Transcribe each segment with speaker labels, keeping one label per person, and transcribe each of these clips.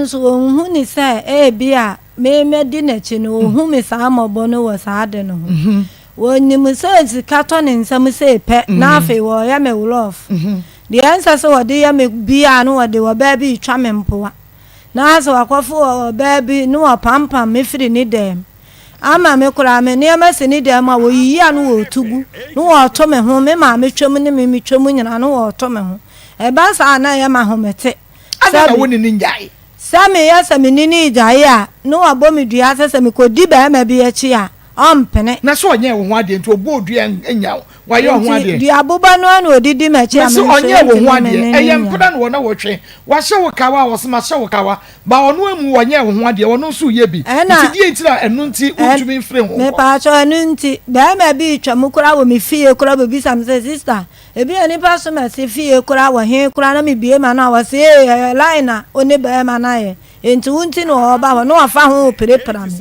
Speaker 1: nso ɔnhu ne sɛ ebia me mɛdi n'akyi no, ɔhu me saa mmɔbɔ no wɔ saa ade no ho. Wɔnim sɛ sika tɔ ne nsam sei pɛ na afei wɔreyɛ me wlɔf. Deɛ ɛnsɛ sɛ wɔde yɛ me biara no wɔde ɔbaa bi retwa me mpoa. Na sɛ wakɔfo ɔbaa bi na wɔpampam me firi ne dan mu. Ama me koraa me nneɛma si ne dan mu a wɔyiyi a na wɔreto gu na wɔreto me ho, me maame twam ne me metwam nyinaa na wɔreto me ho. Ɛba saa a na ɛyɛ me ahomete.
Speaker 2: Adɛn na wo ne no nnyae?
Speaker 1: Sɛ meyɛ sɛ me ne no regyae a, na wabɔ me dua sɛ sɛ mekɔdi barima bi akyi a, ɔmpene.
Speaker 2: Na sɛ ɔnyɛɛ wo ho adeɛ nti, ɔbɔɔ dua nnya wo, wayɛ wo ho
Speaker 1: Enti
Speaker 2: adeɛ.
Speaker 1: duaboba no ara na ɔde di m'akyi a,
Speaker 2: Mese
Speaker 1: me nso
Speaker 2: ɔnyɛɛ wo ho
Speaker 1: mentumi me
Speaker 2: adeɛ,
Speaker 1: ne no
Speaker 2: ɛyɛ
Speaker 1: nnyae.
Speaker 2: mpena na wɔne wo twe, wahyɛ wo kawa a, ɔse mahyɛ wo kawa, ba ɔno amu ɔnyɛɛ wo ho adeɛ, ɔno nso reyɛ bi,
Speaker 1: Ɛna
Speaker 2: nti deɛ nti na ɛno nti
Speaker 1: ɛn
Speaker 2: wontumi mfiri ho nkɔ?
Speaker 1: mepaakyɛw, ɛno nti, barima bi retwa mu koraa wɔ me fie koraa bɛbisa me sɛ, Sista, Ebia nnipa som ɛse fie koraa wɔ he koraa na mebue m'ano a wɔse ee ɛyɛ line na wo ne barima no ayɛ enti wo nti na ɔɔba hɔ na wafa ho repirapira me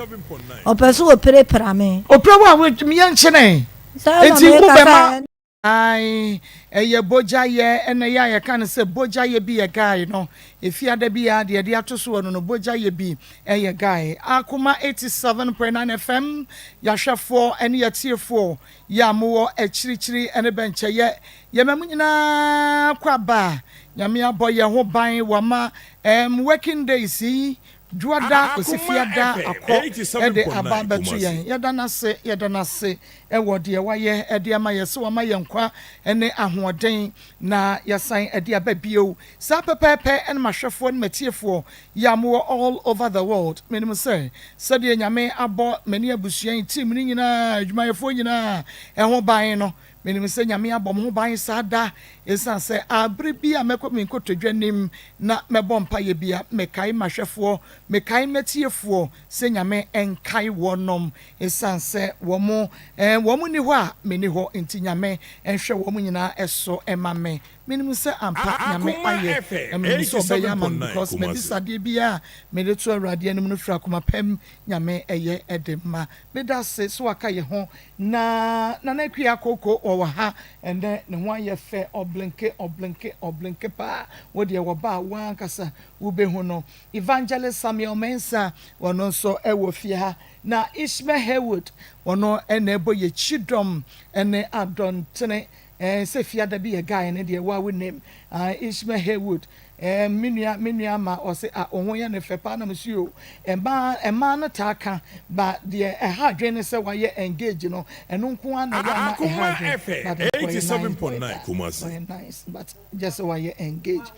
Speaker 1: ɔpɛ so ɔpirapira me.
Speaker 2: Opira wo a wo yɛ nkyene
Speaker 1: Saa na
Speaker 2: nti wo
Speaker 1: meka
Speaker 2: bɛ
Speaker 1: sɛ
Speaker 2: ma. Ae ɛyɛ bogya yɛ ɛna ɛyɛ a yɛka no sɛ bogya yɛ bi yɛ guy no efiada bi a deɛ yɛde ato so wɔ no no bogya yɛ bi ɛyɛ guy Akoma 87.9 FM yɛahwɛfoɔ ɛne yɛtiefoɔ Yɛ a mowɔ akyirikyiri ne bɛnkyɛyɛ, yɛma mo nyinaa kɔ aba a Nyame abɔ yɛn ho ban wama ɛɛm working days yi Dwoada kɔsi Fiada akɔ de aba abɛto yɛn. Yɛda no ase, yɛda no ase wɔ deɛ wayɛ de ama yɛn, sɛ wama yɛn nkwa ne ahoɔden na yɛasan de aba bio. Saa pɛpɛɛpɛ ne m'ahwɛfoɔ ne m'atiefoɔ Yɛ a mowɔ all over the world, menim sɛ sɛdeɛ Nyame abɔ me ne abusua yi team no nyinaa, adwumayɛfoɔ nyinaa ho ban no, menim sɛ Nyame abɔ mo ho ban saa da, ɛsiane sɛ abere bi a mɛkɔ me nkotodwe anim na mɛbɔ mpaeɛ bi a, mekae m'ahwɛfoɔ, mekae m'atiefoɔ sɛ Nyame nkae wɔnom, ɛsiane sɛ wɔn, wɔn nni hɔ a menni hɔ, nti Nyame nhwɛ wɔn nyinaa so ma me. Menim sɛ ampa Nyame ayɛ na menim sɛ ɔbɛyɛ ama me because mabisa adeɛ biaa a mede to Awurade anim no firi akoma pɛm Nyame ɛyɛ de ma. Medase sɛ waka yɛ ho na Nana Akua Akoko ɔwɔ ha ɛnɛ ne ho ayɛ fɛ ɔblinke ɔblinke ɔblinke paa wo deɛ wɔba a wo ankasa wobɛhu no. Evangelist Samuel Mensah ɔno nso ɛwɔ fie ha na Ishmael Haywood ɔno ɛna ɛbɔ yɛ kyidɔm ɛne adɔntene Eh sɛ fiada bi yɛ guy no deɛ woa wonim ah Ishmael Haywood eh me nua me nua ama ɔse ah wo ho yɛ no fɛ paa na mese yoo mmaa mmaa no taa ka ba deɛ ɛha adwene ne sɛ wayɛ engage no ɛno nko ara na ɛyɛ a na ɛha adwene but ɔyɛ nice boy paa ɔyɛ nice but gyɛ sɛ wayɛ engage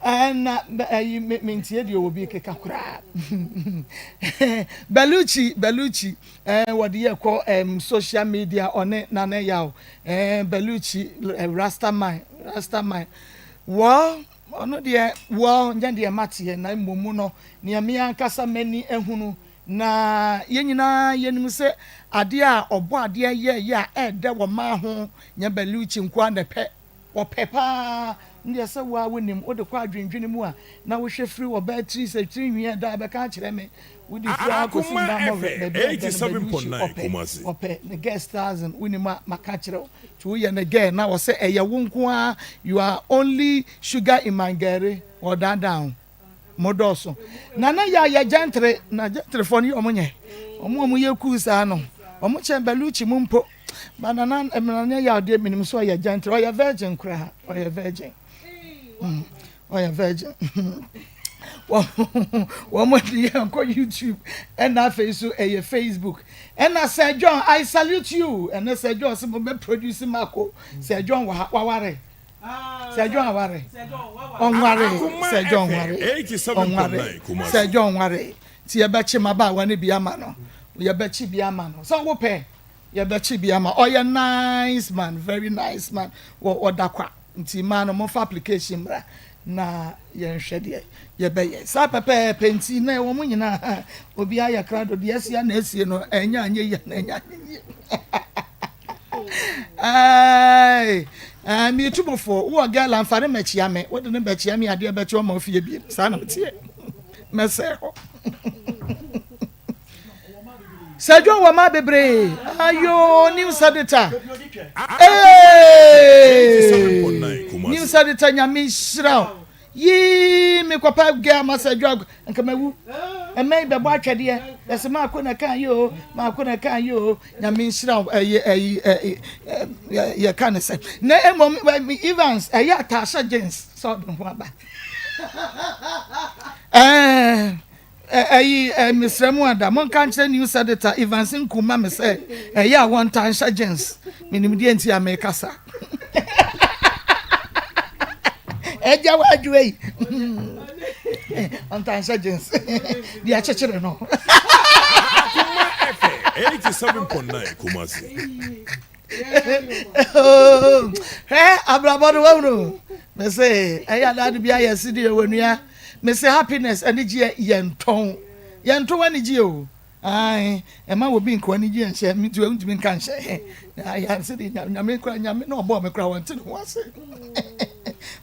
Speaker 2: ɛna ɛyi me mentie deɛ obi keka koraa Bellucci Bellucci eh wɔde yɛ kɔ eh social media ɔne Nana Yaw Eh Bellucci eh, Rasta man, Rasta man. Well, ɔno deɛ, well, nyɛ deɛ mateɛ na mmom no, nea me ankasa m'ani ahunu. Na yɛn nyinaa yɛnim sɛ adeɛ a ɔbɔ adeɛ yɛɛyɛ a ɛɛdɛ wɔ mmaa ho, nyɛ Bellucci nko ara na ɛpɛ. Wɔpɛ paa. Ndeɛ sɛ wo ara wonim, wode kɔ adwendwene mu a, na wohwɛ firi ɔbaa tiri sɛ tiri nhwi a ɛda a bɛka akyerɛ me. Wode firi ara kɔsi mmaa mmɔwerɛ baabi a ɛda no Bellucci ɔpɛ, ɔpɛ ne girl stars no, wonim a maka akyerɛ wo. Nti woyɛ ne girl na ɔsɛ ɛyɛ wo nko ara, you are only sugar in my gari, ɔdaadaa wo. Mo dɔɔso. Na na yɛ yɛ gentry, na gentryfoɔ no yɛ ɔmo nyɛ. Ɔmo a ɔmo yɛ cool saa no, ɔmo kyɛn Bellucci mo mpo. Ba nana nana yɛ adeɛ menim sɛ ɔyɛ gentle ɔyɛ virgin koraa ɔyɛ virgin mm, ɔyɛ virgin wɔn de yɛn kɔ YouTube ɛna afei so ɛyɛ Facebook ɛna Sir John I salute you ɛna Sir John sɛ mo bɛ produce mako Sir John wɔ ha waware Sir John aware ɔnware Sir John nware ɔnware Sir John nware ti yɛbɛkye mmabaawa no bi ama no yɛbɛkye bi ama no sɛ wopɛ. Yɛbɛkye bi ama ɔyɛ nice man very nice man wɔ ɔda kwa nti mmaa no momfa application mmra na yɛnhwɛ deɛ yɛbɛyɛ saa pɛpɛɛpɛ nti na wɔn nyinaa obi ayɛ krado deɛ asia na asie no ɛnyɛ anyɛ yie na ɛnyɛ anyɛ yie ɛɛ ɛɛ mietu mo fo wowɔ girl amfa ne mɛkyia me wode ne bɛkyia me adeɛ bɛkyɛ ɔma ofie biem saa na meteɛ mɛsɛe hɔ. Sir John wɔ mmaa bebree. Ayoo new sɛdeta. Hey! New sɛdeta nyame nhyira wo. Yii mekɔpa girl ma sɛ dwa nka mawu. Ɛmɛ yi bɛbɔ atwɛdeɛ. Yɛsɛ maako na ɛka yi o, maako na ɛka yi o. Nyame nhyira wo ɛyɛ ɛyi ɛ yɛka ne sɛ. Na mmom Evans ɛyɛ ataahyɛ jeans sɛ ɔde ho aba. Ɛɛ Ɛyi ɛ mesrɛ mo ada monka nkyerɛ news editor Evans Nkum ma me sɛ ɛyɛ a wɔntaa nhyɛ jeans. Menim deɛ nti a mekasa. Ɛgya w'adwoa yi ɔntaa nhyɛ jeans deɛ akyekyere no.
Speaker 3: Akuma FM 87.9 Kumasi.
Speaker 2: Hwɛ abrabɔ no wahunu. Mese ɛyɛ adaade bi ayɛ si deɛ wɔ nua. Mese happiness anigyeɛ yɛntɔn. Yɛntɔn anigyeɛ o. Ae ɛma wɔ bi nka anigyeɛ nhyɛ me nti wontumi nka nhyɛ. Ayɛ de nyame kora nyame na ɔbɔɔ me kora wɔnte ne ho ase.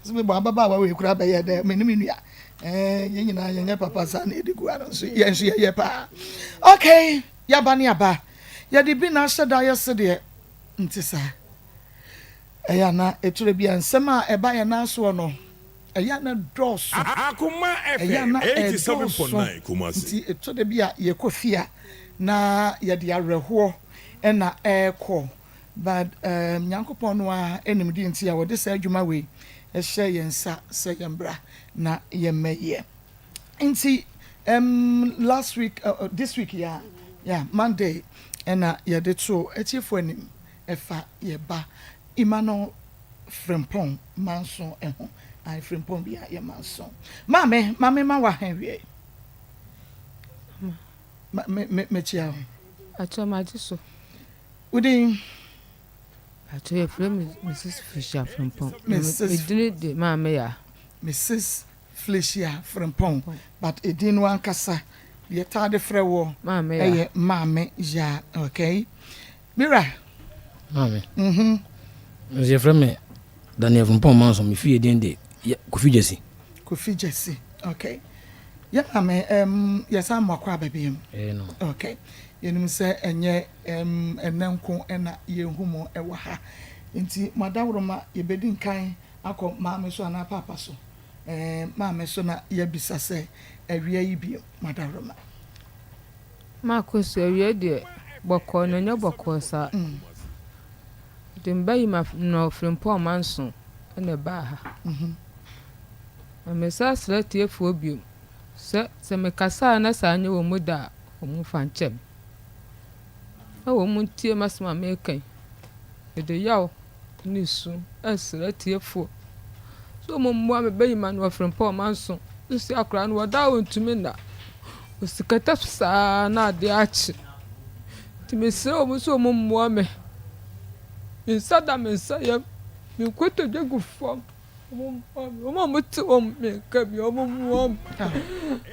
Speaker 2: Sɛ mebɔ ababaawa wei kora bɛyɛ dɛ me ne me nua. Eh, yɛn nyinaa yɛnyɛ papa saa na yɛde gu ano nso yɛn nso yɛyɛ paa. Okay, yaba ne aba. Yɛde bi na ahyɛ da ayɛ sedeɛ nte saa. Ɛyɛ a na ɛtwerɛ bi a nsɛm a ɛba yɛn nan soɔ no, ɛyɛ a na ɛdɔɔso.
Speaker 3: Akoma
Speaker 2: Ɛyɛ a
Speaker 3: FM
Speaker 2: na ɛdɔɔso
Speaker 3: 87.9 Kumasi.
Speaker 2: nti ɛtɔ da bi a yɛkɔ fie a na yɛde awerɛhoɔ na ɛrekɔ. But um, Nyankopɔn no ara nim deɛ nti a wɔde saa adwuma wei hyɛ yɛn nsa sɛ yɛmmra na yɛmmɛyɛ. Nti um, last week, this week yeah, yeah, Monday ɛna yɛde to atiefo anim ɛfa yɛ ba Emmanuel Frimpong Manso ɛho. Ayi Frimpong bi a yɛ Manso. Maame, maame ma wa hɛn wie. Ma me me mekyia ho.
Speaker 4: Akyɛ magye so.
Speaker 2: Wodin?
Speaker 4: Akyɛ yɛfrɛ me Mrs. Felicia Frimpong.
Speaker 2: Mrs.
Speaker 4: Medini de Maame ya.
Speaker 2: Mrs. Felicia Frimpong but edin no ankasa deɛ yɛtaa de frɛ woɔ
Speaker 4: Maame Yaa.
Speaker 2: ɛyɛ Maame Yaa okay Mira.
Speaker 5: Maame.
Speaker 2: Mhm.
Speaker 5: Me nso yɛfrɛ me Daniel Frimpong Manson me fie din de Kofi Gyasi.
Speaker 2: Kofi Gyasi okay yɛ maame um, yɛsan mo akɔ aba biom.
Speaker 5: Ɛyɛ no.
Speaker 2: Okay yɛnim sɛ ɛnyɛ um, ɛnɛ nko ɛna yɛhu mo ɛwɔ ha nti mo adaworoma yɛbɛdi nkan akɔ maame so anaa paapa so. Ɛɛ maame so na yɛabisa sɛ awia yi bio madaworoma.
Speaker 4: Makɔ so awia deɛ bɔkɔɔ na ɛnyɛ bɔkɔɔ saa. Nti me ba yi ma no Frimpong Manso na ɛbaa ha. Na mesan srɛ atiefoɔ bio sɛ sɛ mekasa a na sɛ anyɛ wɔn mu dɛ a wɔn mfa nkyɛ me. Na wɔn ntie m'asɛm a mereka yi. Mede yaw ne su resrɛ atiefoɔ sɛ wɔmmoa me bɛyi m'ano afiri mpa a manso. Seesei akwadaa no ɔda a ɔntumi nna. Ɔsi kɛtɛ so saa na adeɛ akye. Nti mesrɛ wɔn sɛ wɔmmoa me. Me nsa da me nsa yam, me nkotodwe gu fam. Wɔmmoa me. Wɔn a wɔte wɔn me nka bi, wɔmmoa me.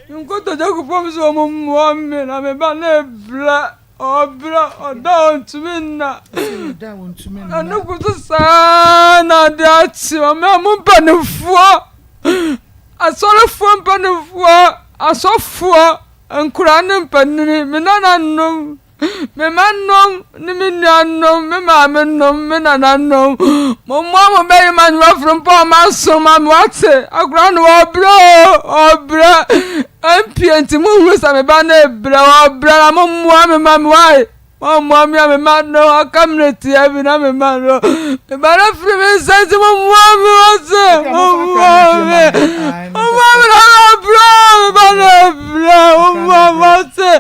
Speaker 4: Me nkotodwe gu fam sɛ wɔmmoa me na me ba no rebrɛ. Ɔbrɛ, ɔda a ɔntumi nna. Ɛno gu so saa na ade akye ɔman mu mpanimfoɔ, asɔrefoɔ mpanimfoɔ, asɔfoɔ, nkoraa ne mpanini, me nananom, me mmanom ne me nuanom, me maamenom, me nananom. Mommoa mo bɛyima nyɛ aforo mpo a maso ma me wate. Akora no ɔbrɛ o, ɔbrɛ. Ɛmpie nti monhunu sɛ me ba no rebrɛ, ɔbrɛ na mommoa me ma me wae. Mommoa me a me ma no aka mmerɛ tia bi na me ma no. Me ba no firi me nsa nti mommoa me wate. Mommoa me. Mommoa me na ɔbrɛ me ba no rebrɛ. Mommoa me wate.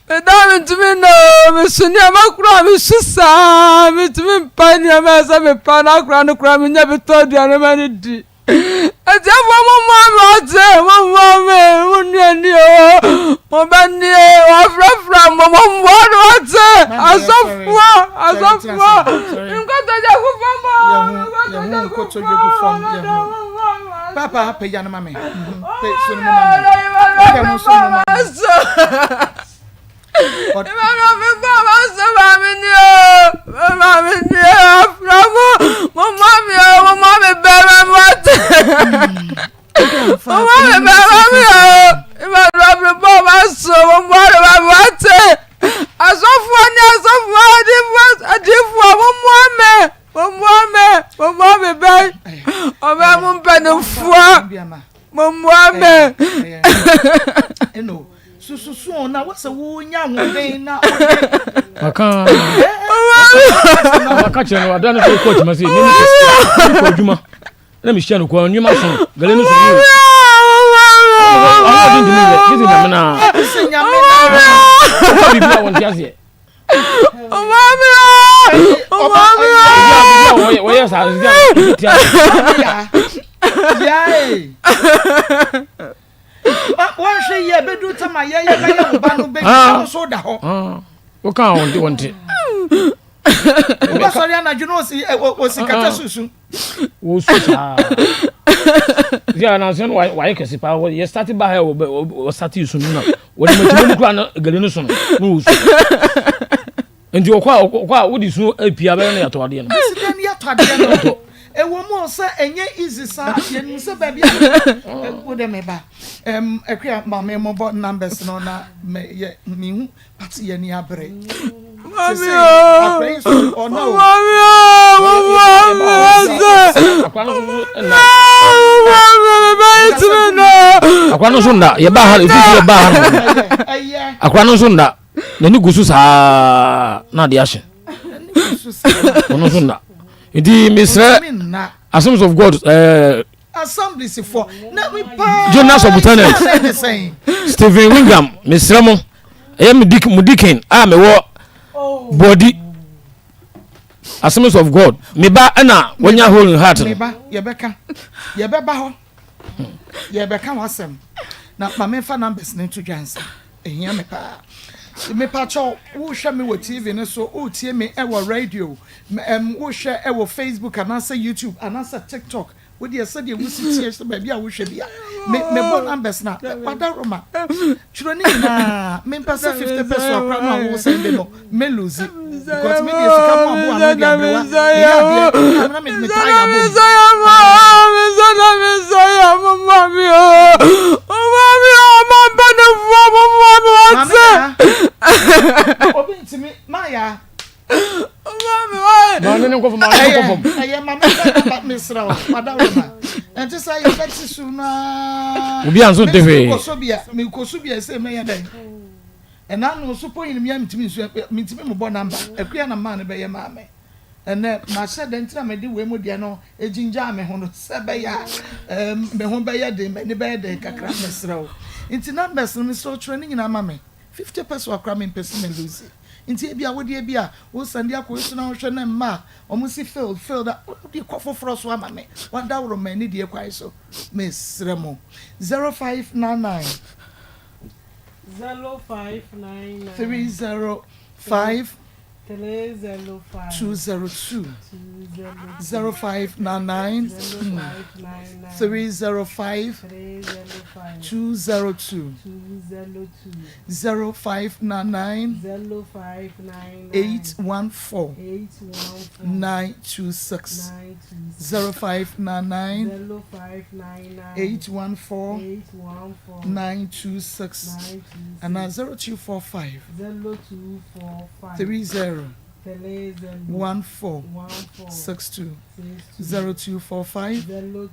Speaker 4: Me da mentumi nna o, meso nneɛma koraa mesu saa mentumi mpa nneɛma ɛsɛ mepa no akora no koraa menya bi tɔ aduane ma no di. Atiafoɔ mommoa me ɔte mommoa me mo nua ni o mo ba nie wɔafrafra mo mommoa no ɔte asɔfoɔ asɔfoɔ nkotodwe gu fam o
Speaker 2: nkotodwe gu fam papa pagya no ma me pe so no ma me pagya mo so no ma me
Speaker 4: Ìmọ̀ràn mi gbọ́ ọmọ sọ maame ni o, maame ni o, afra mo, mo mọ mi o, mo mọ mi bẹ̀rẹ̀ mi wá tẹ̀. Mo mọ mi bẹ̀rẹ̀ mi o, ìmọ̀ràn mi gbọ́ ọmọ sọ, mo mọ mi wá tẹ̀. Asɔfoɔ ne asɔfoɔ adiifoɔ adiifoɔ mo mmoa me, mo mmoa me, mo mmoa me bɛn, ɔbɛn mo mpanimfoɔ.
Speaker 2: Ɛno sususu o na wosɛ wonya ahoɔden na wode.
Speaker 5: Maka maka kyerɛ no ada no sɛ kɔ adwuma sɛ mimi kɔ adwuma na mehyia no kɔ nneɛma so gale no so no ɔno ɔde ntumi yɛ gye sɛ nyame na ɔka biribi a wɔnte aseɛ wɔyɛ saa
Speaker 2: Wɔnhwɛ yie bɛduru tam a yɛyɛ bɛyɛ wo ba no bɛgyina no so da hɔ.
Speaker 5: Woka a wɔnte wɔnte.
Speaker 2: Wobɛsɔre anadwo no ɔsi kata susu.
Speaker 5: Wɔsu saa. Sɛ ananse no wayɛ kɛse paa yɛ start ba ha wɔ start su no na wɔde makyi mu kura no gari no so no na wɔsu. Nti ɔkɔ a ɔkɔ a wode su apia bɛyɛ no yɛatɔ adeɛ no.
Speaker 2: Bɛsi dɛn yɛatɔ adeɛ no. Ɛwɔ mu sɛ ɛnyɛ easy saa yɛnim sɛ baabi a wo dɛ meba akua ma me mobɔ numbers no na meyɛ mehu but yɛ ni abere.
Speaker 4: Mami o, mami o, mami o,
Speaker 5: Akwa no nso nda yɛba ha efi yɛba ha no akwa no nso nda n'ani gu so saa na ade ahye ɔno nso nda nti mesrɛ Assemblies of God eh, General Superintendent Stephen Wingham mesrɛ mo ɛyɛ mo deacon a mewɔ bɔdi Assemblies of God me ba ɛna wanya hole in heart no.
Speaker 2: Meba yɛbɛka yɛbɛba hɔ yɛbɛka w'asɛm na ma memfa numbers no nto dwa nsa ehia me paa mepakyɛw wohwɛ me wɔ TV no so wotie me ɛwɔ radio wohwɛ ɛwɔ Facebook anaasɛ YouTube anaasɛ TikTok Wo deɛ sɛdeɛ wosi teɛ sɛ baabi a wohwɛ bi a me mebɔ numbers na wada Roma twerɛ ne nyinaa mempɛ sɛ 50 peso akora no a wo sɛnde no me lose because me deɛ sika mu aboa no de aberewa meyɛ adeɛ na me me taa yɛ abom. Obi ntumi maa
Speaker 5: Maame ne nkɔfo maame ne nkɔfo.
Speaker 2: Ɛyɛ maame fɛ naba mesrɛ wo wadawoma. Ɛnti sɛ yɛbɛte su no aa.
Speaker 5: Obi anso nte hwee.
Speaker 2: Mekɔ bi a mekɔ so bi a ɛsɛ mɛyɛ dɛn. Ɛna no so pɔ nyina mentumi nsu mentumi mobɔ namba. Akua na maa no bɛyɛ maame. Ɛnɛ mahyɛ dɛn nti na mede wei mu deɛ no egyingyaa me ho no sɛ bɛyɛ a me ho bɛyɛ den m'ani bɛyɛ den kakra mesrɛ wo. Nti numbers no mesrɛ wo twerɛ ne nyinaa ma me. 50 pesewa koraa mempɛ sɛ me lose. Nti ebia wo deɛ bi a wo sɛnde akɔ yi so na wohwɛ na mma a wɔn si failed failed a wode kɔ foforɔ so ama me wadaworo ma ani deɛ kwan so mesrɛ mo 0599
Speaker 6: 0599
Speaker 2: 305
Speaker 6: 305
Speaker 2: 202 0599 305 202 0599 814 926 0599 814 926 anaa 0245 30 14 62 0245 30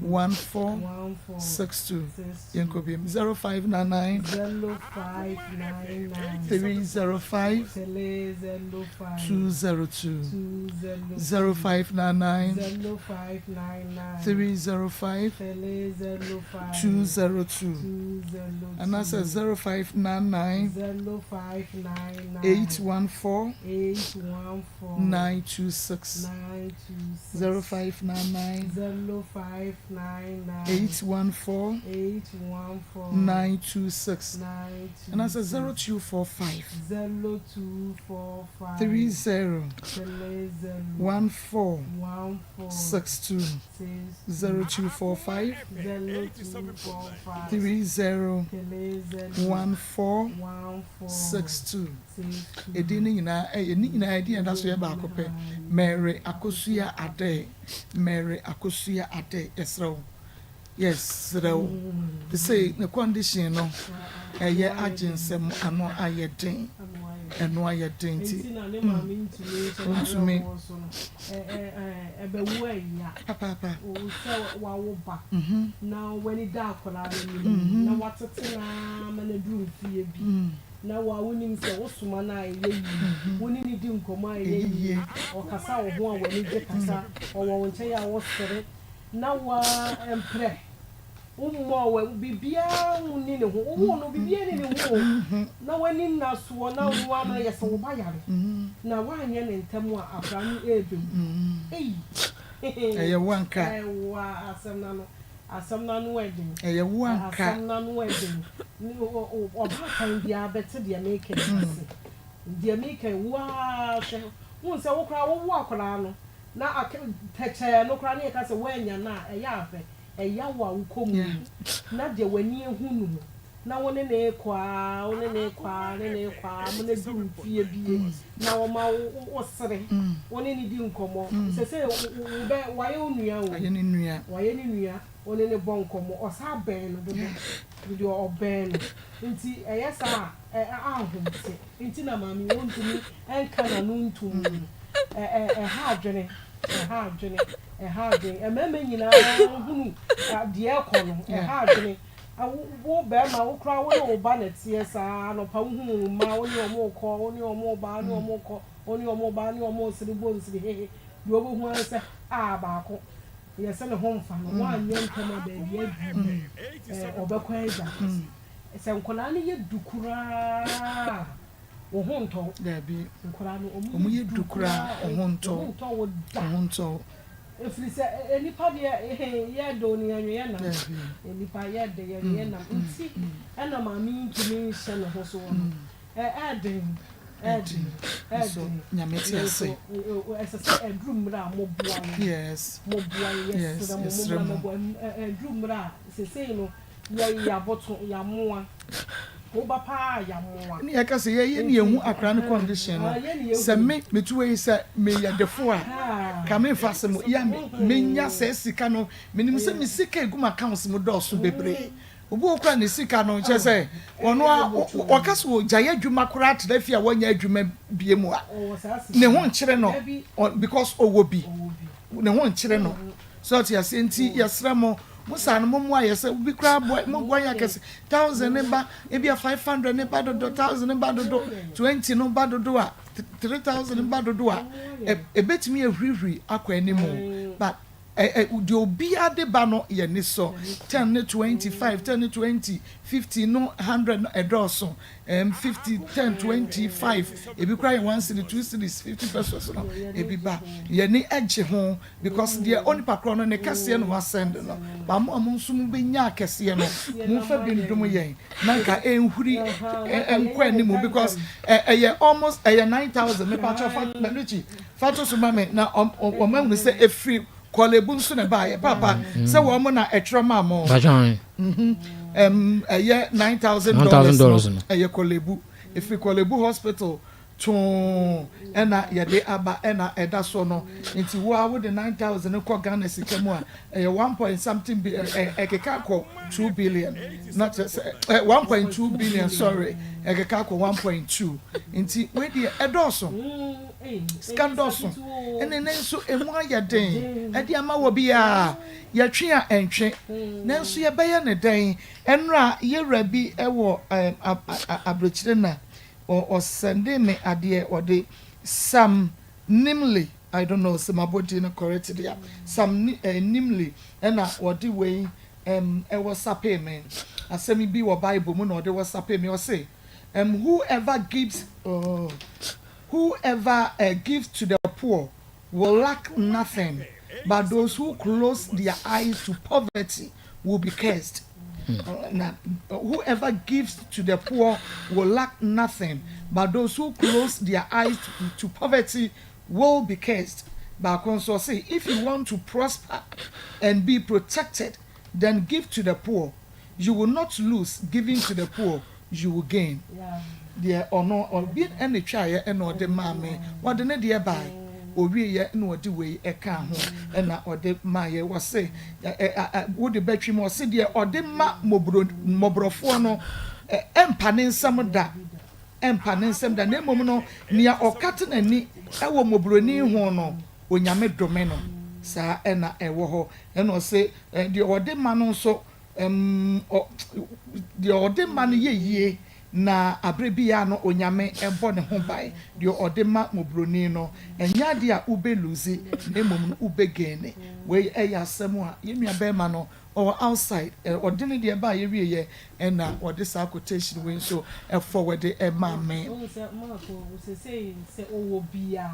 Speaker 2: 14 62 Yɛnkɔ biom 0599 305 202 0599 305 202 anaasɛ 0599 814 926 0599 814 926 anaasɛ 0245 30 14 62 0245 30 14 62 Edin no nyinaa ɛyɛ ne nyinaa edin a ɛda so yɛ baako pɛ Mary Akosua Adeh Mary Akosua Adeh yɛsrɛ wo yɛsrɛ wo te sɛ ne condition no ɛyɛ agye nsɛm ano ayɛ den. Ɛno ayɛ den nti.
Speaker 6: Nti na ne maame ntumi nhyɛ da
Speaker 2: Ɔntumi.
Speaker 6: awerɛhoɔ so no. Ɛ ɛ ɛ ɛbɛwo ɛya.
Speaker 2: Papaapa.
Speaker 6: Wo sɛ wawo ba na w'ani da akwadaa no anim na watete no ara ma no aduru mfeɛ bi na wo a wonim sɛ wosoma no a ɛyɛ yie, wo ne no di nkɔmmɔ a ɛyɛ yie, ɔkasa wo ho a w'ani gye kasa, ɔwɔ wo nkyɛn a wosere na wo ara mprɛ. Wommɔɔ w'ani, biribiara nni ne ho. Wowoo no, biribiara nni ne ho o. Na w'ani nna soɔ na wo ano yɛ sɛ wo ba yare. Na woanyɛ no ntɛm a, akwadaa no rebɛwu. Ei!
Speaker 2: Ɛyɛ wo anka.
Speaker 6: Ɛyɛ wo a, asɛm no ano, asɛm no ano yɛ den.
Speaker 2: Ɛyɛ wo anka.
Speaker 6: Asɛm no ano yɛ den. Ɔbaatan biara bɛte deɛ mereka yi ase. Deɛ mereka yi, wo ara hwɛ. Wohu sɛ wo koraa wowo akwadaa no, na tɛkyɛɛ no koraa na yɛka sɛ woannya no a, ɛyɛ a hwɛ. Ɛyaw a wokɔ mu no, na deɛ w'ani ahu no mu, na wo ne no rekɔ ara, wo ne no rekɔ ara, ne no rekɔ ara, ama no aduru mfeɛ bie, na ɔma wo wosere, wo ne no di nkɔmmɔ. Seesei wo wo bɛ wayɛ wo nua o.
Speaker 2: Wayɛ ne nua.
Speaker 6: Wayɛ ne nua, wo ne no bɔ nkɔmmɔ, ɔsan bɛn no dodo, deɛ ɔbɛn no. Nti ɛyɛ saa a, ɛ ahomte nti na maame yi ɔntumi nka n'ano ntom no. Ɛ ɛ ɛha adwene. Ɛha adwene, ɛha adwene. Mmarima nyinaa hunu deɛ ɛrekɔ no, ɛha adwene. Wo barima, wo koraa wo ne wo ba na ɛteɛ saa, anɔpa wohu wo mma, wo ne wɔn rekɔ, wo ne wɔn reba, wo ne wɔn rekɔ, wo ne wɔn reba, wo ne wɔn resere bɔ nsiri hehe. Deɛ wobɛhu ara ne sɛ, ah baako, yɛ sɛ ne ho mfa no, woanyɛ ntɛm a baabi aduru yi, ɔbɛkɔ agya. Sɛ nkwadaa no yɛ du koraa a, Wo ho ntɔ wo.
Speaker 2: Dabi.
Speaker 6: Nkwadaa no, wɔn
Speaker 2: Wɔn yɛ du koraa, wo ho ntɔ
Speaker 6: wo. Wo ho ntɔ wo da.
Speaker 2: Wo ho ntɔ wo.
Speaker 6: Ɛfiri sɛ, nnipa deɛ, yɛ de o, yɛnwe yɛn nam.
Speaker 2: Dabi.
Speaker 6: Nnipa yɛ de, yɛnwe yɛn nam. Nti, ɛna maame yi ntumi nhyɛ ne ho soɔ no. Ɛɛden, ɛɛden, ɛɛden.
Speaker 2: Nyame te ase.
Speaker 6: Nanso, ɛsɛ sɛ ɛduru mmerɛ a moboa yɛn.
Speaker 2: Yes.
Speaker 6: Moboa yɛn, yɛsrɛ mo, mommra mmɛboa. Ɛduru mmerɛ a, seesei no, Yɛ yaboto yamoa wo ba paa yamoa.
Speaker 2: Ɛne yɛka sɛ yɛyɛ ne yɛhu akora no condition no sɛ me metu wei sɛ meyɛ defo a ka me nfa sɛ mo ya me menya sɛ sika no menim sɛ me sika egu ma accounts mu dɔɔso bebree obi wɔ kora ne sika no kyɛ sɛ wɔn a wɔka sɛ wɔgyae adwuma koraa tena fie a wɔnyɛ adwuma bie mu a ne ho nkyerɛ no because ɔwɔ bi ne ho nkyerɛ no So ɔte aseɛ nti yɛsrɛ mo mo saa no mo mmoa yɛ sɛ obi koraa boa mo boa yɛ akɛse thousand ne ba ebi a 500 ne ba dodo thousand ne ba dodo 20 no ba dodo a 3000 ne ba dodo a ebetumi ehurihuri akɔ anim but deɛ obiara de ba no yɛ ne sɔ 10 ne 25 10 ne 20 50 no 100 no ɛdɔɔso 50 10 25 ebi koraa yɛ 1 cedi 2 cedis 50 pesos no ebi ba yɛ ne ɛgye ho. Because deɛ onipa korɔ no ne kɛseɛ na wasɛnde no, but mo a mo nso mobɛnya akɛseɛ no, momfa bi ndom yɛn na nka ɛnhuri nkɔ anim because ɛyɛ almost ɛyɛ 9000 mepakyɛ fa Richie fa to so ma me na wɔn ahunu sɛ ɛfiri Korle Bu nso na ɛbaeɛ papa sɛ wɔn na ɛtwerɛ maa mo ɛyɛ $9000 no ɛyɛ Korle Bu ɛfiri Korle Bu hospital Too ɛna yɛde aba ɛna ɛda soɔ no nti wo a wode 9000 no kɔ Ghana sika mu a ɛyɛ one point something bi ɛkeka kɔ 2 billion na kyerɛ sɛ ɛ 1.2 billion sorry ɛkeka kɔ 1.2 nti wei deɛ ɛdɔɔso sika dɔɔso ɛne ne nso emu ayɛ den ɛde ama wɔ biara yɛtwe a ɛntwe nanso yɛbɛyɛ ne dɛn ɛnora yɛwura bi ɛwɔ aburokyire na Ɔ ɔsɛndee me adeɛ ɔde Sam Nimley I don't know sɛ mabɔ din no correct deɛ a Sam Ni eh, Nimley ɛna ɔde wei ɛm ɛwɔsapee me asɛm bi wɔ Bible mu na ɔde wɔsapee me ɔse ɛm whoever gives oh whoever eh, gives to the poor will lack nothing but those who close their eyes to poverty will be cursed. Na whoever gives to the poor will lack nothing, but those who close their eyes to, to poverty will be cursed. Baako nso ɔse, if you want to prosper and be protected, then give to the poor. You will not lose giving to the poor, you will gain. Deɛ ɔno obi na ɛtwaeɛ ɛna ɔde maa me, ɔde ne deɛ bae, ɔwieɛ na ɔde wei ɛkaa ho ɛna ɔde maeɛ. Wɔse wode bɛtwe mu, ɔse deɛ ɔde ma mmɔborɔfoɔ no ɛmpa ne nsam da. mpa ne nsam da, na mmom no, nea ɔkate n'ani wɔ mmɔborɔni ho no, Onyame dome no. Saa na ɛwɔ hɔ. Ɛna ɔse, deɛ ɔde ma no nso, ɔ, deɛ ɔde ma no yɛ yie, na aberɛ biara no Onyame bɔ ne ho ban. Deɛ ɔde ma mmɔborɔni no, ɛnyɛ adeɛ a wobɛ lose, na mmom no wobɛ gain. Wei yɛ asɛm a yɛn nua barima no Ɔwɔ outside ɛ ɔde ne deɛ baeɛ wieɛ ɛna ɔde saa quotation wei nso forward maa me.
Speaker 6: Wohu sɛ Mark o, sesei sɛ ɔwɔ bi a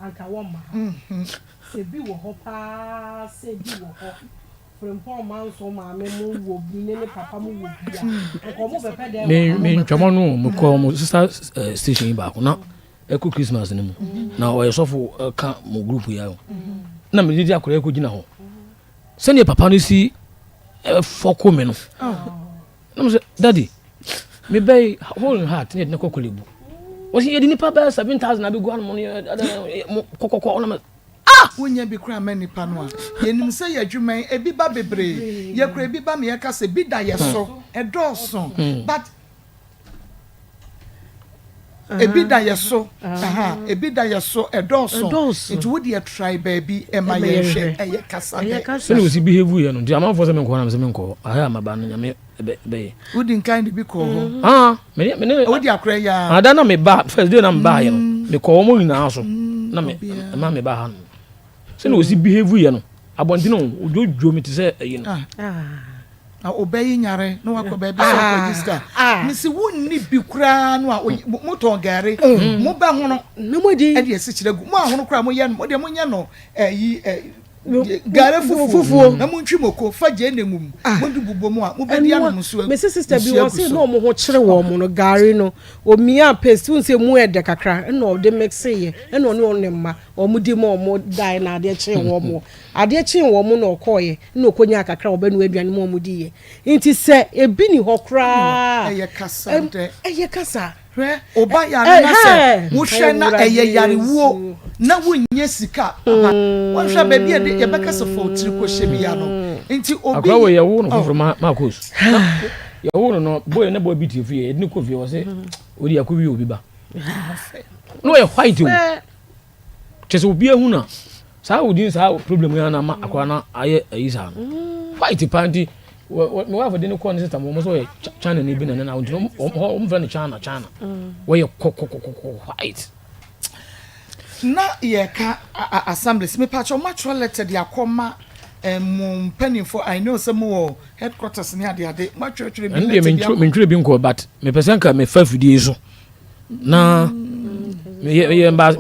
Speaker 6: anka wɔmma ha. Sɛ bi wɔ hɔ paa sɛ bi wɔ hɔ, Frimpong Manso maame mo wɔ bi ne ne papa mo wɔ bi a, anka ɔmo bɛpɛ dɛn wɔ ha?
Speaker 5: Me ntwamɔ no mekɔ mo sister station yi baako na ɛkɔ Christmas no mu na ɔyɛ sɔfo ka mo group yi a na mede di akɔrɔ ɛkɔ gyina hɔ. Sɛdeɛ papa no si fɔko me no na mo sɛ daddy mebɛyi hole in heart ne yɛde no kɔ Korle-Bu wɔsi yɛde nipa bɛyɛ 7,000 abɛgu ano mo no kɔkɔkɔ ɔnam
Speaker 2: ah wonya bi koraa ma nipa no a yɛnim sɛ yɛ adwuma yi ebi ba bebree yɛkura ebi ba ma yɛka sɛ bi da yɛ so ɛdɔɔso but Ebi da yɛ so, aha, ebi da yɛ so, ɛdɔɔso. Nti wo deɛ try baabi ɛma yɛn hwɛ, ɛyɛ kasa dɛ.
Speaker 5: Sɛnea osi behave yɛ no nti amanfoɔ sɛ menkɔ hɔ na mesɛ menkɔ hɔ ahɛ a maba no Nyame bɛyɛ.
Speaker 2: Wodi nkan de bi kɔɔ hɔ?
Speaker 5: Ah, me me ne.
Speaker 2: Wodi akora yi ara.
Speaker 5: Ada na meba first day na meba yɛ no mekɔ wɔn nyinaa so na me ɛma meba ha no. Sɛnea osi behave yɛ no abɔnten o odwodwo me te sɛ ayi no.
Speaker 2: Na ɔbɛ yi nyare na wakɔ baabi sɛ ɔkɔgye sika. Mese wonni bi koraa no a motɔn gari mo bɛ hono ɛde asikyire gu mo ahono koraa moyɛ no mo deɛ monyɛ no ɛyi gari fufuo na montwi moko fa gyeene ngu mu mode bobɔ mu a mobɛdi anom nsuo
Speaker 6: Mese sister bi wɔ se na ɔmo ho kyere wɔn mo no gari no omia paste wohu sɛ emu ɛdɛ kakra ɛna ɔde mixe yɛ ɛna ɔne ɔne mma ɔmo di ma ɔmo dae na adeɛ kyee wɔn mo adeɛ kyee wɔn mo na ɔkɔɔyɛ na ɔkɔnyaa kakra a ɔbɛnoa aduane ma wɔn diiɛ. Nti sɛ ebi ni hɔ koraa a,
Speaker 2: Ɛyɛ kasa dɛ.
Speaker 6: Ɛyɛ kasa.
Speaker 2: Hwɛ, wo ba yare na sɛ wohwɛ na ɛyɛ yarewuo na wonnya sika a, papa, woanhwɛ a baabi a yɛde yɛbɛka sɛ fa wo tiri kɔhyɛ biara no. Nti obi.
Speaker 5: Akora wei yɛwoo no foforɔ ma Marcos. Na yɛwoo no no boy na boy bi te fie yɛde no kɔ fie ɔse ɔde akɔwie obi ba. Na ɔyɛ white o. Kyɛ sɛ obi ahu na saa odin saa problem yi na ama akora na ayɛ ayi saa no mm. White paa nti me wife de ne kɔɔ ne sister wɔn sɛ ɔyɛ China ni bi na ne na nti wɔn fɛ no China China mm. Wɔyɛ kɔkɔkɔkɔ white.
Speaker 2: Na yɛka assemblies mepakyɛ ɔmo atwerɛ letter de akɔma eh, mo mpanimfoɔ. I know sɛ mowɔ headquarters ne adeade, moatwerɛtwerɛ bi letter bi akɔ.
Speaker 5: Mentwerɛ bi nkɔ but mepɛ sɛ nka mefa afidie so na meyɛ mba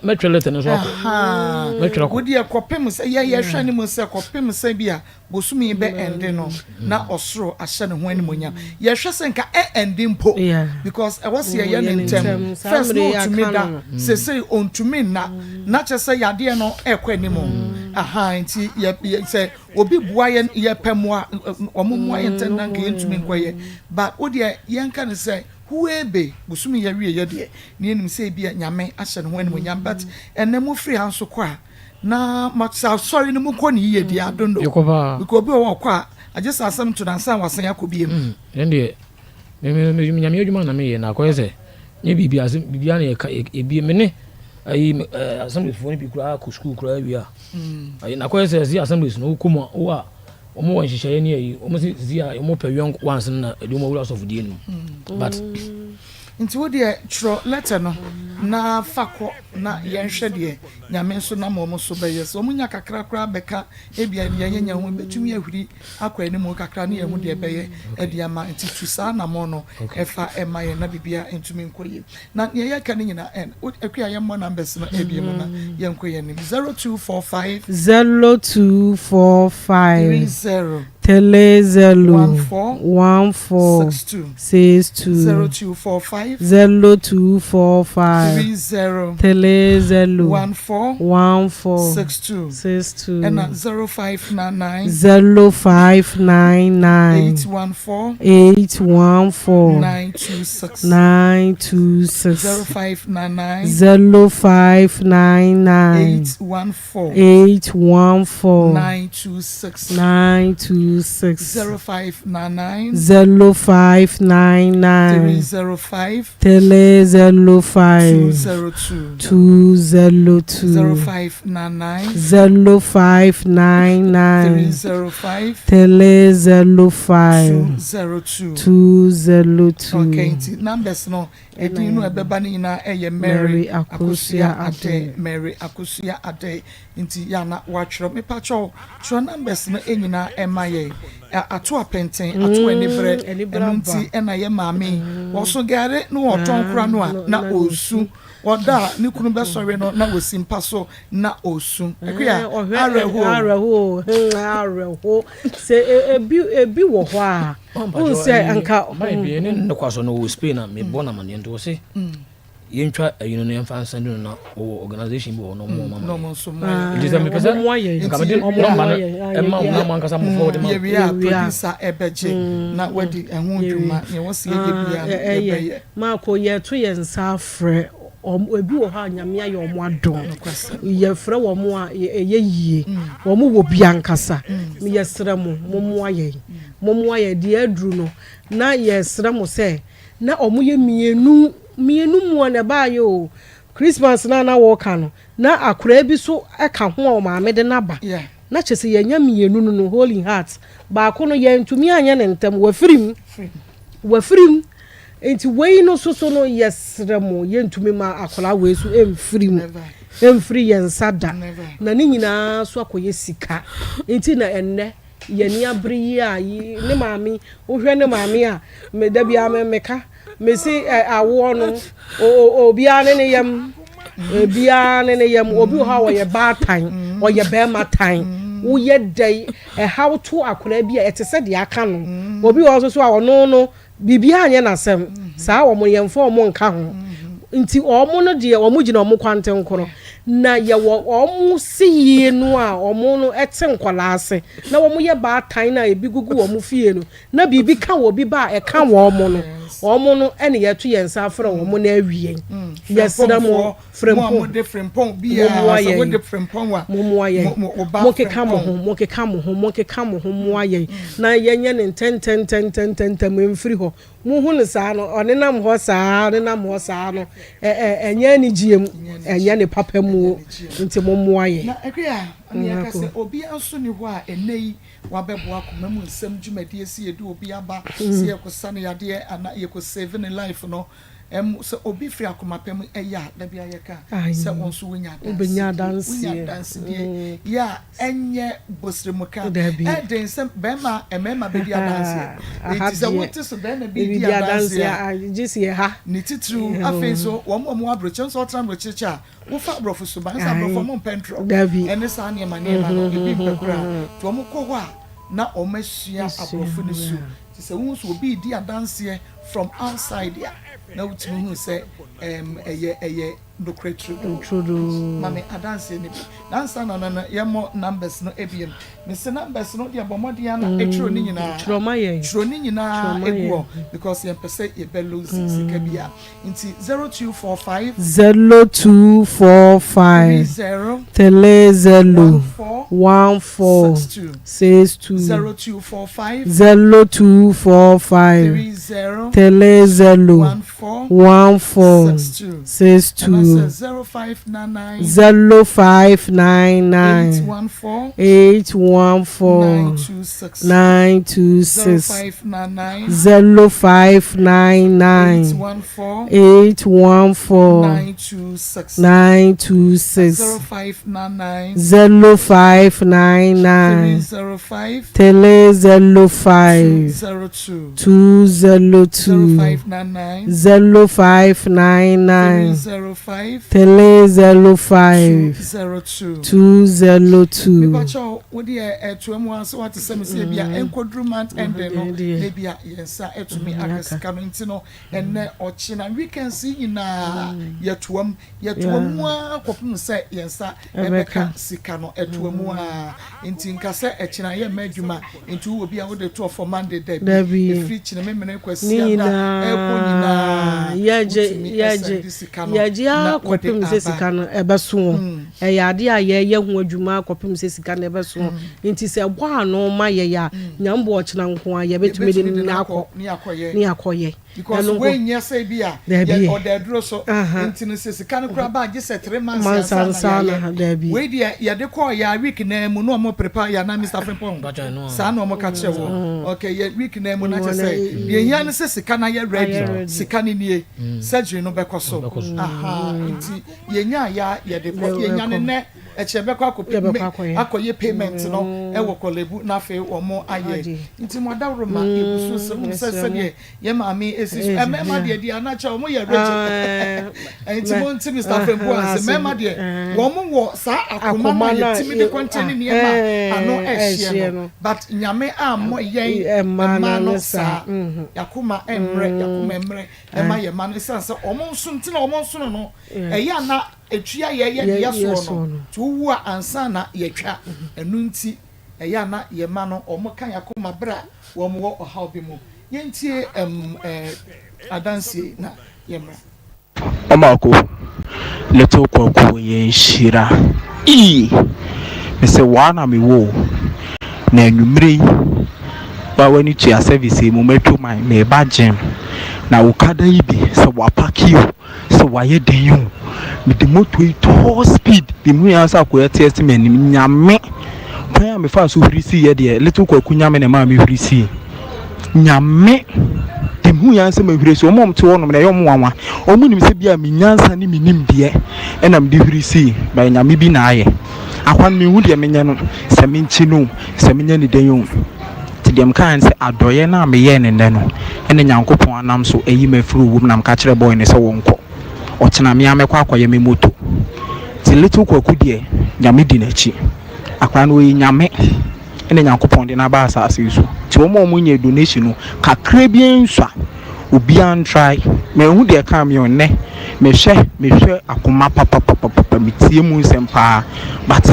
Speaker 5: mɛtwerɛ lɛtɛ no nso akɔ mɛtwerɛ akɔ.
Speaker 2: Wodeɛ kɔpem sɛ yɛ yɛhwɛ ne mu sɛ kɔpem sɛ bi a bosome yi bɛ ɛnde no na ɔsoro ahyɛ ne ho animonyam yɛhwɛ sɛ nka ɛ ɛnde mpo because ɛwɔ sɛ yɛyɛ ne ntɛm first na ɔtumi da sesei ɔntumi nna na kyɛ sɛ yadeɛ no ɛkɔ anim aha nti yɛ sɛ obi boa yɛ yɛpɛ mmoa wɔn mmoa yɛ ntɛm na nka yɛntumi nkɔyɛ but wodeɛ yɛnka ne sɛ Huebe, bosome yi awieɛ deɛ na yɛnim sɛ ebia Nyame ahyɛ ne ho animuonyam but ɛnɛ mo firi ha nso kɔ a na ma sɛ asɔre no mo kɔ ne yie deɛ I don't know
Speaker 5: Yɛkɔ paa.
Speaker 2: Because obi wɔ hɔ a ɔkɔ a agye sɛ asɛm to no ansa na wasan akɔ biom.
Speaker 5: Mm, ɛn deɛ me me me Nyame adwuma na meyɛ na akɔyɛ sɛ nyɛ biribi asɛm biribiara na yɛka yɛbie me ne ayi ɛɛ assemblies foɔ no bi koraa kɔ sukuu koraa wie a ayi na akɔyɛ sɛ ɛsi assemblies no wokɔ mu a wo a Wɔn wɔ nhyehyɛeɛ ne ayi wɔn si sisi a wɔn pɛ young ones no na ɛde wɔn awura asɔfodie no mu but.
Speaker 2: Nti wo deɛ twerɛ letter no na fa kɔ na yɛnhwɛ deɛ Nyame nso nam wɔn so bɛyɛ. Sɛ wɔn nya kakra koraa bɛka ebia deɛ yɛnya ho ɛbɛtumi ahuri akɔ anim kakra ne yɛahu deɛ ɛbɛyɛ de ama. Nti tu saa anamɔn no fa ma yɛn na biribiara ntumi nkɔ yie. Na nea yɛka no nyinaa ɛn Akua yɛmmɔ numbers no ebiem na yɛnkɔ yɛn anim. 0245.
Speaker 6: 0245.
Speaker 2: 30.
Speaker 6: 30.
Speaker 2: 14.
Speaker 6: 14.
Speaker 2: 62.
Speaker 6: 62.
Speaker 2: 0245.
Speaker 6: 0245.
Speaker 2: 30.
Speaker 6: 30.
Speaker 2: 14.
Speaker 6: 14.
Speaker 2: 62.
Speaker 6: 62.
Speaker 2: Ɛna 0599.
Speaker 6: 0599.
Speaker 2: 814.
Speaker 6: 814.
Speaker 2: 926.
Speaker 6: 926.
Speaker 2: 0599.
Speaker 6: 0599.
Speaker 2: 814.
Speaker 6: 814.
Speaker 2: 926.
Speaker 6: 926. 6.
Speaker 2: 0599.
Speaker 6: 0599.
Speaker 2: 305.
Speaker 6: 305.
Speaker 2: 202.
Speaker 6: 202.
Speaker 2: 0599.
Speaker 6: 0599.
Speaker 2: 305.
Speaker 6: 305.
Speaker 2: 202.
Speaker 6: 202.
Speaker 2: Okay, nti numbers no edin no ɛbɛba no nyinaa ɛyɛ Mary Akosua Adei Mary Akosua Adei nti yɛ ana watwerɛ mepakyɛw twerɛ numbers no nyinaa ɛma yɛ ato apɛntɛn ato anibrɛ ɛno nti ɛna yɛ maame yi wɔso gare no wɔtɔn kora no a na ɔresu ɔda a ne kunu bɛsɔre no na wɔsi mpa so na ɔresu Akua awerɛhoɔ
Speaker 6: awerɛhoɔ awerɛhoɔ sɛ ebi ebi wɔ hɔ a wohu sɛ nka.
Speaker 5: Mayɛ bi ne ne kɔ so no wɔ Spain a mebɔ no amaneɛ nti wɔ se yɛntwa ayi no na yɛmfa nsɛnde no na wɔwɔ organisation bi wɔ hɔ na ɔmo ɔmo ama yɛn nti sɛ mepɛ sɛ nka mede nɔmba no ɛma wo na mo ankasa mo forward ma
Speaker 2: yɛwie a producer ɛbɛgye na wadi ɛho dwuma nea ɛwɔ sɛ yɛyɛ biara no yɛbɛyɛ.
Speaker 6: Marco yɛto yɛn nsa afrɛ wɔn ebi wɔ hɔ a Nyame ayɛ wɔn adom yɛfrɛ wɔn a ɛyɛ yie wɔn wɔ bi ankasa yɛsrɛ mo mommoa yɛn mommoa yɛn deɛ aduru no na yɛsrɛ mo sɛ na wɔn yɛ mmienu mmienu mua na ɛbaayɛ o Christmas no a na wɔka no na akoraa bi so ka ho a ɔmaame de no aba na kyerɛ sɛ yɛanya mmienu no no hole in heart baako no yɛntumi anyɛ no ntɛm wafiri mu wafiri mu nti wei no so so no yɛsrɛ mo yɛntumi ma akwadaa wei so mfiri mu mfiri yɛn nsa da na ne nyinaa so akɔyɛ sika nti na ɛnnɛ yɛn ani abere yi a ne maame wohwɛ ne maame a me da biara me meka mesi awoɔ no obiara ne ne yam obiara ne ne yam obi wɔ hɔ a ɔyɛ baatan ɔyɛ bɛrima tan woyɛ dɛn ɛhaw to akwadaa bi a ɛte sɛ deɛ aka no obi wɔ hɔ nso so a ɔno no Biribiara nyɛ n'asɛm. Saa wɔn yɛmfa wɔn nka ho. Nti wɔn no deɛ wɔn gyina wɔn kwantenkoro. Na yɛwɔ wɔn seyie no a wɔn no te nkwadaa ase na wɔn yɛ baatan no a ebi gugu wɔn fie no na biribi ka wɔ bi ba a ɛka wɔn no wɔn no ɛna yɛto yɛn nsa afrɛ wɔn na awie. Yɛsrɛ mo.
Speaker 2: Frempɔn,
Speaker 6: Mommoa yɛn, mommoa yɛn, monkeka mo ho, monkeka mo ho, monkeka mo ho mmoa yɛn na yɛnyɛ no ntɛntɛntɛntɛntɛm mfiri hɔ. Mohu no saa no, ɔnenam hɔ saa, ɔnenam hɔ saa no, ɛ ɛ ɛnyɛ anigyeɛ mu, ɛnyɛ ne papa mu o, nti mommoa yɛn.
Speaker 2: Na Akua, nea ɛka sɛ obiara nso nni hɔ a ɛnnɛ yi wabɛboa koma mu nsɛm dwumadie sɛ yɛde obi aba sɛ yɛkɔsa no yadeɛ anaa yɛkɔ save ne life no, Ɛm, sɛ obi firi akoma pa mu yɛ a, da biara yɛka sɛ wo nso wonya adansedie. Wonya adansedie yɛ a ɛnyɛ bosremuka. Ɛyɛ den sɛ bɛrima, mmarima bɛdi adanseɛ. Enti sɛ wote sɛ bɛrima bi redi adanseɛ a, ne titiriw afei nso wɔn a wɔwɔ aburokyire, nso wɔtena aburokyire kyɛ a, wofa aborɔfo suban, sɛ aborɔfo wɔn mpɛ ntorɔ ɛne saa nneɛma nneɛma no, ebi mpɛ koraa. Nti wɔkɔ hɔ a, na wɔasua aborɔfo no su. Nti sɛ wohu sɛ obi redi adanseɛ from outside a na wotumi hu sɛ ɛɛm ɛyɛ ɛyɛ nokorɛ turodoo. Ma me adanseɛ no bi. Na ansa na no no yɛmmɔ numbers no ebiem. Mese numbers no deɛ bɔ mmɔden ara na twerɛ ne nyinaa.
Speaker 6: Twerɛ ma yɛn.
Speaker 2: Twerɛ ne nyinaa gu hɔ because yɛmpɛ sɛ yɛbɛ lose sika biara. Nti 0245.
Speaker 6: 0245.
Speaker 2: 30.
Speaker 6: 30.
Speaker 2: 14.
Speaker 6: 14.
Speaker 2: 62.
Speaker 6: 62.
Speaker 2: 0245.
Speaker 6: 0245.
Speaker 2: 30.
Speaker 6: 30.
Speaker 2: 14.
Speaker 6: 14.
Speaker 2: 62.
Speaker 6: 62.
Speaker 2: Anaasɛ 0599.
Speaker 6: 0599.
Speaker 2: 814.
Speaker 6: 814.
Speaker 2: 926.
Speaker 6: 926.
Speaker 2: 0599.
Speaker 6: 0599.
Speaker 2: 814.
Speaker 6: 814.
Speaker 2: 926.
Speaker 6: 926.
Speaker 2: 0599.
Speaker 6: 0599.
Speaker 2: 305.
Speaker 6: 305.
Speaker 2: 202.
Speaker 6: 202.
Speaker 2: 0599.
Speaker 6: 0599.
Speaker 2: 305.
Speaker 6: 305.
Speaker 2: 202.
Speaker 6: 202.
Speaker 2: Mepakyɛw, wo deɛ ɛtoa mu ara sɛ woate sɛ mese ebia ɛnkɔduru month ending no na ebia yɛn nsa atumi aka sika no nti no ɛnnɛ ɔkyena weekends yi nyinaa yɛtoa mu yɛtoa mu ara kɔpem sɛ yɛn nsa ɛbɛka sika no ɛtoa mu. nko ara nti nka sɛ ɛkyena yɛ mma adwuma nti wowɔ bi a wode to for Monday dabi
Speaker 6: Dabi.
Speaker 2: ɛfiri kyene memene
Speaker 6: Ne
Speaker 2: kwasiada ɛkɔ
Speaker 6: nyinaa
Speaker 2: nyinaa
Speaker 6: yɛgye
Speaker 2: wotumi
Speaker 6: yɛgye
Speaker 2: ɛsɛnde sika no
Speaker 6: yɛgye
Speaker 2: na
Speaker 6: ara
Speaker 2: wode
Speaker 6: kɔpem sɛ
Speaker 2: aba.
Speaker 6: sika no ɛbɛso wɔn. Ɛyɛ adeɛ a yɛyɛ ho adwuma kɔpem sɛ sika no ɛbɛso wɔn. Nti sɛ ɛbɔ ano ma yɛn a, Nyame boa ɔkyena nko ara yɛbɛtumi de
Speaker 2: Yɛbɛtumi de
Speaker 6: no
Speaker 2: no
Speaker 6: akɔ
Speaker 2: akɔ ne akɔyɛ.
Speaker 6: ne akɔyɛ.
Speaker 2: Because
Speaker 6: Ɛno nko.
Speaker 2: wei nyɛ sɛ bi a yɛ
Speaker 6: Dabi.
Speaker 2: ɔda aduro so
Speaker 6: Aha.
Speaker 2: nti no sɛ sika no koraa ba a gye sɛ 3 months
Speaker 6: Months
Speaker 2: ansa na
Speaker 6: ansa na,
Speaker 2: yɛayɛ.
Speaker 6: dabi.
Speaker 2: Wei deɛ yɛde kɔɔ yɛ a week naa mu na ɔmo prepare yɛ anaa Mister Frimpong?
Speaker 5: Mpakyɛ ɛno a.
Speaker 2: Saa na ɔmo ka kyerɛ wo. Okay yɛ week naa mu na
Speaker 6: Mu
Speaker 2: kyerɛ
Speaker 6: na
Speaker 2: sɛ deɛ ehia ne sɛ sika no ayɛ
Speaker 6: Ayɛ
Speaker 2: ready.
Speaker 6: ready.
Speaker 2: Sika no nie. Surgery no bɛkɔ so.
Speaker 5: Bɛkɔ so.
Speaker 2: Ahaa nti yɛnyaa yɛ a yɛde kɔ.
Speaker 6: Yɛ
Speaker 2: Yɛnya no
Speaker 6: bɛkɔ.
Speaker 2: nnɛ ɛkyɛ yɛbɛkɔ akɔ
Speaker 6: Yɛbɛkɔ akɔyɛ.
Speaker 2: akɔyɛ payment no ɛwɔ Korle-Bu na afei wɔn ayɛ.
Speaker 6: Agye.
Speaker 2: Nti mo adaworoma yɛgu so sɛ wohu sɛ
Speaker 6: Yɛsrɛ mo.
Speaker 2: sɛdeɛ yɛn maame esi so mmarima deɛ deɛ anakyɛ wɔn yɛ rich nti mo nti Mr. Frimpong ase mmarima deɛ wɔn wɔ saa akoma no a yɛtumi de kɔntɛn ne nneɛma a ano ɛhyeɛ no but Nyame ammɔ yɛn mmaa no saa yakoma mmerɛ yakoma mmerɛ ɛma yɛn mma no esiane sɛ wɔn nso nti na wɔn nso no ɛyɛ ana etua yɛyɛ deɛ soɔ no nti wowu a ansa na yɛtwa ɛno nti ɛyɛ ana yɛn mma no wɔn ka yakoma berɛ a wɔn wɔ ɔhaw bi mu. Yɛntie ɛm eh, adansie na yɛmmra.
Speaker 7: Ɔmaako little Kwaku yɛ nhyira ii mesɛ waa na mewɔ o na anwummere yi wa w'ani tua service yi mu mɛtwo man meba gym na okada yi bi sɛ wapaki o sɛ wayɛ den o mede moto yi tɔɔ speed de mu yɛn sɛ akɔyɛ teɛ si m'anim Nyame kwan a mefa so huri si yɛ deɛ little Kwaku Nyame na ɛmaa me huri si Nyame de mehu yɛn sɛ mahuri si wɔn a wɔte hɔnom na ɛyɛ wɔn nwanwa wɔn nim sɛ bi a me nyansa ne me nimdeɛ ɛna mede huri si bɛyɛ Nyame bi na ayɛ akwa no mehu deɛ menyɛ no sɛ menkyi no sɛ menyɛ ne den o nti deɛ meka ne sɛ adɔeɛ no a meyɛɛ ne nnɛ no ɛna Nyankopɔn anam so ayi me afiri owuom na meka kyerɛ boy no sɛ wɔnkɔ ɔkyena me a mɛkɔ akɔyɛ me moto nti little Kwaku deɛ Nyame di n'akyi akwadaa no ɔyɛ Nyame ɛna Nyankopɔn de no aba asase yi so nti wɔn a wɔn nyɛ donation no kakra bi nsua obiara ntry mahu deɛ ɛka mi nnɛ mehwɛ mehwɛ akoma papapapapa metie mu nsɛm paa but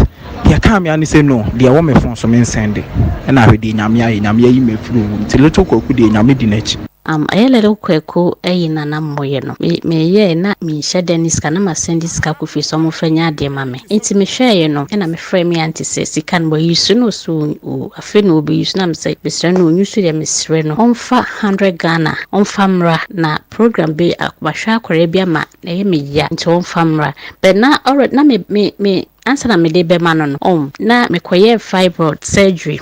Speaker 7: deɛ ɛka mi ani sɛ no deɛ ɛwɔ me phone so me nsɛn de ɛna ahwɛ deɛ Nyame ayɛ Nyame ayi me afiri owu nti little Kwaku deɛ Nyame di n'akyi.
Speaker 8: Ɛyɛ little Kwaku ayi na na moyɛ no. Me meyɛɛ na menhyɛ da ne sika na masan de sika kɔ fie sɛ ɔmomfa nyɛ adeɛ ma me. Nti mehwɛeɛ no ɛna mefrɛɛ me aunty sɛ sika no wayi so na ɔse o afei na ɔbɛyi so na mesɛ mesrɛ no ɔnyi so deɛ mesrɛ no ɔmfa 100 Ghana ɔmfa mmra na program bi mahwɛ akwadaa bi ama ɛyɛ me ya nti ɔmfa mmra but na already na me me me ansa na mede bɛma no no na mekɔyɛɛ fibroid surgery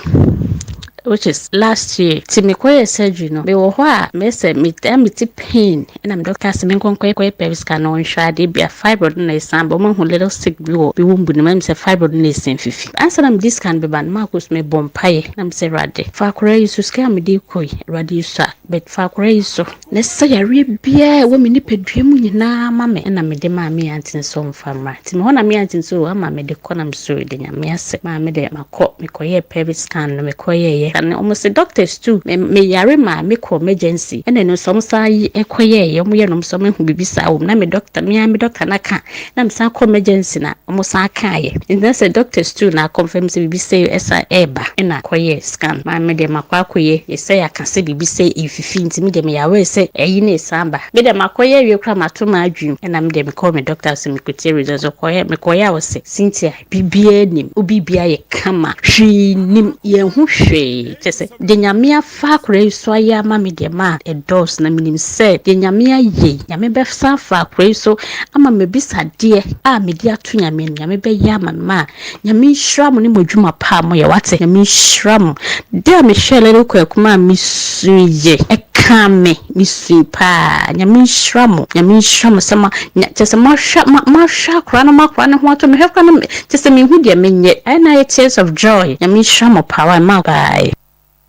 Speaker 8: which is last year nti mekɔyɛɛ surgery no mewɔ hɔ a mɛsɛ me na mete pain ɛna me doctor sɛ menkɔ nkɔyɛ pelvic scan na ɔnhwɛ adeɛ bi a fibroid no na ɛsan ba ɔmahu little stick bi wɔ me womb no mu ɛna sɛ fibroid no na ɛsan fifi ansa na mede scan bɛba no maakɔ so mebɔ mpaeɛ na mesɛ Awurade fa akwadaa yi so sika a mede kɔ yi Awurade yi so a but fa akwadaa yi so na sɛ yareɛ biara ɛwɔ me nipadua mu nyinaa ma me ɛna mede maa me aunty nso ɔmfa mmra nti mehɔ na me aunty nso ama mede kɔ na mesɛ de Nyame ase maa me de makɔ mekɔyɛɛ pelvic scan no mekɔyɛɛyɛ na ɔmo sɛ doctors too me meyare maa mekɔ emergency ɛna ɛno nso ɔmo san yi ɛkɔyɛɛyɛ ɔmo yɛ no ɔmo sɛ ɔmo ehu biribi saa wɔ mu na me doctor me ara me doctor na ka na me san kɔ emergency na ɔmo san kaayɛ nti na sɛ doctors too na confirm sɛ biribi sɛ ɛsa ɛɛba ɛna kɔyɛɛ scan maa me deɛ makɔ akɔyɛ yɛsɛ yɛaka sɛ biribi sɛ efifi nti me deɛ meyɛ aware sɛ ɛyi na ɛsan ba me deɛ makɔyɛ awie koraa mato m'adwene ɛna me deɛ mekɔɔ me doctor sɛ mekɔtie results ɔkɔyɛ mekɔyɛ a ɔsɛ Cynthia biribiara nim wo biribiara yɛ kama hwee nim yɛn ho hwee kyɛ sɛ deɛ Nyame afa akwadaa yi so ayɛ ama me deɛ ma ɛdɔɔso na menim sɛ deɛ Nyame ayɛ yi Nyame bɛsan afa akwadaa yi so ama m'abisadeɛ a mede ato Nyame anim Nyame bɛyɛ ama me ma Nyame nhyira mo ne mo adwuma pa a moyɛ wate Nyame nhyira mo da a mehwɛɛ Little Kwaku maa mesuiɛ ɛkaa me mesui paa Nyame nhyira mo Nyame nhyira mo sɛ ma kyɛ sɛ moahwɛ moahwɛ akora no moakora ne ho ato mehwɛ kora no kyɛ sɛ mehu deɛ menyɛ ɛyɛ na ayɛ tears of joy Nyame nhyira mo paa wa ma bye.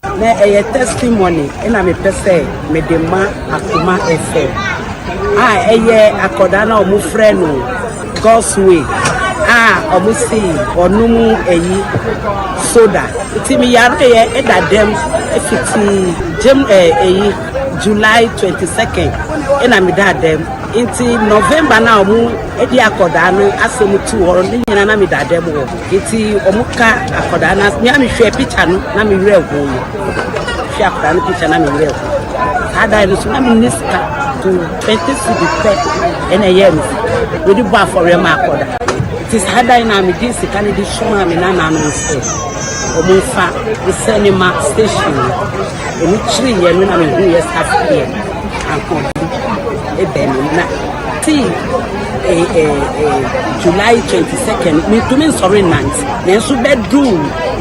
Speaker 9: Na ɛyɛ testimony na mepɛ sɛ mede ma Akoma FM a ɛyɛ akɔdaa no a wɔfrɛ no God's Way a wɔn si ɔnom ɛyi soda nti meyareɛ ɛda dɛm fiti gyem ɛyi July 22nd ɛna meda dɛm. Nti November no a ɔmo de akɔdaa no asɛm too hɔ no ne nyinaa na meda dɛm hɔ. Nti ɔmo ka akɔdaa no me a mehwɛɛ picture no na me werɛ hooe. Mehwɛɛ akɔdaa no picture na me werɛ hooe. Saa dan no so na menni sika to 20 cedi pɛ ɛna ɛyɛɛ me sika. Mede bɔ afɔreɛ ma akɔdaa. Nti saa dan no a mede sika no de somaa me nananom sɛ ɔmo mfa nsɛne ma station no. Ɔmo kyeree yɛn no na mehuu yɛ staff deɛ ahoɔden ɛbɛn me na ti eh, eh, eh, July 22nd mentumi nsɔre nnante nanso bɛduu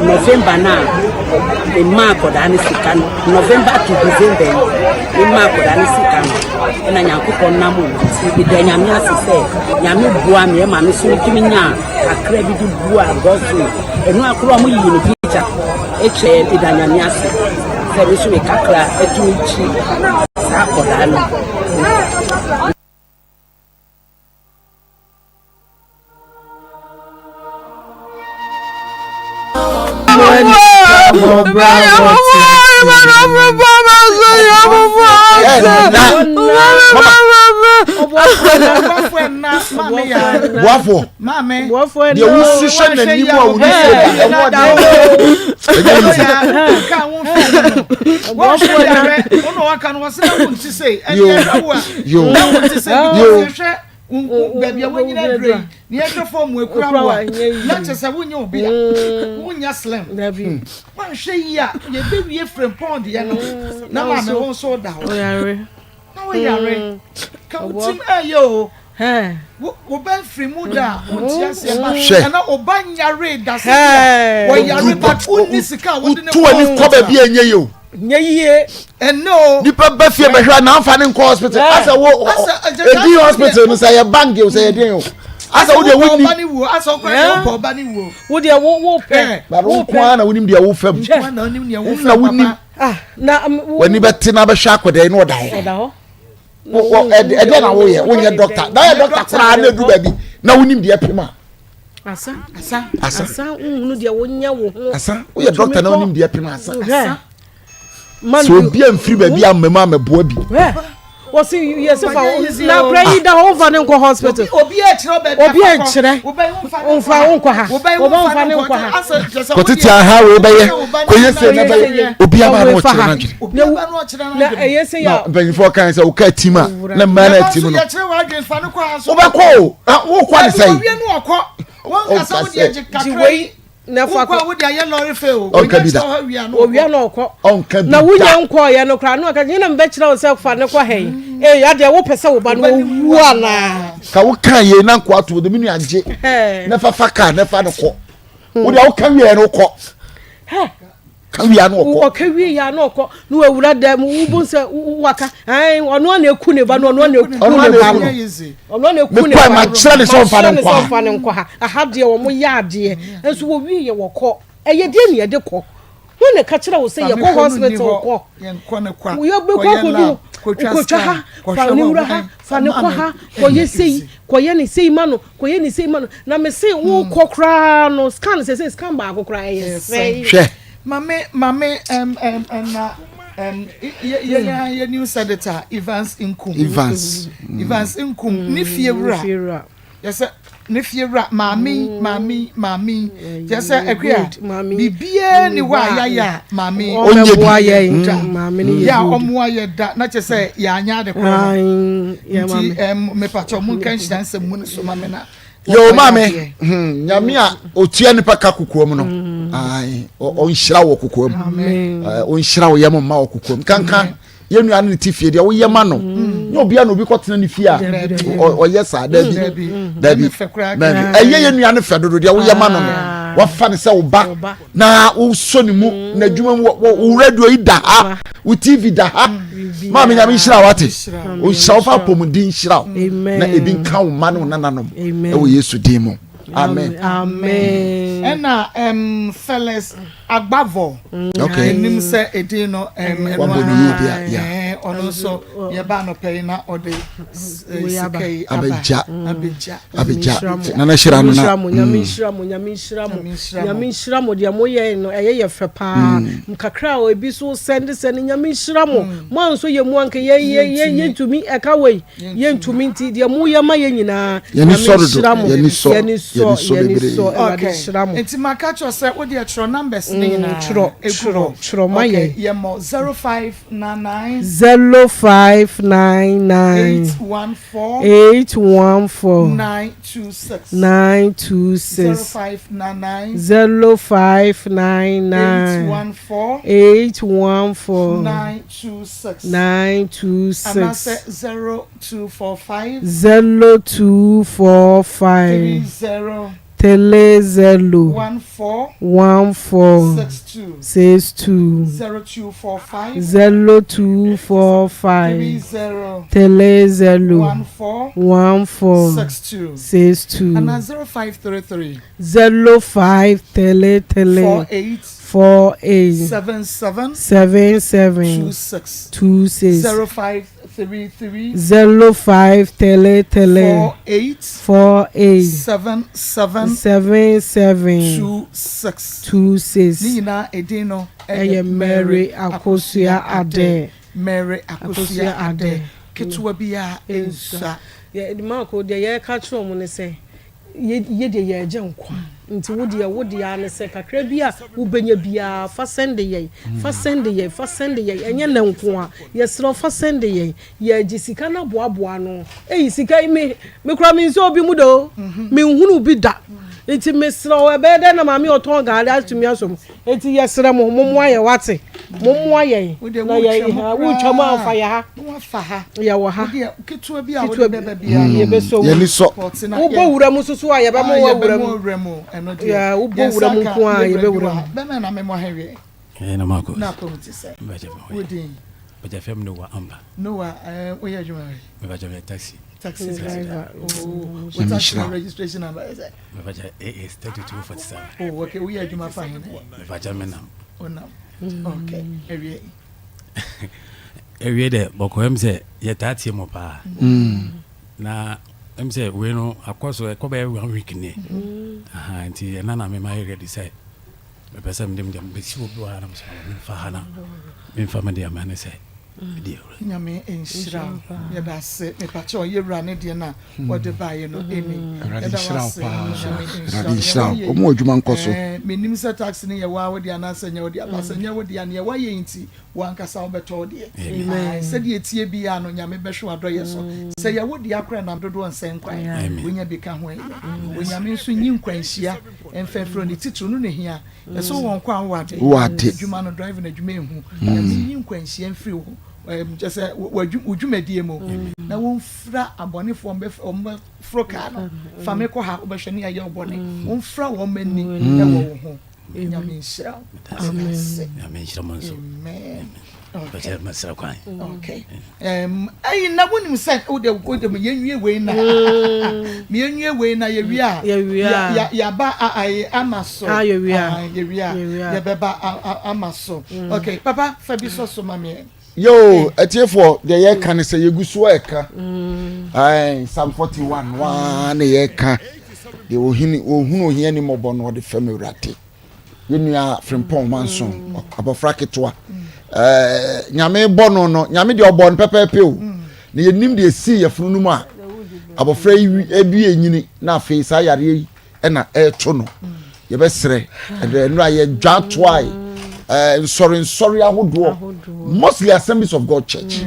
Speaker 9: November no a mema akɔdaa no sika no November to December yi mema akɔdaa no sika no ɛna Nyankopɔn nam nti meda Nyame ase sɛ Nyame boa me ɛma me so metumi nyaa kakra bi de bua gɔso ɛno akoro a wɔyii no picture Ɛkyɛɛ meda Nyame ase sɛ me nso me kakra atumi kyi saa akɔdaa no.
Speaker 10: Boafoɔ. Deɛ wosu hyɛ n'anim a woni fie da ɛho ɔden ɛnyɛ easy. Yo yo yo.
Speaker 2: Baabi a wanyina aduro yi na yɛhwɛ fɔm mu ekura wo a na kyerɛ sɛ wonyɛ obi a wonya slim wanhwɛ yi a yɛbɛwie frempɔn deɛ no na maame wo nso da hɔ na woyare ka wo tim ɛyɛ o wo ba mfiri mu da a wonte aseɛ ba ɛna wo ba nyare da sɛ bia wɔyare but wonni sika a wode ne
Speaker 10: kɔ w'ani kɔ baabi a ɛnyɛ yie o
Speaker 6: nyɛ yie
Speaker 2: ɛnɛ o
Speaker 10: nipa ba fie bɛhwɛ a nanfa ne nkɔ hospital asɛ wo edi hospital no sɛ yɛ bank o sɛ yɛ den o asɛ wo deɛ wo ni
Speaker 6: wo deɛ wo wo pɛ
Speaker 10: bari wo nko ara na wonim deɛ wo fam na wonim w'ani bɛte na bɛhwɛ akɔda yi na ɔda hɔ ɛdeɛ na woyɛ wonyɛ dɔkta na yɛ dɔkta koraa na edu baabi na wonim deɛ pem a.
Speaker 6: asa asa asa wohunu deɛ wonyɛ wo ho
Speaker 10: asa woyɛ dɔkta na wonim deɛ pem asa asa sɛ obi amfiri baabi amma mu amɛboa bi
Speaker 6: wɔsi yɛsi fa na akora yi da hɔ nfa ne nkɔ hospital
Speaker 2: obi ɛkyerɛ baabi
Speaker 6: obi ɛkyerɛ nfa nkɔ ha obi nfa ne nkɔ ha
Speaker 10: kɔtete aha wei bɛyɛ kɔyɛ se na bɛyɛ obi aba na ɔkyerɛ
Speaker 6: n'adwene na ɛyɛ se ya
Speaker 10: mpanyinfoɔ kan sɛ woka tim a na mmaa na tim no wobɛkɔ o wokɔ ne sɛn
Speaker 6: ɔnkasɛ na fa kɔ
Speaker 2: wode ayɛ lɔre fɛ o
Speaker 10: ɔnka bi da
Speaker 6: owia na ɔkɔ
Speaker 10: ɔnka bi
Speaker 6: na wonya nkɔɔyɛ no koraa na ɔka nyina mbɛkyerɛ wo sɛ fa ne kɔ ha yi mm. ee adeɛ wopɛ sɛ wo ba no ɔwu anaa
Speaker 10: ka woka yei na nkoa to de me nua gye na fa fa kaa na fa no kɔ hmm. wode a woka wieɛ no wokɔ ka wie a na ɔkɔ.
Speaker 6: Ɔka wie yɛ a na ɔkɔ na wawura dan mu wobu sɛ waka ɛn ɔno a na eku ne ba no ɔno a na eku ne ba no ɔno a na eku ne ba no
Speaker 10: makyerɛ ne sɛ ɔnfa ne nkɔ ha
Speaker 6: ɔnfa ne nkɔ ha aha deɛ wɔn yɛ adeɛ nso wɔwie yɛ wɔkɔ ɛyɛ deɛ ne yɛde kɔ ho na ɛka kyerɛ wo sɛ yɛkɔ hospital kɔ yɛbɛkɔ akɔdu kɔtwa ha fa ne wura ha fa ne kɔ ha kɔyɛ sei kɔyɛ ne sei ma no Kɔyɛ ne sei ma no na me se wo kɔ koraa no scan sɛ sɛ scan baako koraa ɛyɛ sɛn.
Speaker 10: Hwɛ.
Speaker 2: Mame mame ɛm ɛm ɛna ɛm yɛ yɛ yɛ news editor Evans Nkum.
Speaker 10: Evans.
Speaker 2: Evans Nkum ne fie wura. Yɛ sɛ ne fie wura maame yi maame yi maame yi kyerɛ sɛ akua biribiara ni hɔ a yɛayɛ a maame yi
Speaker 10: ɔnyɛ bi
Speaker 2: yɛ a ɔmoa yɛ da na kyerɛ sɛ yɛanyɛ ade korɔ no nti mepakyɛ mo nka nhyira nsɛm mu no so ma me na
Speaker 10: yo maame hmm, nyame a ɔtua nipa ka kokoa mu no mm. ɔnhyira wɔ kokoa mu ɔnhyira wo yɛ mo mma wɔ kokoa mu kankan yɛn nua no ne ti fie deɛ woyɛ ma no mm. nyɛ obia na obi kɔtena ne fie a ɔyɛ saa dabi dabi dabi ɛyɛ yɛn nua no fɛ dodo deɛ woyɛ ma no no ah. wafa ne sɛ wo ba na wosɔ ne mu mm. na adwuma mu wo radio yi da ha wo tv da ha mm. maame nyame nhyira wate nhyira wo fa apɔmuden nhyira wo na ebi nka wo mma ne wo nananom ɛwɔ yesu din mu amen
Speaker 6: amen
Speaker 2: ɛna um, Felix Agbavor.
Speaker 10: Okay.
Speaker 2: Menim sɛ edin no
Speaker 10: ɛno Wabɔ ne yie deɛ, yeah.
Speaker 2: ɔno nso yɛba anɔpa yi na ɔde sika yi aba.
Speaker 10: Abɛgya.
Speaker 2: Abɛgya.
Speaker 10: Abɛgya. Nana hyira no na.
Speaker 6: Nyame nhyira mo, nyame nhyira mo, nyame nhyira mo deɛ moyɛ no ɛyɛ yɛ fɛ paa. Kakra a ebi so sɛnde sɛnde nyame nhyira mo. Mo anso yɛ mu anka yɛ yɛ yɛ yɛntumi ɛka wei yɛntumi nti deɛ moyɛ ma yɛ nyinaa.
Speaker 10: Yɛni
Speaker 6: Nyame
Speaker 10: sɔ dodo.
Speaker 6: nhyira mo.
Speaker 10: Yɛni sɔ.
Speaker 6: Yɛni sɔ
Speaker 10: Yɛni sɔ
Speaker 6: yɛni
Speaker 10: bebree.
Speaker 6: sɔ Awurade
Speaker 2: Okay.
Speaker 6: nhyira mo.
Speaker 2: Nti maka kyerɛ sɛ wode twerɛ numbers ne nyinaa.
Speaker 6: Twerɛ
Speaker 2: egu
Speaker 6: twerɛ
Speaker 2: hɔ.
Speaker 6: twerɛ ma
Speaker 2: Okay,
Speaker 6: yɛn.
Speaker 2: yɛmmɔ 0599
Speaker 6: 0599
Speaker 2: 814
Speaker 6: 814
Speaker 2: 926
Speaker 6: 926
Speaker 2: 0599
Speaker 6: 0599
Speaker 2: 814
Speaker 6: 814
Speaker 2: 926
Speaker 6: 926
Speaker 2: anaasɛ 0245
Speaker 6: 0245
Speaker 2: 30
Speaker 6: 30
Speaker 2: 14
Speaker 6: 14
Speaker 2: 62
Speaker 6: 62
Speaker 2: 0245
Speaker 6: 0245
Speaker 2: 30
Speaker 6: 30
Speaker 2: 14
Speaker 6: 14
Speaker 2: 62
Speaker 6: 62
Speaker 2: anaa 0533
Speaker 6: 0533
Speaker 2: 48
Speaker 6: 48
Speaker 2: 77
Speaker 6: 77
Speaker 2: 26
Speaker 6: 26
Speaker 2: 0533
Speaker 6: 0533
Speaker 2: 48
Speaker 6: 48
Speaker 2: 77
Speaker 6: 77
Speaker 2: 26
Speaker 6: 26
Speaker 2: ne nyinaa edin no
Speaker 6: ɛyɛ Mary Akosua Ade.
Speaker 2: Mary Akosua
Speaker 6: Akosua
Speaker 2: Ade
Speaker 6: Ade.
Speaker 2: ketewa bi a nsua
Speaker 6: Yɛ Marco deɛ yɛreka kyerɛ wɔn ne sɛ yɛ yɛ deɛ yɛregye nkwa nti wo deɛ wo deɛ ara ne sɛ kakra bi a wobɛnya biara fa sɛnde yɛn fa sɛnde yɛn fa sɛnde yɛn ɛnyɛ nnɛ nko a yɛsrɛ wo fa sɛnde yɛn yɛregye sika no aboaboa ano eyi sika yi me me koraa mensɛ obi mu da o menhunu bi da nti mesrɛ wo ɛbɛyɛ dɛn na maame a ɔtɔn gaade atumi asɔ mu Enti yɛsrɛ mo, mommoa yɛn, woate? Mommoa yɛn na yɛn, wotwa mu a, fa yɛ ha. Yɛwɔ ha.
Speaker 2: Ketewa bi a wode bɛba biara no,
Speaker 6: yɛbɛsɔ mu.
Speaker 10: Yɛni sɔ.
Speaker 6: Wobɔ wura mu nso so a, yɛbɛma woawura mu. Wobɔ wura mu nko a, yɛbɛwura mu.
Speaker 2: Bɛmɛ na memmɔ ha wie.
Speaker 11: Ɛyɛ na Marcus.
Speaker 2: Na akɔm te sɛ. Wodin.
Speaker 11: Bɛgya fam Noah Ampa.
Speaker 2: Noah, woyɛ adwuma wɛ?
Speaker 11: Mebɛgya meyɛ taxi.
Speaker 2: Taxi driver. Oh, wo taxi registration number yɛ sɛ?
Speaker 11: Mepakyɛ AA 3247.
Speaker 2: Oh okay, woyɛ adwuma fa he?
Speaker 11: Mepakyɛ me nam.
Speaker 2: O nam. Okay, awie.
Speaker 11: Awie dɛ bɔkɔ ɛm sɛ yɛtaa tie mo paa.
Speaker 10: Mm.
Speaker 11: Na ɛm sɛ wei no akɔ so ɛkɔ bɛyɛ one week nie. Mm. Aha nti ɛna na mema yɛ ready sɛ mepɛ sɛ mede mede bɛsi obi wɔ ha na mesɛ memfa ha na memfa mede ama ne sɛ
Speaker 2: Nyame nhyira wo yɛda ase mepakyɛw yɛwura ne deɛ na wɔde baeɛ no ɛni
Speaker 10: Awurade
Speaker 2: yɛda
Speaker 10: nhyira wo
Speaker 2: wase
Speaker 10: paa
Speaker 2: Nyame nhyira
Speaker 10: Awurade
Speaker 2: wo
Speaker 10: nhyira
Speaker 2: nea
Speaker 10: wo
Speaker 2: woayɛ
Speaker 10: ɔmo adwuma nkɔ so
Speaker 2: yi menim sɛ tax no yɛ waa wo deɛ anaasɛ nyɛ wo deɛ but sɛ nyɛ wo deɛ a nea woayɛ yi nti wankasa wobɛtɔ wo deɛ Ae sɛdeɛ ɛteɛ biara no Nyame bɛhwɛ w'adɔyɛ so sɛ yɛ wo dea koraa nam dodoɔ nsɛ nkwan wonya bi ka ho ɛyɛ Onyame nso nyi nkwanhyia mfa mfiri wo ne titiriw no na ɛhia Ɛsɛ wɔ nko a wowɔ ade.
Speaker 10: Wowɔ ade.
Speaker 2: Adwuma no driving adwuma ehu. Nyame nyi nkwanhyia mfiri wo kyɛ sɛ wo dwumadie mu na wɔmfira abɔnefoɔ wɔn bɛforo kaa no fa me kɔ ha wobɛhwɛ ne ayɛ ɔbɔne wɔmfira wɔn ani ɛwɔ wo ho. Nyame nhyira wo.
Speaker 11: Nyame nhyira mo nso.
Speaker 2: Amen.
Speaker 11: Okay. Masra kwan.
Speaker 2: Okay. Um, ayi na wonim sɛ wode wode yɛnwie wei na yɛnwie wei na yɛwie a yɛaba ayi ama so
Speaker 6: ah, yɛwie a
Speaker 2: yɛwie a yɛbɛba ama so mm. okay papa fa bi sɔ so ma me
Speaker 10: yo atiefoɔ deɛ yɛka ne sɛ yɛgu so ɛka mm. Psalm 41 waa ne yɛka deɛ ɔhunu ohia ni mmɔbɔ no ɔde fam awurade yɛn nua Frimpong Manson abɔfra ketewa ɛɛ nyame bɔ no no nyame deɛ ɔbɔ no pɛpɛɛpɛ o na yɛnim deɛ esi yɛfunu no mu a abɔfra yi ebi enyini na afei saa yareɛ yi ɛna ɛɛto no yɛbɛsrɛ ɛdɛ nnura yɛdwa toae ɛɛ nsɔre nsɔre ahodoɔ mostly Assemblies of God Church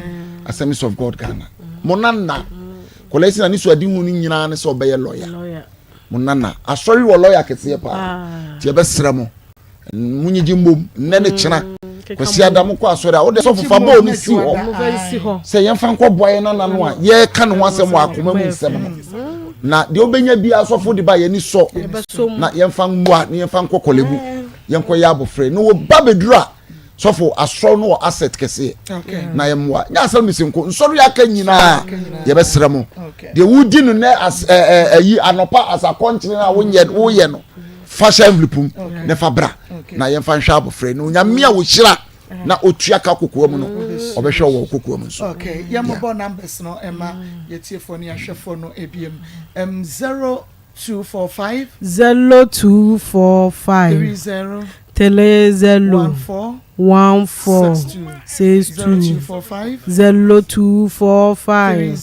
Speaker 10: Assemblies of God Ghana mo nana kɔlɛsi na ne so adi hu no nyinaa ne sɛ ɔbɛyɛ lɔya. mo nana asɔre wɔ lɔya kɛseɛ paa ah. nti yɛbɛsrɛ mo monyegye mmom nnɛ ne kyena mm, kwasi ada mo kɔ asɔre a wode sɔfo fa bɔɔl no si hɔ sɛ yɛmfa nkɔboa yɛn nana no a yɛreka ne ho asɛm wɔ akoma mu nsɛm no mm. na deɛ wobɛnya biara sɔfo de ba yɛni sɔ na yɛmfa mmoa na yɛmfa nkɔ kɔlɛbu yɛnkɔyɛ abɔfra na wɔba bɛduru a sɔfo asɔr no wɔ asset kɛseɛ na yɛmmoa nyɛ asɛm mesi nko nsɔre aka nyinaa yɛbɛsrɛ mo deɛ wodi no nɛ as ɛɛ ɛyi anɔpa as akɔnkyene a wonyɛ woyɛ no fa hyɛ envelope mu na fa bra na yɛmfa nhwɛ abɔfra no onyame a wɔhyira na otua ka kokoa mu no mm. Ɔbɛhwɛ wo wɔ wo kokoa mu nso.
Speaker 2: Okay, yɛmmobɔ numbers no mma yɛtiefoɔ ne yɛahwɛfoɔ no ebiem. Um, 0245.
Speaker 6: 0245.
Speaker 2: 30.
Speaker 6: 30.
Speaker 2: 14.
Speaker 6: 14.
Speaker 2: 62.
Speaker 6: 62.
Speaker 2: 0245.
Speaker 6: 0245.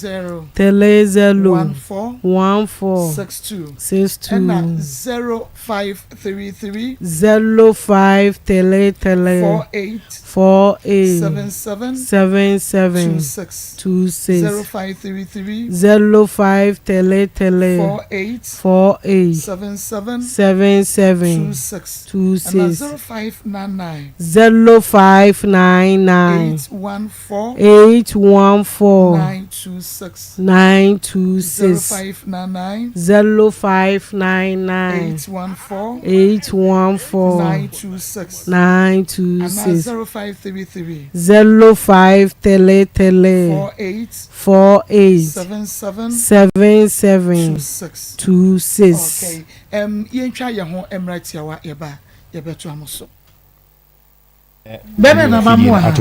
Speaker 2: 30.
Speaker 6: 30.
Speaker 2: 14.
Speaker 6: 14.
Speaker 2: 62.
Speaker 6: 62.
Speaker 2: Ɛna 0533.
Speaker 6: 0533.
Speaker 2: 48.
Speaker 6: 48.
Speaker 2: 77.
Speaker 6: 77.
Speaker 2: 26.
Speaker 6: 26.
Speaker 2: 0533.
Speaker 6: 0533.
Speaker 2: 48.
Speaker 6: 48.
Speaker 2: 77.
Speaker 6: 77.
Speaker 2: 26.
Speaker 6: 26.
Speaker 2: Ɛna 0599.
Speaker 6: 0599.
Speaker 2: 814.
Speaker 6: 814.
Speaker 2: 926.
Speaker 6: 926.
Speaker 2: 0599.
Speaker 6: 0599.
Speaker 2: 814.
Speaker 6: 814.
Speaker 2: 926.
Speaker 6: 926.
Speaker 2: Anaa 0533.
Speaker 6: 0533.
Speaker 2: 48.
Speaker 6: 48.
Speaker 2: 77.
Speaker 6: 77.
Speaker 2: 26.
Speaker 6: 26.
Speaker 2: Okay. Um, yɛntwa yɛn ho mmra tiawa yɛba yɛbɛtoa mo so. Bɛbɛ na ba mu aha.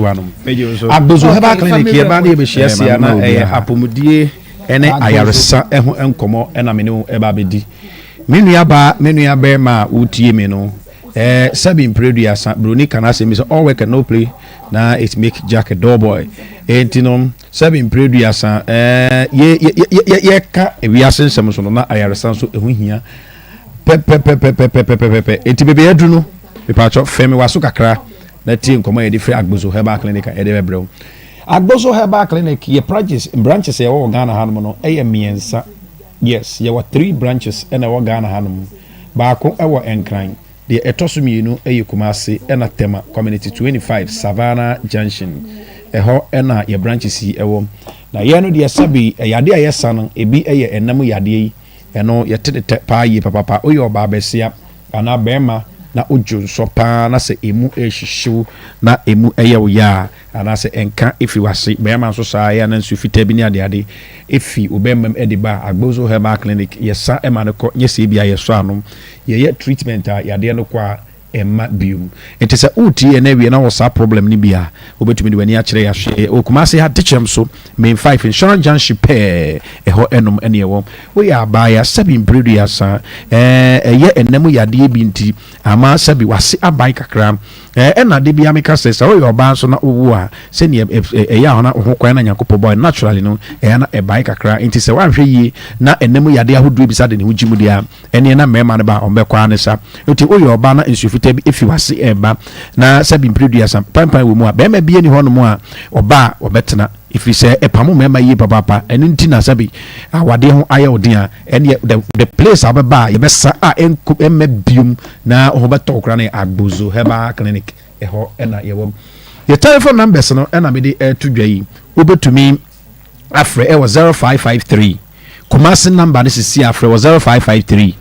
Speaker 12: Agbozo Herbal Clinic yɛ ba ne yɛbɛhyia si a na ɛyɛ apɔmudie ne ayaresa ho nkɔmmɔ na me ne wo ɛba abɛdi. Me nua baa, me nua bɛrima a wotie me no, eh, sɛbi mprɛduasa, broni ka n'asɛm bi sɛ all work and no play na it make Jack a dull boy. Enti no, sɛbi mprɛduasa, eh, yɛ, yɛ, yɛ, yɛka wiase nsɛm so no na ayaresa nso ɛho hia pɛpɛpɛpɛpɛpɛpɛ. Enti baabi a yɛaduru no, Mepatwɔ, fɛn me w'aso kakra na tie nkɔmmɔ a yɛde firi Agbozo Herbal Clinic a yɛde bɛbrɛ wo. Agbozo Herbal Clinic yɛ practice, branches a yɛwɔ wɔ Ghana hanom no yɛ mmiɛnsa. Yes, yɛwɔ three branches na ɛwɔ Ghana hanom. Baako wɔ Nkran, deɛ ɛtɔ so mmienu yɛ Kumasi ɛna Tema Community 25 Savannah Junction. Ɛhɔ na yɛ branches yi wɔ. Na yɛn no deɛ sɛbe yadeɛ a yɛsa no, ebi yɛ ɛnam yadeɛ yi, ɛno yɛte ne tɛ paa yie papapa. Woyɛ ɔbaa bɛsia anaa barima na wodwo nsɔ paa na sɛ emu rehyehye wo na emu yɛ wo ya a, anaasɛ ɛnka fi w'ase, barima nso saa, ɛyɛ a na nsuo fitaa bi ne adeade fi wo barima mu de ba a, Agbozo Herbal Clinic, yɛsa ma no kɔ, nyɛ sɛ ebia yɛsɔ ano. Yɛyɛ treatment a, yadeɛ no kɔ a, ɛmma biom. Nti sɛ woretie yɛn awie na wɔ saa problem no bi a, wobɛtumi de w'ani akyerɛ yɛn ahwɛ. Yɛwɔ Kumasi ha, Dekyɛm so, Main 5, Insurance Junction pɛɛ, ɛhɔ ɛnom ɛne ɛwɔ. Woyɛ abaayewa, sɛbi mprɛduasa, ɛɛ, ɛyɛ ɛnna mu yadeɛ bi nti, ama sɛbi w'ase aban kakra. Ɛɛ, ɛna da biara meka sɛ, sɛ woyɛ ɔbaa nso na wowo a, sɛdeɛ ɛyɛ a na wo ho kwan na Nyankopɔn bɔɔ naturally no, ɛyɛ na ɛbae kakra. Nti sɛ woanhwɛ yie na ɛnna mu yadeɛ ahodoɔ bi sa de ne ho gye mu deɛ a, Ɛnneɛ na mmarima no ba a, wɔbɛkɔ ara ne sa. Enti woyɛ ɔbaa na nsuo fitaa bi fi w'ase reba, na sɛbi mpereduasa pampan wɔ mu a, barima biara nni hɔnom a ɔba a ɔbɛtena, ɛfiri sɛ ɛpamo mmarima yie papaapa. Ɛno nti na sɛbi awadeɛ ho ayɛ wo den a, ɛnneɛ the, the place a wobɛba a yɛbɛsa a ɛnko ɛmma biom na wo ho bɛtɔ wo koraa no yɛ Agbozo Herbal Clinic. Ɛhɔ na yɛwɔ. Yɛ telephone numbers no na mede reto dwa yi. Wobɛtumi afrɛ ɛwɔ 0553 Kumasi number no sisi a frɛ wɔ 0553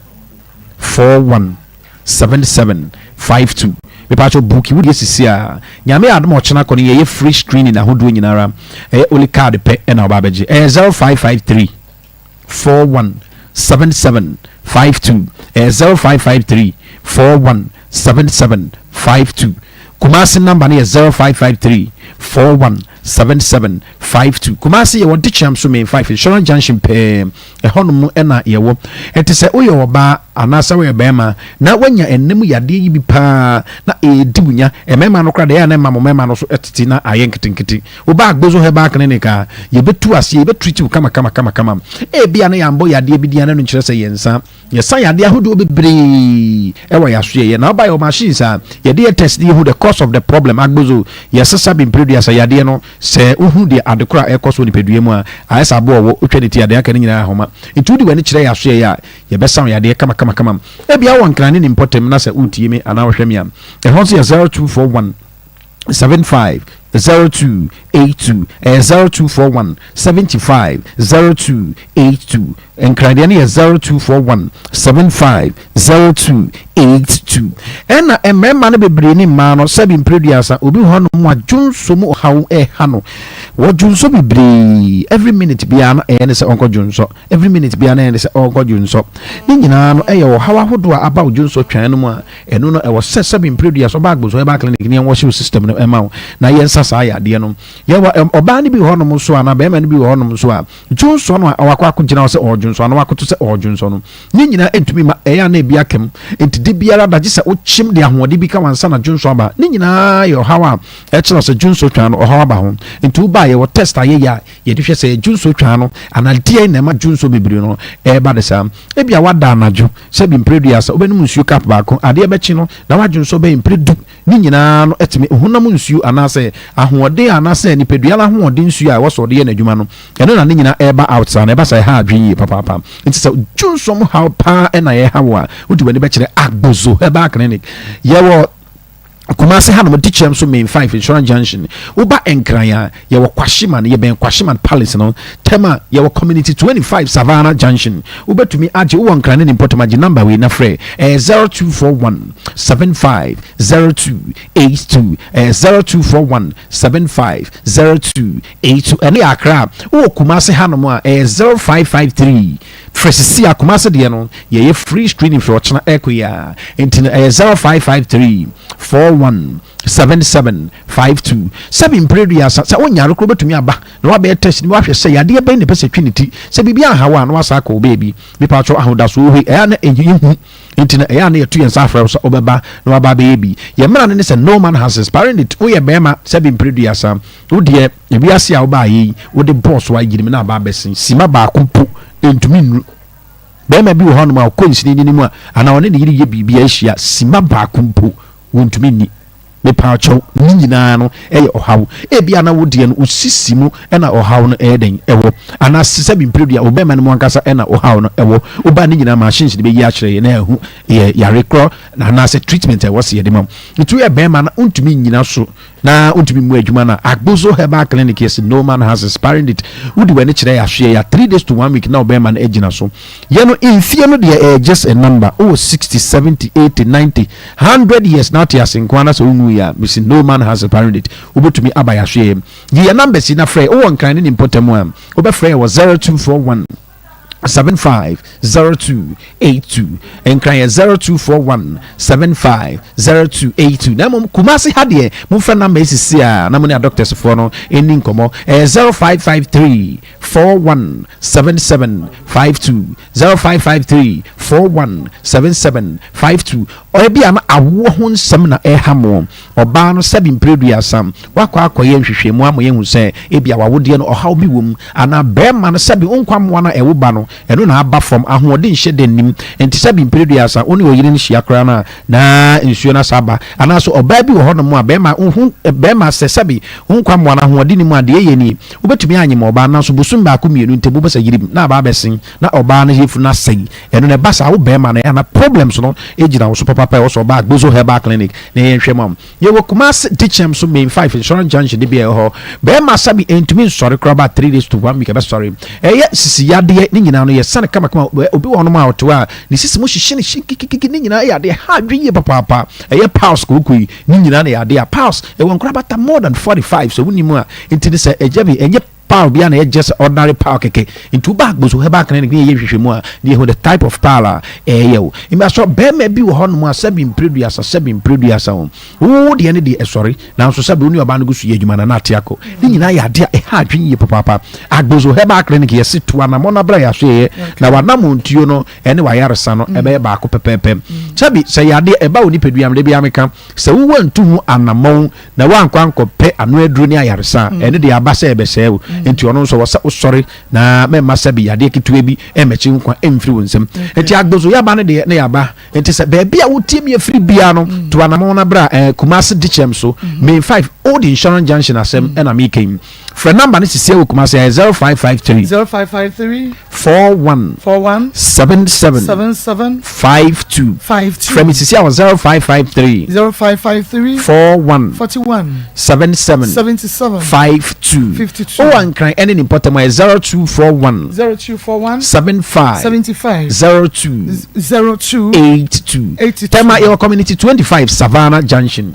Speaker 12: 41 77 52 mepatwɔ buki wo deɛ sisi a nyame adom ɔkyena kɔ no yɛyɛ free screening ahodoɔ nyinara ɛyɛ only card pɛ ɛna ɔba abɛgye ɛyɛ 0553 41 77 52 ɛyɛ 0553 41 77 52 Kumasi number no yɛ 0553 41 77 52 Kumasi yɛwɔ Dekyem so main 5 Insurance Junction pɛɛ ɛhɔnom na yɛwɔ. Ɛnti sɛ woyɛ ɔbaa anaasɛ woyɛ bɛrima na woanya ɛnna mu yadeɛ yi bi paa na ɛredi wo nya, mmarima no koraa deɛ ɛyɛ a na ɛma mo mmarima no so tete na ayɛ nketenkete. Woba Agbozo Herbal Clinic a, yɛbɛtu aseɛ, yɛbɛtreat wo kama kama kama kama. Ebia na yɛambɔ yadeɛ bi din a na ɛno nkyerɛ sɛ yɛnsa. Yɛsa yadeɛ ahodoɔ bebree wɔ yɛn asoɛeɛ. Na woba yɛwɔ machines a yɛde yɛ test de yɛhu the cause of the problem. Agbozo, yɛsesa bi mprɛduasa yadeɛ no. Sɛ wohu deɛ ade korɔ a ɛrekɔ so wɔ nipadua mu a, ayɛ sɛ aboa ɔwɔ, wotwa ne ti a, deɛ aka no nyinaa ahoma. Nti wode w'ani kyerɛ yɛn asoɛeɛ a, yɛbɛsa wo yadeɛ kama kama kama. Ebia wowɔ Nkran ne ne mpɔtam na sɛ woretie me anaa wohwɛ me a, ɛhɔ nso yɛ 0241 75 02 82. Ɛyɛ 0241 75 02 82. Nkran deɛ no yɛ 0241 75 0282. Ɛna mmarima no bebree ne mmaa no sɛbi mprɛduasa obi wɔ hɔnom a dwonsɔ mu ɔhaw ɛha no. Wɔ dwonsɔ bebree every minute biara no ɛyɛ ne sɛ ɔnkɔ dwonsɔ every minute biara no ɛyɛ ne sɛ ɔnkɔ dwonsɔ. Ne nyinaa no ɛyɛ ɔhaw ahodoɔ a aba wo dwonsɔ twɛn no mu a ɛno no ɛwɔ sɛ sɛbi mprɛduasa ɔba agbosɔ herbal clinic ne yɛn wɔhyew system no ɛma wo na yɛnsa saa yadeɛ no. Yɛwɔ ɔbaa no bi wɔ hɔnom nso anaa barima no bi wɔ hɔnom nso a Dwonsɔ no a wakɔ akɔgyina hɔ sɛ ɔredwonsɔ anaa wakoto sɛ ɔredwonsɔ no, ne nyinaa ntumi mma ɛyɛ a na ebi aka mu. Enti da biara da gye sɛ wokyem de ahoɔden bi ka wo ansa na dwonsɔ aba. Ne nyinaa yɛ ɔhaw a ɛkyerɛ sɛ dwonsɔ twaa no ɔhaw aba ho. Enti woba a yɛwɔ test a yɛyɛ a yɛde hwɛ sɛ ɛyɛ dwonsɔ twaa no anaa deɛn na ɛma dwonsɔ bebree no ɛreba de saa. Ebia woada anadwo sɛ bi mprɛ duasa, wobɛnom nsuo cup baako, adeɛ bɛkye no na woadwonsɔ bɛyɛ mprɛ du. Ne nyinaa no tumi honam nsuo anaasɛ ahoɔden anaasɛ nipadua no ahoɔden nsuo a ɛwɔ sɛ ɔde yɛ n'adwuma no, ɛno na ne nyinaa ɛreba out saa na ɛba saa ɛha adwene yie papaapa. Nti sɛ dwonsɔm haw paa ɛna ɛha wo a, wode w'ani bɛkyerɛ Agbozo Herbal Clinic. Yɛwɔ Kumasi hanom Dikyɛm so Main 5 Insurance Junction. Woba Nkran a, yɛwɔ Kwashiman, yɛbɛn Kwashiman Palace no. Tema, yɛwɔ Community 25 Savannah Junction. Wobɛtumi agye, wowɔ Nkran ne ne mpɔtam agye number wei na frɛ. Ɛyɛ 0241 75 0282. Ɛyɛ 0241 75 0282. Ɛno yɛ Accra. Wowɔ Kumasi hanom a, ɛyɛ 0553. Frɛ sisi a Kumasi deɛ no, yɛyɛ free screening firi ɔkyena ɛrekɔ yi ara. Nti no ɛyɛ 0553 41 77 52. Sɛbi mpere duasa, sɛ wonyare koraa wobɛtumi aba na wabɛyɛ test no wahwɛ sɛ yadeɛ bɛn na ɛpɛ sɛ ɛtwe ne ti. Sɛ biribi anha wo a na wasan akɔ wo baabi. Mepatwɔ ahodasoɔ hɔ yi ɛyɛ a na ɛyɛ hu nti no ɛyɛ a na yɛto yɛn nsa afrɛ wo sɛ wobɛba na waba abɛyɛ bi. Yɛn mmara no ne sɛ no man has expiring date. Woyɛ barima sɛbi mpere duasa, wo deɛ ewiase a wobaayɛ yi wode bɔɔ so ayirim na aba abɛsen sima baako mpo ɛntumi nnuru. Barima bi wɔ hɔnom a ɔkɔ nsini no mu a anaa ɔne ne yere yɛ biribi a ahyia sima baako mpo wɔntumi nni. Mepaakyɛw, ne nyinaa no yɛ ɔhaw. Ebia na wo deɛ no, wo sisi mu na ɔhaw no yɛ dɛn wɔ, anaa sɛbi mprɛdua, wo bɛrima no mu ankasa na ɔhaw no wɔ. Woba ne nyinaa machines no bɛyi akyerɛ yɛn na yɛahu yɛ yare korɔ anaasɛ treatment a ɛwɔ sɛ yɛde ma wo. Nti woyɛ bɛrima na wontumi nnyina so na wontumi mmu adwuma no a, Agbozo Herbal Clinic yɛse no man has expiring date. Wode w'ani kyerɛ yɛ ahweɛ yɛ a, 3 days to 1 week na wo bɛrima no agyina so. Yɛ no mfie no deɛ ɛyɛ just a number, wowɔ 60, 70, 80, 90, 100 years na ate ase nko ara na sɛ wonwui a, mese no man has expiring date, wobɛtumi aba yɛahweɛ. Yi yɛn numbers yi na frɛ, wowɔ Nkran ne ne mpɔtam a, wobɛfrɛ yɛn wɔ 0241 75 0282. Nkran yɛ 0241 75 0282. Na mmom Kumasi ha deɛ, momfrɛ number yi sisi a na mo ne adɔktɛsfoɔ no nni nkɔmmɔ. Ɛyɛ 0553 41 77 52 0553 41 77 52. Ebia na awoɔ ho nsɛm na ɛreha mo. Ɔbaa no sɛbe mprɛduasa, wakɔ akɔyɛ nhwehwɛmu ama yɛahu sɛ ebia w'awodeɛ no ɔhaw bi wɔ mu, anaa barima no sɛbe wo nkwammoa no a ɛwo ba no, ɛno na aba fam, ahoɔden nhyɛ da nnim, nti sɛbe mprɛduasa wo ne ɔyere no hyia koraa no a, na nsuo no asa aba. Anaa so ɔbaa bi wɔ hɔnom a barima, wo ho, barima sɛ sɛbe wo nkwammoa no ahoɔden nni mu a, deɛ ɛyɛ nie, wobɛtumi anyem ɔbaa no, nanso bosom baako mmienu ntam wobɛsa yirim na aba abɛsen, na ɔbaa no yafunu no asɛe. Ɛno no ɛba saa wo bɛɛma no ana problems no gyina wo so papapa ɛwɔ sɛ ɔba Agbozo herbal clinic na yɛn hwɛ ma wo. Yɛwɔ Kumasi Dikyɛm so main 5 insurance junction de bi a ɛwɔ hɔ. Bɛɛma sabi ɛntumi nsɔre koraa ba 3 days to 1 week ɛbɛsɔre. Ɛyɛ sisi yadeɛ ne nyinaa no yɛ sane kama kama obi wɔ hɔnom a ɔte hɔ a ne sisi mu hyehye ne hye kikikiki ne nyinaa ɛyɛ adeɛ ha adwene yie papaapa. Ɛyɛ piles kooko yi ne nyinaa na ɛyɛ adeɛ a piles ɛwɔ nkorabata more than 45 sɛ wonim a nti ne sɛ ɛgya bi ɛnyɛ Pile biara na ɛyɛ just ordinary pile kɛkɛ. Nti woba Agbozo Herbal Clinic na yɛyɛ nhwehwɛmu a, na yɛhu the type of pile a ɛyɛ wo. Mbaso barima bi wɔ hɔnom a sɛbi mprɛduasa, sɛbi mprɛduasa o, wo deɛ no deɛ ɛsɔre, nanso sɛbi wo ne ɔbaa no gu so yɛ adwuma no na ate akɔ. Ne nyinaa yɛ adeɛ a ɛha adwene yie papaapa. Agbozo Herbal Clinic yɛse tu anamɔn na bra yɛasoɛeɛ na w'anamontuo no ɛne w'ayaresa no ɛbɛyɛ baako pɛpɛɛpɛ. Sɛbi sɛ yadeɛ ɛba wo nipadua mu, da biara meka sɛ wo wantu ho anamɔn na woankɔ ankɔpɛ ano aduro ne ayaresa a, ɛno deɛ aba sɛ ɛbɛsɛe wo. Nti ɔno nso wɔ sɛ wosɔre na mɛmma sɛbi yadeɛ ketewa bi mmɛkye wo nkwa mfiri wo nsam. Nti Agbozo yaba no deɛ na yaba. Nti sɛ baabi a wotie mi afiri biara no, tu anamɔn na bra eh, Kumasi Dikyɛm so, Main 5, Old Insurance Junction asɛm ɛna meka yi. Frɛ number no sisiɛ wɔ Kumasi ɛyɛ 0553.
Speaker 2: 0553.
Speaker 12: 41.
Speaker 2: 41.
Speaker 12: 77.
Speaker 2: 77.
Speaker 12: 52.
Speaker 2: 52.
Speaker 12: Frɛ me sisiɛ wɔ 0553.
Speaker 2: 0553.
Speaker 12: 41.
Speaker 2: 41.
Speaker 12: 77.
Speaker 2: 77.
Speaker 12: 52.
Speaker 2: 52.
Speaker 12: Wowɔ Nkran ɛne ne mpɔtam ɛyɛ 0241.
Speaker 2: 0241.
Speaker 12: 75.
Speaker 2: 75.
Speaker 12: 02.
Speaker 2: 02.
Speaker 12: 82.
Speaker 2: 82.
Speaker 12: Tema yɛwɔ Community 25 Savannah Junction.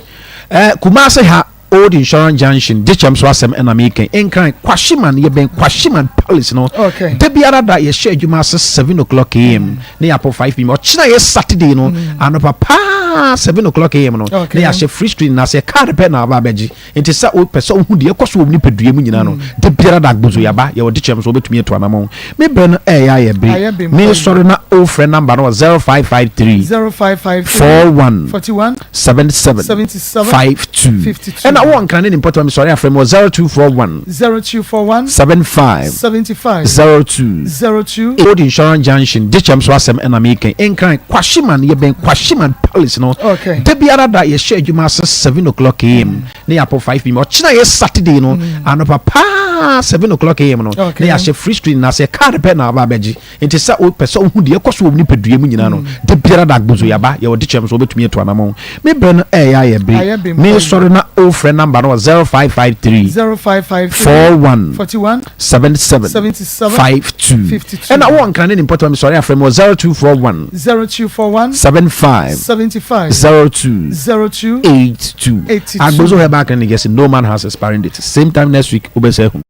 Speaker 12: Eh, Kumasi ha Old Insurance Junction, Gyekyɛm so asɛm ɛna meka yi. Nkran, Kwashiman, yɛbɛn Kwashiman Palace no.
Speaker 2: Okay.
Speaker 12: Da biara da yɛhyɛ adwuma ase 7 o'clock am na yɛapɔ 5 pm. Ɔkyena yɛ Saturday no, anɔpa paa 7 o'clock am no,
Speaker 2: Okay.
Speaker 12: na yɛahyɛ free screen na sɛ card pɛ na aba abɛgye. Nti sɛ wopɛ sɛ wohu deɛ ɛkɔ so wɔ wo nipadua mu nyinaa no, da biara da Agbozo yɛaba, yɛwɔ Gyekyɛm so wobɛtumi atu anamɔn. Me berɛ no ɛɛyɛ ayɛ
Speaker 2: Ayɛ
Speaker 12: bere.
Speaker 2: bem.
Speaker 12: Mesɔre na wofrɛ number no wɔ 0553
Speaker 2: 0553
Speaker 12: 41
Speaker 2: 41
Speaker 12: 77
Speaker 2: 77
Speaker 12: 52
Speaker 2: 52.
Speaker 12: Ɛna wowɔ Nkran ne ne mpɔtam mesɔre afrɛ me wɔ 0241
Speaker 2: 0241
Speaker 12: 75
Speaker 2: 75
Speaker 12: 02
Speaker 2: 02
Speaker 12: Old Insurance Junction Gyekyɛm so asɛm ɛna meka yi. Nkran Kwashiman yɛbɛn Kwashiman Palace no.
Speaker 2: Okay.
Speaker 12: Da biara da yɛhyɛ adwuma ase 7 o'clock am na yɛapɔ 5 pm. Ɔkyena yɛ Saturday no anɔpa paa 7 o'clock am no
Speaker 2: Okay.
Speaker 12: na yɛahyɛ free screen na sɛ card pɛ na aba abɛgye. Enti sɛ wopɛ sɛ wohu deɛ ɛkɔ so wɔ wo nipadua mu nyinaa no, da biara da Agbozo yɛaba, yɛwɔ dekyɛm so wobɛtumi atu anamɔn. Me berɛ no ɛreyɛ ayɛ
Speaker 2: Ayɛ
Speaker 12: bere.
Speaker 2: bem.
Speaker 12: Mesɔre na wofrɛ number no wɔ 0553
Speaker 2: 0553
Speaker 12: 41
Speaker 2: 41
Speaker 12: 77
Speaker 2: 77
Speaker 12: 52.
Speaker 2: 52.
Speaker 12: Ɛna wowɔ Nkran ne ne mpɔtam a mesɔre afrɛ me wɔ 0241
Speaker 2: 0241
Speaker 12: 75
Speaker 2: 75
Speaker 12: 02
Speaker 2: 02
Speaker 12: 82.
Speaker 2: 82.
Speaker 12: Agbozo Herbal Clinic yɛse no man has expiring date. Same time next week wobɛsɛ ahu.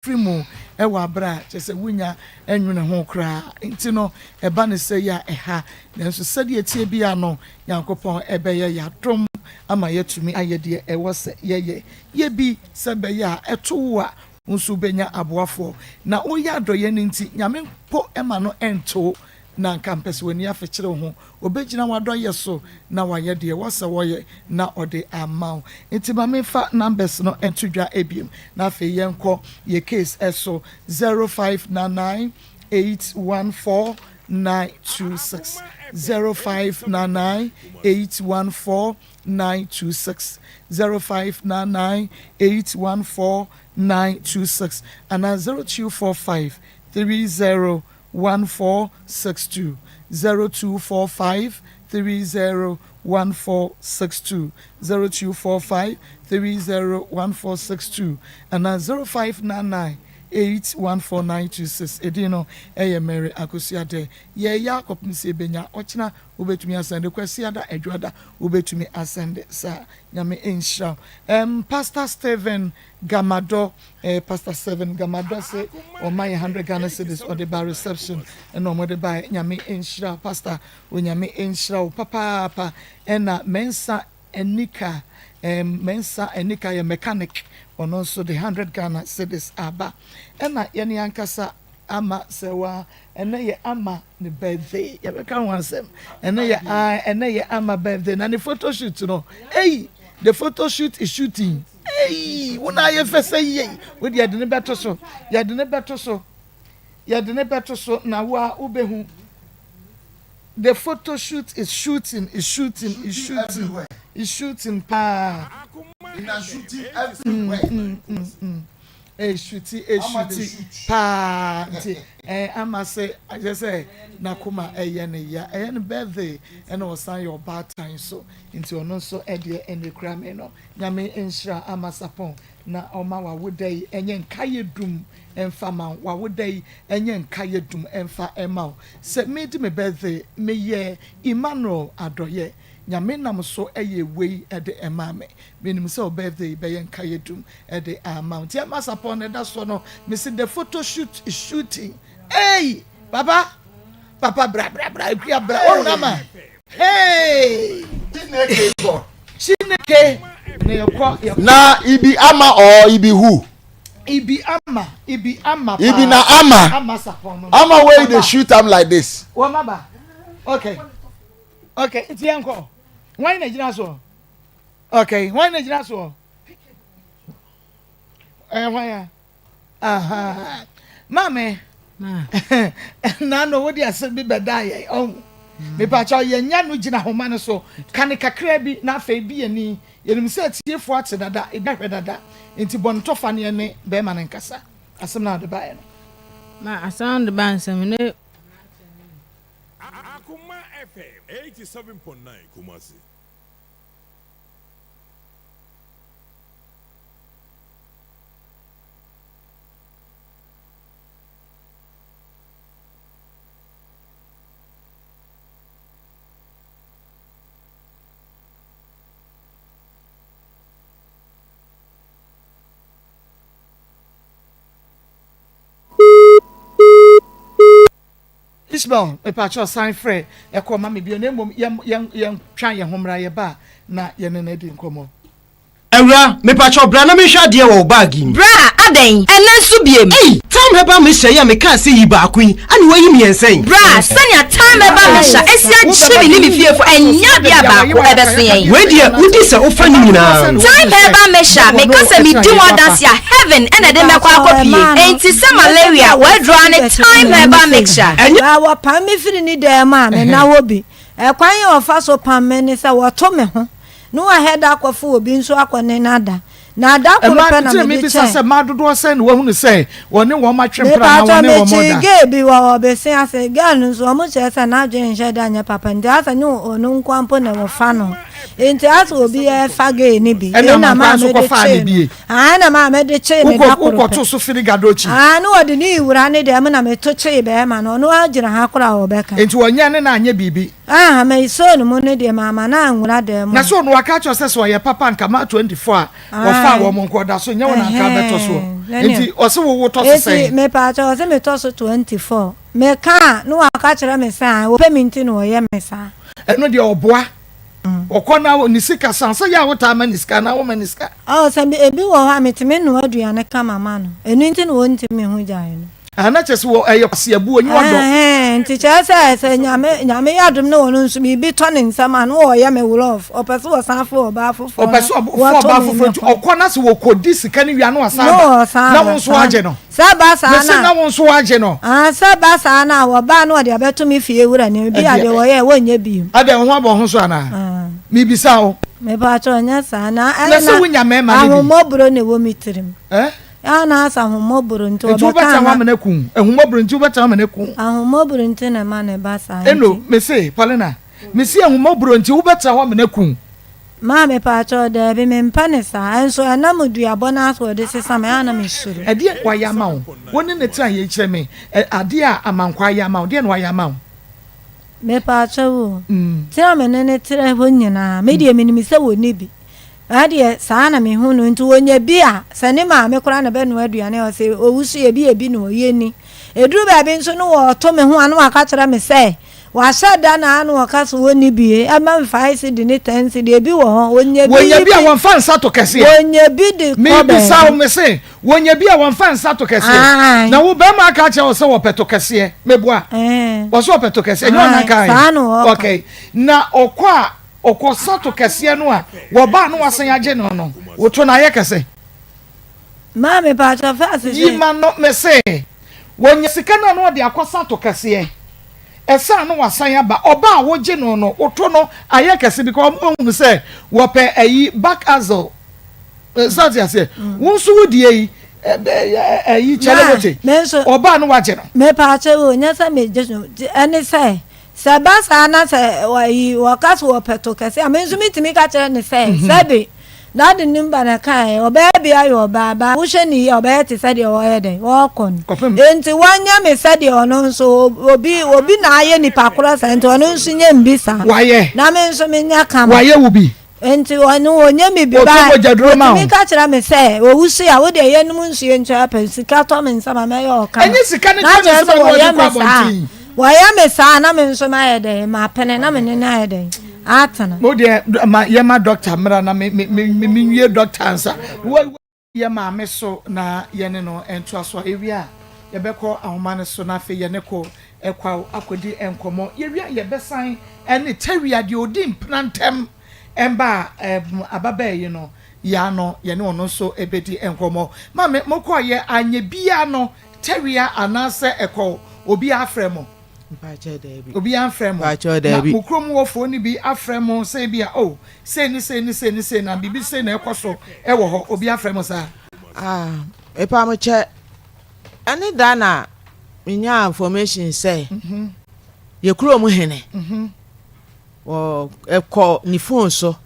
Speaker 2: firi mu wɔ aberɛ a kyerɛ sɛ wonnya nnwene ho koraa nti no, ɛba no sɛi a ɛha. Nanso sɛdeɛ ɛteɛ biara no, Nyankopɔn bɛyɛ yɛn adom ama yɛatumi ayɛ deɛ ɛwɔ sɛ yɛyɛ. Yɛ bi sɛ ɛbɛyɛ a ɛto wo a, wo nso wobɛnya aboafoɔ. Na woyɛ adɔeɛ no nti, Nyame mpo ma no nto wo na anka mpɛ sɛ w'ani afekyere wo ho. Ɔbɛgyina w'adɔeɛ so na wayɛ deɛ ɛwɔ sɛ ɔyɛ na ɔde ama wo. Nti ma memfa numbers no nto dwa biom na afei yɛnkɔ yɛ case so, 0599 814 926, 0599 814 926, 0599 814 926 anaa 0245 30 1462 0245 30 1462 0245 30 1462 anaa 0599 814926 Edin no yɛ Mary Akosua Dɛ. Yɛreyɛ akɔpem sɛ yɛbɛnya. Ɔkyena wobɛtumi asɛnde, Kwasiada, Adwoada wobɛtumi asɛnde saa. Nyame nhyira wo. Ɛm Pastor Stephen Gamadɔ eh, Pastor Stephen Gamadɔ se ɔma yɛ 100 Ghana cedis ɔde ba reception ɛna ɔmo de baeɛ. Nyame nhyira wo Pastor, Onyame nhyira wo papaapa. Ɛna Mensah Anika, eh, Mensah Anika yɛ mechanic, ɔno nso de 100 Ghana cedis aba. Ɛna yɛne ankasa Ama sɛ wa ɛnɛ yɛ Ama ne birthday yɛbɛka ho asɛm ɛnɛ yɛ ah ɛnɛ yɛ Ama birthday na ne photo shoot no ei the photo shoot is shooting ei wo na ayɛ fɛ sɛ yei wo de yɛde ne bɛto so yɛde ne bɛto so yɛde ne bɛto so na wo a wobɛhu the photo shoot is shooting is shooting is shooting is shooting paa. Mm, mm, mm, mm. Eshuti eshuti paa nti eh, ama sɛ akyerɛ sɛ n'akoma ɛyɛ ne ya ɛyɛ ne birthday ɛna ɔsan yɛ ɔbaatan so nti ɔno nso ɛdeɛ ɛna ekura me no Nyame nhyira Ama Sapon na ɔma w'awoda yi ɛnyɛ nkayɛ dum ɛnfa ma wo w'awoda yi ɛnyɛ nkayɛ dum ɛnfa ɛma wo sɛ medi me birthday meyɛ Emmanuel Adɔyɛ Nyame nam so yɛɛ wei de maa me. Menim sɛ wo birthday yi bɛyɛ nkaeɛ dum de ama wo. Nti ɛma sapɔn no ɛda soɔ no, mese the photo shoot is shooting. Ei! Papa! Papa bra bra bra, Akua bra, woahunu ama? Hey!
Speaker 10: Chineke God.
Speaker 2: Chineke! Na yɛkɔ, yɛkɔ.
Speaker 10: Na ibi ama or ibi who?
Speaker 2: Ibi ama, ibi ama paa.
Speaker 10: Ibi na ama.
Speaker 2: Ama sapɔn no.
Speaker 10: Ama wey dey shoot am like this.
Speaker 2: Wɔn aba. Okay. Okay, nti yɛn kɔ. Wɔn na gyina soɔ. Okay, wɔn na gyina soɔ. Ɛyɛ hwan ya? Aha. Maame. Nano wo de asɛm bi bɛda yɛ ɔho. Mepakyɛ yɛn nya no gyina homa no so. Ka ne kakra bi na afei bi yɛn ni. Yɛnim sɛ atiefoɔ ate dada, ebi ahwɛ dada. Nti bɔ no tɔfa ne ɛne bɛrima no nkasa. Asɛm no a wode baeɛ no.
Speaker 4: Ma asɛm a wode baeɛ no sɛ me ne.
Speaker 3: Akoma FM 87.9 Kumasi.
Speaker 2: Ishmael, mepakyɛw san frɛ ɛkɔ ma me bio na mmom yɛn yɛn yɛntwa yɛn ho mmra yɛba a na yɛne no adi nkɔmmɔ.
Speaker 13: Awura, mepakyɛw bra na menhwɛ adeɛ wɔ wo bag yi mu.
Speaker 14: Bra, adɛn? Ɛnnɛ nso biem?
Speaker 13: Ei! Thyme Herbal Mixture yi a mekaa sɛ yi baako yi, ane woayi mmiɛnsa yi?
Speaker 14: Bra, sɛnea Thyme Herbal Mixture asi agye me ne me fiefo, ɛnyɛ adeɛ a baako ɛbɛso yɛn.
Speaker 13: Wei deɛ wodi sɛ wofa ne nyinaa.
Speaker 14: Thyme Herbal Mixture, meka sɛ medi ho adanse a, heaven na ɛde mɛkɔ akɔpie. Enti sɛ malaria, w'aduro ara ne Thyme Herbal Mixture.
Speaker 13: Ɛnyɛ.
Speaker 1: Bra, wɔpam me firi ne dan mu a, menna hɔ bi. Ɛkwan a wɔfa so pam me ne sɛ wɔto me ho Ne wahɛ da akɔfa obi nso akɔ ne no ada. Na da koro
Speaker 2: Mmaa
Speaker 1: pɛ na
Speaker 2: nti na
Speaker 1: mede
Speaker 2: mebisa
Speaker 1: kyɛɛ.
Speaker 2: sɛ mmaa dodoɔ sɛn na wahunu sɛ wɔne wɔn atwe mpena anaa
Speaker 1: Mepaatɔ
Speaker 2: wɔne wɔn
Speaker 1: mekyee
Speaker 2: da?
Speaker 1: gay bi wɔ hɔ bese ase girl no nso ɔmo kyerɛ sɛ n'adwene nhyɛ da nyɛ papa nti asɛ ne ɔno nkoa mpo na wɔfa no nti asɛ obi ɛfa gay no bi
Speaker 2: Ɛna
Speaker 1: ɛna
Speaker 2: amankwaa
Speaker 1: maa
Speaker 2: nso
Speaker 1: mede
Speaker 2: kɔfaa ne
Speaker 1: kyee no
Speaker 2: bie.
Speaker 1: aa ɛna maa mede kyee ne
Speaker 2: Wokɔ
Speaker 1: da koro pɛ
Speaker 2: wokɔto so firi gadokyi.
Speaker 1: aa ne wɔde ne wura ne deɛ mo na meto kyee bɛɛma no ɔno ara gyina ha koraa ɔbɛka.
Speaker 2: Nti wɔnyɛ ne na anyɛ biribi.
Speaker 1: Aah me soo no mu no deɛ mamma no anwura dan mu.
Speaker 2: Na sɛ ɔno waka akyerɛ wo sɛ sɛ ɔyɛ papa nka ma 24 a wɔfaa wɔn nka ɔda so nyɛ wo na nka abɛtɔ soɔ nti ɔse wo wotɔ so sɛn?
Speaker 1: Eti mepaakyɛw ɔse metɔ so 24 meka a na waka kyerɛ me sɛ ae ɔpɛ me nti na ɔyɛ me saa.
Speaker 2: Ɛno deɛ ɔboa ɔkɔ na ne sika san sɛ yɛ a wotaa ma ne sika anaa woma ne sika?
Speaker 1: Oh sɛ ebi wɔ hɔ a metumi noa aduane kama ma no ɛno nti na ɔntumi ho gyae no.
Speaker 2: Ah na kyerɛ sɛ wɔ ɛyɛ kwaseabu onyi ɔdɔ.
Speaker 1: Ɛhɛn nti kyerɛ sɛ sɛ nyame nyame yɛ adom na ɔno nso biribi tɔ ne nsam a na ɔyɛ me wlɔf ɔpɛ sɛ ɔsan fa ɔbaa foforɔ
Speaker 2: Ɔpɛ
Speaker 1: na
Speaker 2: sɛ ɔfa
Speaker 1: wɔto
Speaker 2: ɔbaa
Speaker 1: me
Speaker 2: foforɔ
Speaker 1: me
Speaker 2: nti
Speaker 1: kwan.
Speaker 2: ɔkɔ na sɛ wɔkɔdi sika no wie a na wasan
Speaker 1: Na
Speaker 2: aba
Speaker 1: ɔsan
Speaker 2: na
Speaker 1: aba
Speaker 2: wo nso
Speaker 1: saa
Speaker 2: woagye no.
Speaker 1: sɛ ɛba saa
Speaker 2: Mese
Speaker 1: na
Speaker 2: na wo nso woagye no.
Speaker 1: Ah sɛ ɛba saa na wɔba a na ɔde abɛto me fie wura nim bi a
Speaker 2: Ɛdeɛ
Speaker 1: deɛ wɔyɛ wɔnyɛ bio.
Speaker 2: Adɛn wo ho abɔ wo ho so anaa?
Speaker 1: Ah.
Speaker 2: Mebisa wo.
Speaker 1: Mepakyɛw nyɛ saa na
Speaker 2: Na
Speaker 1: ɛyɛ
Speaker 2: sɛ
Speaker 1: na
Speaker 2: wonya mmarima no bi.
Speaker 1: ahommɔborɔ na ɛwɔ me tirim.
Speaker 2: Eh?
Speaker 1: Aa na asɛ ahummɔborɔ nti
Speaker 2: Nti
Speaker 1: ɔbɛka
Speaker 2: wobɛtena hɔ
Speaker 1: ana.
Speaker 2: ama no aku wo? Ahummɔborɔ nti wobɛtena hɔ ama no aku wo?
Speaker 1: Ahummɔborɔ nti na ɛma no ba saa
Speaker 2: Eno,
Speaker 1: nti.
Speaker 2: mese, Paulina, mese ahummɔborɔ nti wobɛtena hɔ ama no aku wo?
Speaker 1: Maa mepaakyɛw, daabi, mempɛ no saa. Nso ɛnam duabɔ no ara so ɔde sesa me, ɛyɛ a na mesuro.
Speaker 2: Ɛdeɛn na wayɛ ama wo? Wo ne no tena yei kyerɛ me, ɛ, adeɛ a Amankwaa ayɛ ama wo, deɛn na wayɛ ama wo?
Speaker 1: Mepaakyɛw o, tena a me ne no tra hɔ nyinaa, me deɛ menim sɛ ɔnni bi. Saa deɛ, saa na mehu no. Nti ɔnya bi a, sɛ ne maame koraa na ɛbɛnoa aduane a, ɔse ɔwusu ebi ebi na ɔyɛ ni. Ɛduru baabi nso no ɔɔto me ho a na waka kyerɛ me sɛ, wahyɛ da na ano ɔka sɛ ɔnni bi, ɛma me five cedi ne ten cedi, ebi wɔ hɔ, ɔnya bi
Speaker 2: Wɔnya bi a wɔmfa nsa to kɛseɛ.
Speaker 1: Wɔnya bi de kɔ baabi.
Speaker 2: Mebisa wo, mese, wɔnya bi a wɔmfa nsa to kɛseɛ.
Speaker 1: Aane.
Speaker 2: Na wo barima aka akyerɛ wo sɛ wɔpɛ to kɛseɛ, meboa? Wɔse wɔpɛ to kɛseɛ, ɛnyɛ ɔna
Speaker 1: Aane,
Speaker 2: kaeɛ?
Speaker 1: saa na ɔka.
Speaker 2: Okay. Na ɔkɔ a, Ɔkɔ sa to kɛseɛ no a wɔba a na wasan agye no no, wo to no ayɛ kɛse.
Speaker 1: Maame paatwa fast se.
Speaker 2: Yi ma no me se wɔnya sika no a na ɔde akɔ sa to kɛseɛ ɛsa a na wasan aba ɔba a wogye no no wo to no ayɛ kɛse because ɔmo ahunu sɛ wɔpɛ ayi back axle sɛ ɔte aseɛ wo nso wo deɛ yi ɛyi kyɛlɛ wote ɔba a na wagye no.
Speaker 1: Me paatwa o nyɛ sɛ me gye no ɛne sɛ Sɛ ɛba saa na sɛ wɔyi wɔka sɛ wɔpɛ to kɛse a, me nso metumi ka kyerɛ no sɛ, sɛbe Dade nim ba na ɛkaeɛ, ɔbɛyɛ bia yɛ ɔbaa, ba wohwɛ no yie a ɔbɛyɛ te sɛ deɛ ɔyɛ dɛn, ɔrekɔ no. Enti wɔnyɛ me sɛdeɛ ɔno nso, obi obi na ayɛ nipa korɔ saa, nti ɔno nso nyɛ me bi saa.
Speaker 2: Wayɛ.
Speaker 1: Na me nso menyɛ kama.
Speaker 2: Wayɛ wo bi.
Speaker 1: Enti ɔno ɔnyɛ me bi
Speaker 2: Ɔtɔ
Speaker 1: ba
Speaker 2: mogyaduro ma wo.
Speaker 1: ɔtumi ka kyerɛ me sɛ owusu a wo deɛ yɛnom nsuo nkyɛ pɛ sika tɔ me nsam a mɛyɛ ɔkama.
Speaker 2: Ɛnyɛ sika no
Speaker 1: Na
Speaker 2: tɔ ne
Speaker 1: kyerɛ
Speaker 2: nsam
Speaker 1: sɛ
Speaker 2: a na ɔde
Speaker 1: wɔyɛ
Speaker 2: kɔ
Speaker 1: me saa
Speaker 2: abɔnten.
Speaker 1: wɔyɛ me saa na me nso mayɛ dɛn mapene na me ne no ayɛ dɛn atena.
Speaker 2: Mo deɛ ma yɛma dɔkta mmra na me me me me nwie dɔkta ansa. Wo. Yɛ maame so na yɛne no ntoa so a, yɛwie a yɛbɛkɔ ahoma no so na afei yɛne ko Kwaw akɔdi nkɔmmɔ. Yɛwie a yɛbɛsan ne Tawia deɛ ɔdi mpena ntɛm mba a ababaa yi no yɛ ano, yɛne ɔno nso bɛdi nkɔmmɔ. Maame, mokɔeɛ anyɛ biara no Tawia anaasɛ Ɛkɔw obiara afrɛ mo?
Speaker 15: Mpakyɛw daabi.
Speaker 2: Obiara amfrɛ mo?
Speaker 15: Mpakyɛw daabi.
Speaker 2: Na mo kurom hɔfoɔ no bi afrɛ mo sɛ ebia oh sei ne sei ne sei ne sei na biribi sei na ɛkɔ so wɔ hɔ, obiara afrɛ mo saa?
Speaker 15: Ah, mepamokyɛ, ɛne da na menyaa information sɛ yɛ kurom hene wɔ ɛkɔ ne phone so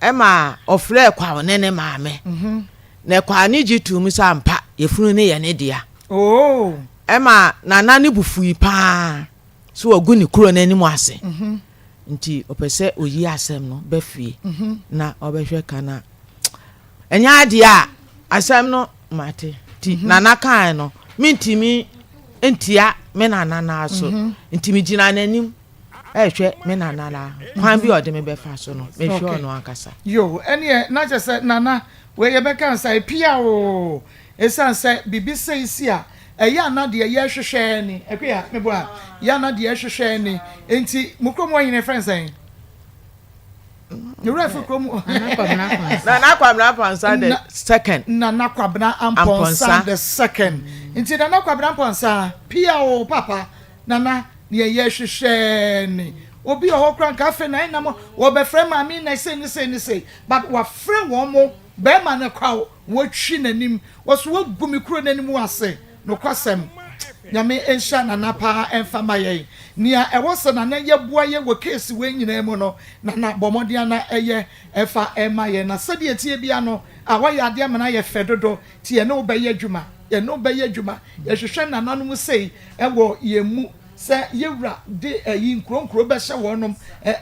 Speaker 15: ɛma ɔfrɛɛ Kwaw ne ne maame na Kwaw ne gye too mu sɛ ampa yɛfunu no yɛ ne dea.
Speaker 2: Oh.
Speaker 15: Ɛma Nana ne bo fui paa sɛ wagu ne kuro no anim ase nti ɔpɛ sɛ ɔyi asɛm no ba fie na ɔbɛhwɛ ka na ɛnyɛ adeɛ a asɛm no mate nti mhm. nana kae no mentumi ntia me nana naa so mhm. nti megyina n'anim ɛhwɛ me nana naa kwan bi a ɔde me bɛfa so no mehwɛ ɔno ankasa.
Speaker 2: Yo ɛneɛ na kyɛ sɛ nana wei yɛbɛka nsa epia o ɛsiane sɛ biribi sei si a ɛyɛ ana deɛ yɛhwehwɛ ni ɛkwe a meboa yɛ ana deɛ yɛhwehwɛ ni nti mo kurom hɔ nyina fɛn sɛn. Ne wura fi kurom.
Speaker 15: Nana Kwabena Amponsah the second.
Speaker 2: Nana Kwabena Amponsah the second. Nti Nana Kwabena Amponsah pia o papa Nana deɛ yɛhwehwɛ ni. Obi wɔ hɔ koraa nka afei na ɛnam wɔbɛfrɛ maame na sei ne sei ne sei but wafrɛ wɔn mo bɛrima no kwa wɔtwi n'anim wɔso wɔgu me kuro n'anim ase. Nokwasɛm, Nyame nhyira Nana paa ɛmfa ma yɛn. Nea ɛwɔ sɛ Nana yɛ boa yɛn wɔ case wei nyinaa mu no, Nana bɔ mmɔden ara na yɛ ɛfa ma yɛn. Na sɛdeɛ ɛteɛ biara no, ah woayɛ adeɛ ama no ayɛ fɛ dodo, nti yɛne wo bɛyɛ adwuma, yɛne wo bɛyɛ adwuma. Yɛhwehwɛ Nananom sei wɔ yɛn mu sɛ yɛwura de ayi nkuro nkuro bɛhyɛ wɔnom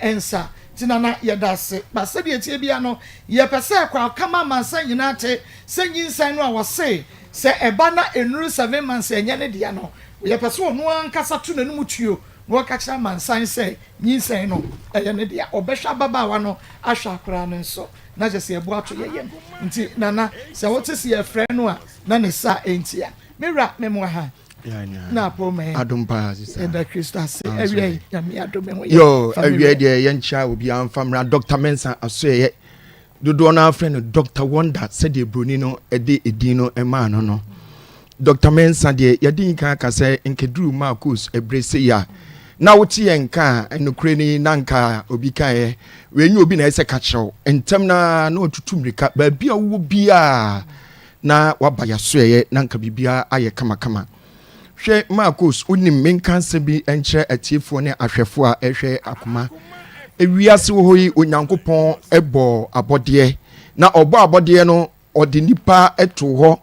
Speaker 2: nsa. Nti Nana yɛda ase. But sɛdeɛ ɛteɛ biara no, yɛpɛ sɛ Kwakama amansan nyinaa te sɛ nyinsɛn no a wɔse Sɛ ɛba na ɛnnuru seven months a ɛnyɛ ne dea no, yɛpɛ sɛ ɔno ankasa to n'anom tuo na ɔka kyerɛ amansan sɛ nyinsɛn no ɛyɛ ne dea. Ɔbɛhwɛ ababaawa no ahwɛ akwadaa no nso na kyerɛ sɛ yɛbo ato yɛn yam. Nti Nana, sɛ wote sɛ yɛfrɛ no a na ne saa nti a. Me wura, memmoa ha na apɔw mɛ.
Speaker 16: Adom paa sista.
Speaker 2: Yɛda Kristo ase. Awia yi, Nyame adom ɛho
Speaker 16: yɛ. Yo, awia deɛ yɛnkyia obiara mfa mmra Dr. Mensah asoɛyɛ. Dodoɔ no ara frɛ no Doctor Wonder sɛdeɛ buroni no de edin no maa no no. Doctor Mensah deɛ yɛde nkan aka sɛ nkɛduru Marcos ɛberɛ sei a na wote yɛn nka a nokorɛ ni na nka obi kaeɛ wei nyɛ obi na ɛsɛ ka kyerɛ wo ntɛm na na watutu mmirika baabi a wowɔ biara na waba yɛasoɛeɛ na nka biribiara ayɛ kamakama. Hwɛ, Marcos, wonim, menka asɛm bi nkyerɛ atiefoɔ ne ahwɛfoɔ a ɛhwɛ akoma. Ewiase wɔ hɔ yi, Onyankopɔn bɔɔ abɔdeɛ, na ɔbɔ abɔdeɛ no, ɔde nipa too hɔ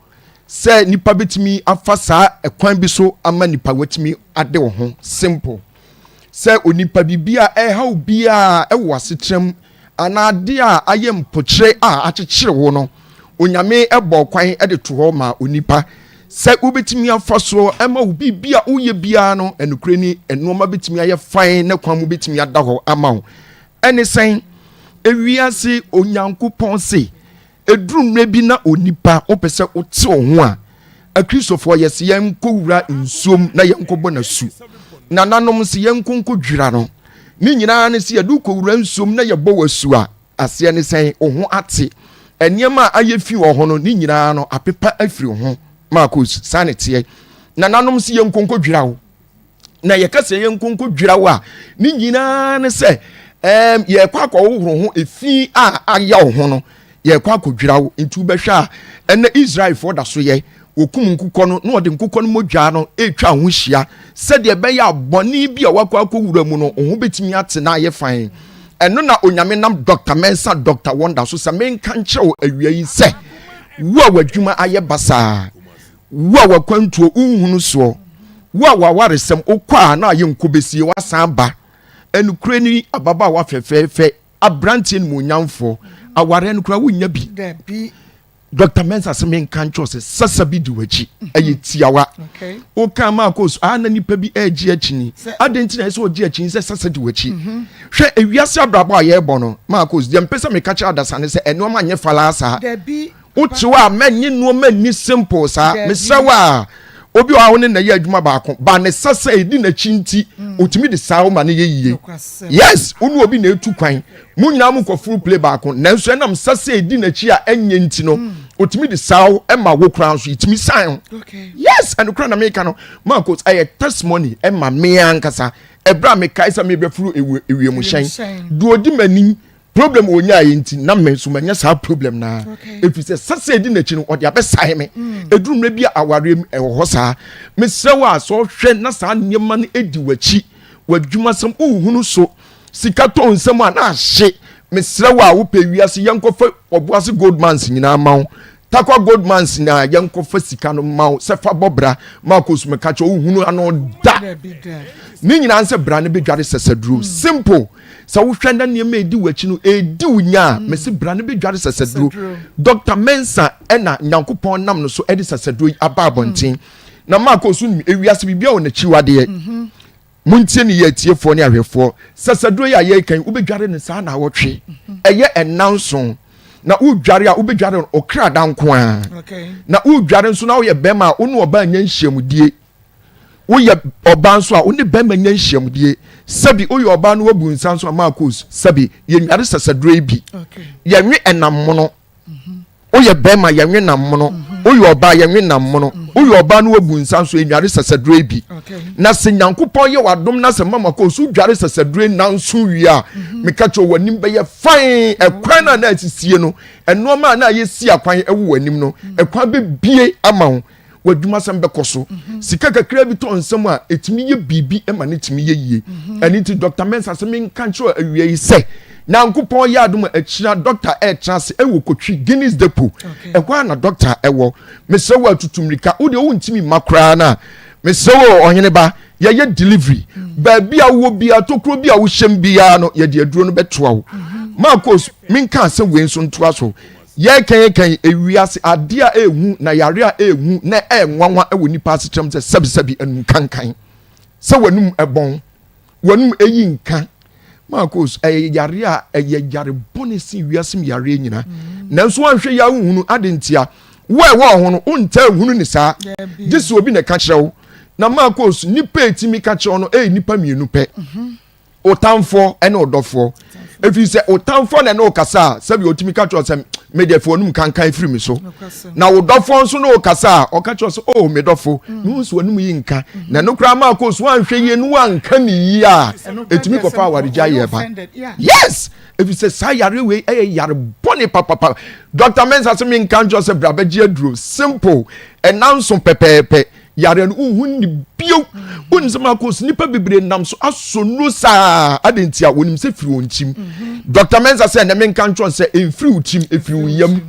Speaker 16: sɛ nipa bɛtumi afa saa ɛkwan bi so ama nipa watumi ade wo ho. Simple. Sɛ onipa biribi a ɛhaw biara ɛwɔ asetram anaa ade a ayɛ mpokyerɛ a akyekyere wo no, Onyame bɔɔ kwan de to hɔ maa onipa sɛ wobɛtumi afa soɔ ma wo biribi a woyɛ biara no, ɛnokorɛ ni, nnoɔma bɛtumi ayɛ fan na kwan mu bɛtumi ada hɔ ama wo. Ɛne sɛn? Ewiase Onyankopɔn se, ɛduru mmerɛ bi na onipa wopɛ sɛ wote wo ho a, Akristofoɔ yɛse yɛnkɔwura nsuom na yɛnkɔbɔ no asu. Nananom se yɛnkɔ nkɔdwira no. Ne nyinaa ne sɛ yɛde wo kɔwura nsuom na yɛbɔ wo asu a, aseɛ ne sɛn? Wo ho ate. Nneɛma a ayɛ fi wɔ ho no, ne nyinaa no, apepa afiri wo ho. Marcos, saa na ɛteɛ. Nananom se yɛnkɔ nkɔdwira wo. Na yɛka sɛ yɛnkɔ nkɔdwira wo a, ne nyinaa ne sɛ ɛɛm yɛrekɔ akɔhohoro ho efi a ayɛ wo ho no, yɛrekɔ akɔdwira wo. Nti wobɛhwɛ a, ɛnɛ Israelfoɔ da so yɛ. Wɔkum nkokɔ no na wɔde nkokɔ no mogya no retwa ho hyia sɛdeɛ ɛbɛyɛ a bɔne bi a wakɔ akɔwura mu no, wo ho bɛtumi ate na ayɛ fann. Ɛno na Onyame nam Dɔkta Mensah, Dɔkta Wonder so sɛ menka nkyerɛ wo awia yi sɛ, wo a w'adwuma ayɛ basaa, Wo a w'akwantuo wonhunu soɔ, wo a w'awaresɛm wokɔ a na ayɛ nkɔbɛsie woasan aba. Ɛnokorɛ ni ababaawa fɛfɛɛfɛ, aberanteɛ nimuonyamfoɔ, awareɛ no koraa wonnya bi. Dr. Mensah sɛ menka nkyerɛ sɛ sasa bi di w'akyi, ɛyɛ tiawa. Woka maa kɔ so, a na nipa bi ɛregye akyini. Adɛn nti na ɛsɛ ɔgye akyini sɛ sasa di w'akyi? Mhm. Hwɛ ewiase abrabɔ a yɛrebɔ no, Marcos, deɛ mpɛ sɛ meka kyerɛ adasa ne sɛ ɛnneɛma nyɛ falaa saa. Wote hɔ a mɛnye nnoɔma nni simple saa. Mesrɛ wo a, obi wɔ hɔ a wo ne no yɛ adwuma baako, but ne sasa a ɛdi n'akyi nti, ɔtumi de saa wo ma no yɛ yie. Yes, wo ne obi na ɛtu kwan, mo nyinaa mokɔ full play baako, nanso ɛnam sasa a ɛdi n'akyi a ɛnyɛ nti no, ɔtumi de saa wo ma wo koraa nso, ɛtumi san wo. Yes, ɛno koraa na meka no. Marcos, ɛyɛ testimony ɛma me ankasa. Ɛberɛ a mekae sɛ mebɛforo ewiemhyɛn, deɛ ɔdi m'anim. Problem a ɔnyaeɛ nti na me nso manya saa problem no ara. Ɛfiri sɛ sasa ɛdi n'akyi no ɔde abɛsae me. Ɛduru mmerɛ bi a awareɛ mu ɛwɔ hɔ saa. Mesrɛ wo a sɛ ɔhwɛ na saa nneɛma no ɛdi w'akyi, w'adwumasɛm wohunu so, sika tɔ nsam a na ahye. Mesrɛ wo a wopɛ wiase yɛnkɔfa Ɔboase Goldmans nyinaa ma wo. Tarkwa Goldmans na yɛnkɔfa sika no ma wo sɛ fa bɔ bra. Marcos meka kyerɛ wo wohunu ano da. Ne nyinaa sɛ bra no bɛdware sɛsɛduro. Simple. Sɛ wohwɛ na nneɛma a ɛdi w'akyi no ɛredi wo nya a, mm. mese bra no bɛdware sɛsɛduro. Dr. Mensah ɛna Nyankopɔn nam no so ɛde sɛsɛduro yi aba abɔnten. Mm. Na Marco so nim ewiase biribi a wɔ n'akyiwadeɛ. Mm-hmm. Montie ne yɛ atiefoɔ ne ahwɛfoɔ. Sɛsɛduro yi a yɛreka yi, wobɛdware no saa na awɔtwe. Mm-hmm. Ɛyɛ ɛna nson. Na wodware a wobɛdware no ɔkra da nko ara. Na wodware nso na woyɛ bɛrima a wo ne ɔbaa nya nhyiamudie. Woyɛ ɔbaa nso a, wo ne bɛrima nya nhyiamudie. Sɛbi woyɛ ɔbaa na woabu nsa nso a, Marcos, sɛbi yɛnnware sasaduro yi bi. Yɛnwe ɛnam mono. Woyɛ bɛrima, yɛnwe nam mono. Woyɛ ɔbaa, yɛnwe nam mono. Woyɛ ɔbaa na woabu nsa nso, yɛnnware sasaduro yi bi. Na sɛ Nyankopɔn yɛ w'adom na sɛ mama kɔ so dware sasaduro yi nanso wie a, meka kyerɛ w'anim bɛyɛ fann. Ɛkwan no a na asisie no, nneɛma a na ayɛ akwan wɔ w'anim no, ɛkwan bɛbie ama wo. w'adwumasɛm bɛkɔ so mhm. sika kakra bi tɔ nsɛm a ɛtumi yɛ biribi ma no tumi yɛ yie mhm. ɛno nti dr mensa sɛ menka nkyerɛ awia yi sɛ nyankopɔn yɛ adom a akyira dɔkta ɛretena ase ɛwɔ kotwi guinness depot ɛhɔ a na dɔkta ɛwɔ mesrɛ wo atutu mmirika wo deɛ wontumi mma koraa no a mesrɛ wo ɔhene ba yɛyɛ delivery mm. baabi a wowɔ biara tokuro bi a wohyɛm biara no yɛde aduro no bɛtoa wo mhm. marcos menka asɛm wei nso ntoa so Yɛrekɛnkɛn ewiase ade a ɛyɛ hu na yare a ɛyɛ hu na ɛyɛ nwanwa wɔ nnipa asetram sɛ sɛbisɛbi anum kankan, sɛ w'anum bɔn, w'anum eyi nka. Marcos, ɛyɛ yare a ɛyɛ yare bɔne sen wiase mu yareɛ nyina. Mm. Nanso anhwɛ yɛ wohunu ade ntia. Wo a ɛwɔ ho no, wontaa nhunu ne saa. Gye sɛ obi na ɛka kyerɛ wo. Na Marcos, nnipa a ɛtumi ka kyerɛ wo no ɛyɛ nnipa mmienu pɛ. Mm-hmm. Wo tamfoɔ ne wo dɔfoɔ. Ɛfiri sɛ wo tamfoɔ na ɛne wo kasa a, sɛdeɛ ɔtumi ka kyerɛ sɛ me deɛ fi w'anum kankan firi me so. Na wo dɔfoɔ nso ne wo kasa a, ɔka kyerɛ sɛ oh me dɔfo, mm. mehu sɛ w'anum yi nka. Mm-hmm. Na ɛno koraa maa kɔ so anhwɛ yie no wanka ne yie a, ɛtumi kɔfa awaregya yɛ ba. Yes! Ɛfiri sɛ saa yare wei ɛyɛ yare bɔne papapa. Dr. Mensah sɛ menka nkyerɛ sɛ bra bɛgye aduro. Simple. Ɛna nso pɛpɛɛpɛ. Yareɛ no wonhu ne bio. Wonim sɛ Marcos nnipa bebree nam so asɔ nnuro saa ade nti a wɔnim sɛ firi wɔn tirim. Mhm. Dr. Mensa sɛ ɛnɛ menka nkyerɛ sɛ ɛmfiri wo tirim ɛfiri wo yam.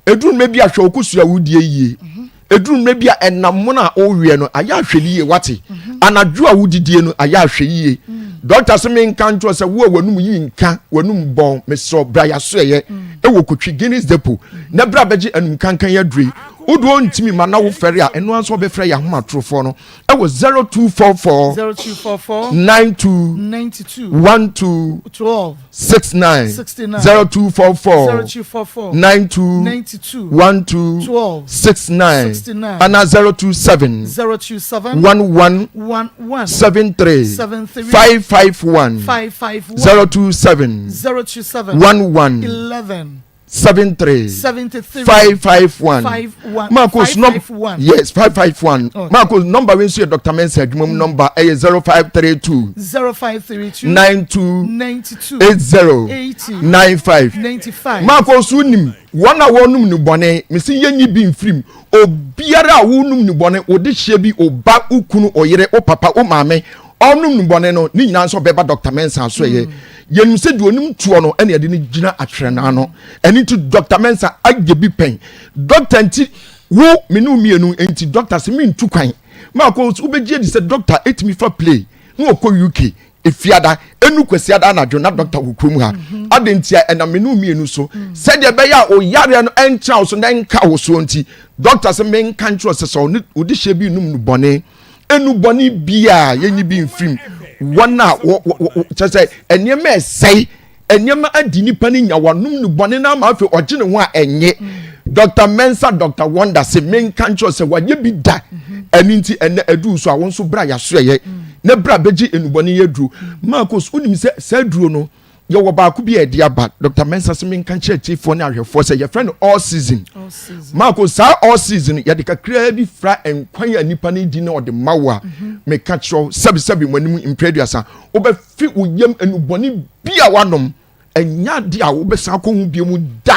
Speaker 16: Ɛduru mmerɛ bi a hwɛ wo kosua wodie yie. Mhm. Ɛduru mmerɛ bi a ɛnam mono a woweɛ no ayɛ ahwɛ no yie wate. Mhm. Anadwo a wodidie no ayɛ ahwɛ yie. Dɔkta sɛ menka nkyerɛ sɛ wo a w'anum yi nka w'anum bɔn mesrɛ bra yɛasoɛyɛ ɛwɔ Kotwi Guinness Depot na bra bɛgye anum kankan aduro yi. Wo deɛ ɔntumi ma na wo fɛre a ɛno ara nso ɔbɛfrɛ yɛn ahomatorofoɔ no ɛwɔ 0244
Speaker 2: 0244
Speaker 16: 92
Speaker 2: 92
Speaker 16: 12
Speaker 2: 12
Speaker 16: 69
Speaker 2: 69
Speaker 16: 0244
Speaker 2: 0244
Speaker 16: 92
Speaker 2: 92
Speaker 16: 12
Speaker 2: 12
Speaker 16: 69
Speaker 2: 69
Speaker 16: ana 027
Speaker 2: 027
Speaker 16: 11
Speaker 2: 11
Speaker 16: 73
Speaker 2: 73
Speaker 16: 551
Speaker 2: 551
Speaker 16: 027
Speaker 2: 027
Speaker 16: 11
Speaker 2: 11
Speaker 16: 73
Speaker 2: 73
Speaker 16: 551
Speaker 2: 51
Speaker 16: Marcos num
Speaker 2: 551.
Speaker 16: yes 551
Speaker 2: Okay.
Speaker 16: Marcos number wey nso yɛ Dr. Mensah adwuma mu number ɛyɛ 0532
Speaker 2: 0532
Speaker 16: 92
Speaker 2: 92
Speaker 16: 80
Speaker 2: 80
Speaker 16: 95
Speaker 2: 95
Speaker 16: Marcos wonim wɔn a wɔnom nnubɔne mesi yɛnyi bi mfirim obiara a wonom nnubɔne wode hyɛ bi oba wo kunu oyere wo papa wo maame Ɔnom nnubɔne no, ne nyinaa nso ɔbɛba Dɔkta Mensah so ɛyɛ. Yɛnim sɛ deɛ ɔnim toɔ no ɛna yɛde no gyina atwerɛ no ano. Ɛno nti Dɔkta Mensah ayɛ bi pɛn. Dɔkta nti wo me ne wo mmienu nti dɔkta sɛ mentu kwan. Maako wobɛgye adi sɛ dɔkta ɛtumi fa plane na ɔkɔ UK efiada ɛnu kwasiada anadwo na dɔkta wɔ kurom ha. Mhm. Adɛn nti a ɛnam me ne wo mmienu so mm. sɛdeɛ ɛbɛyɛ a ɔyareɛ no ɛntra wo so na ɛnka wo soɔ nti dɔkta sɛ menka nkyerɛ sɛ sɛ ɔde hyɛ bi num no bɔne Nnubɔne biara yɛnyi bi mfirim wɔn a kyerɛ sɛ nneɛma ɛsɛe nneɛma adi nipa no nya wanom nnubɔne no ama afei ɔgye ne ho a ɛnye Dr. Mensa Dr. Wonder se menka nkyerɛ sɛ wayɛ bi da ɛno nti ɛnɛ aduru so a wo nso bra yɛasoɛyɛ na bra bɛgye nnubɔne yɛ aduro Marcos wonim sɛ saa aduro no Yɛwɔ baako bi a ɛde aba, Dr. Mensah sɛ menka nkyerɛ atiefoɔ ne ahwɛfoɔ sɛ yɛfrɛ no all season. Marco, saa all season yɛde kakraa bi fra nkwan a nipa no di na ɔde ma wo a, mhm. meka kyerɛ wo sɛbesɛbe mo anim mprɛ aduasa, wobɛfe wo yam anubɔne bi a wanom. Ɛnyɛ adeɛ a wobɛsan akɔ ho bio mu da.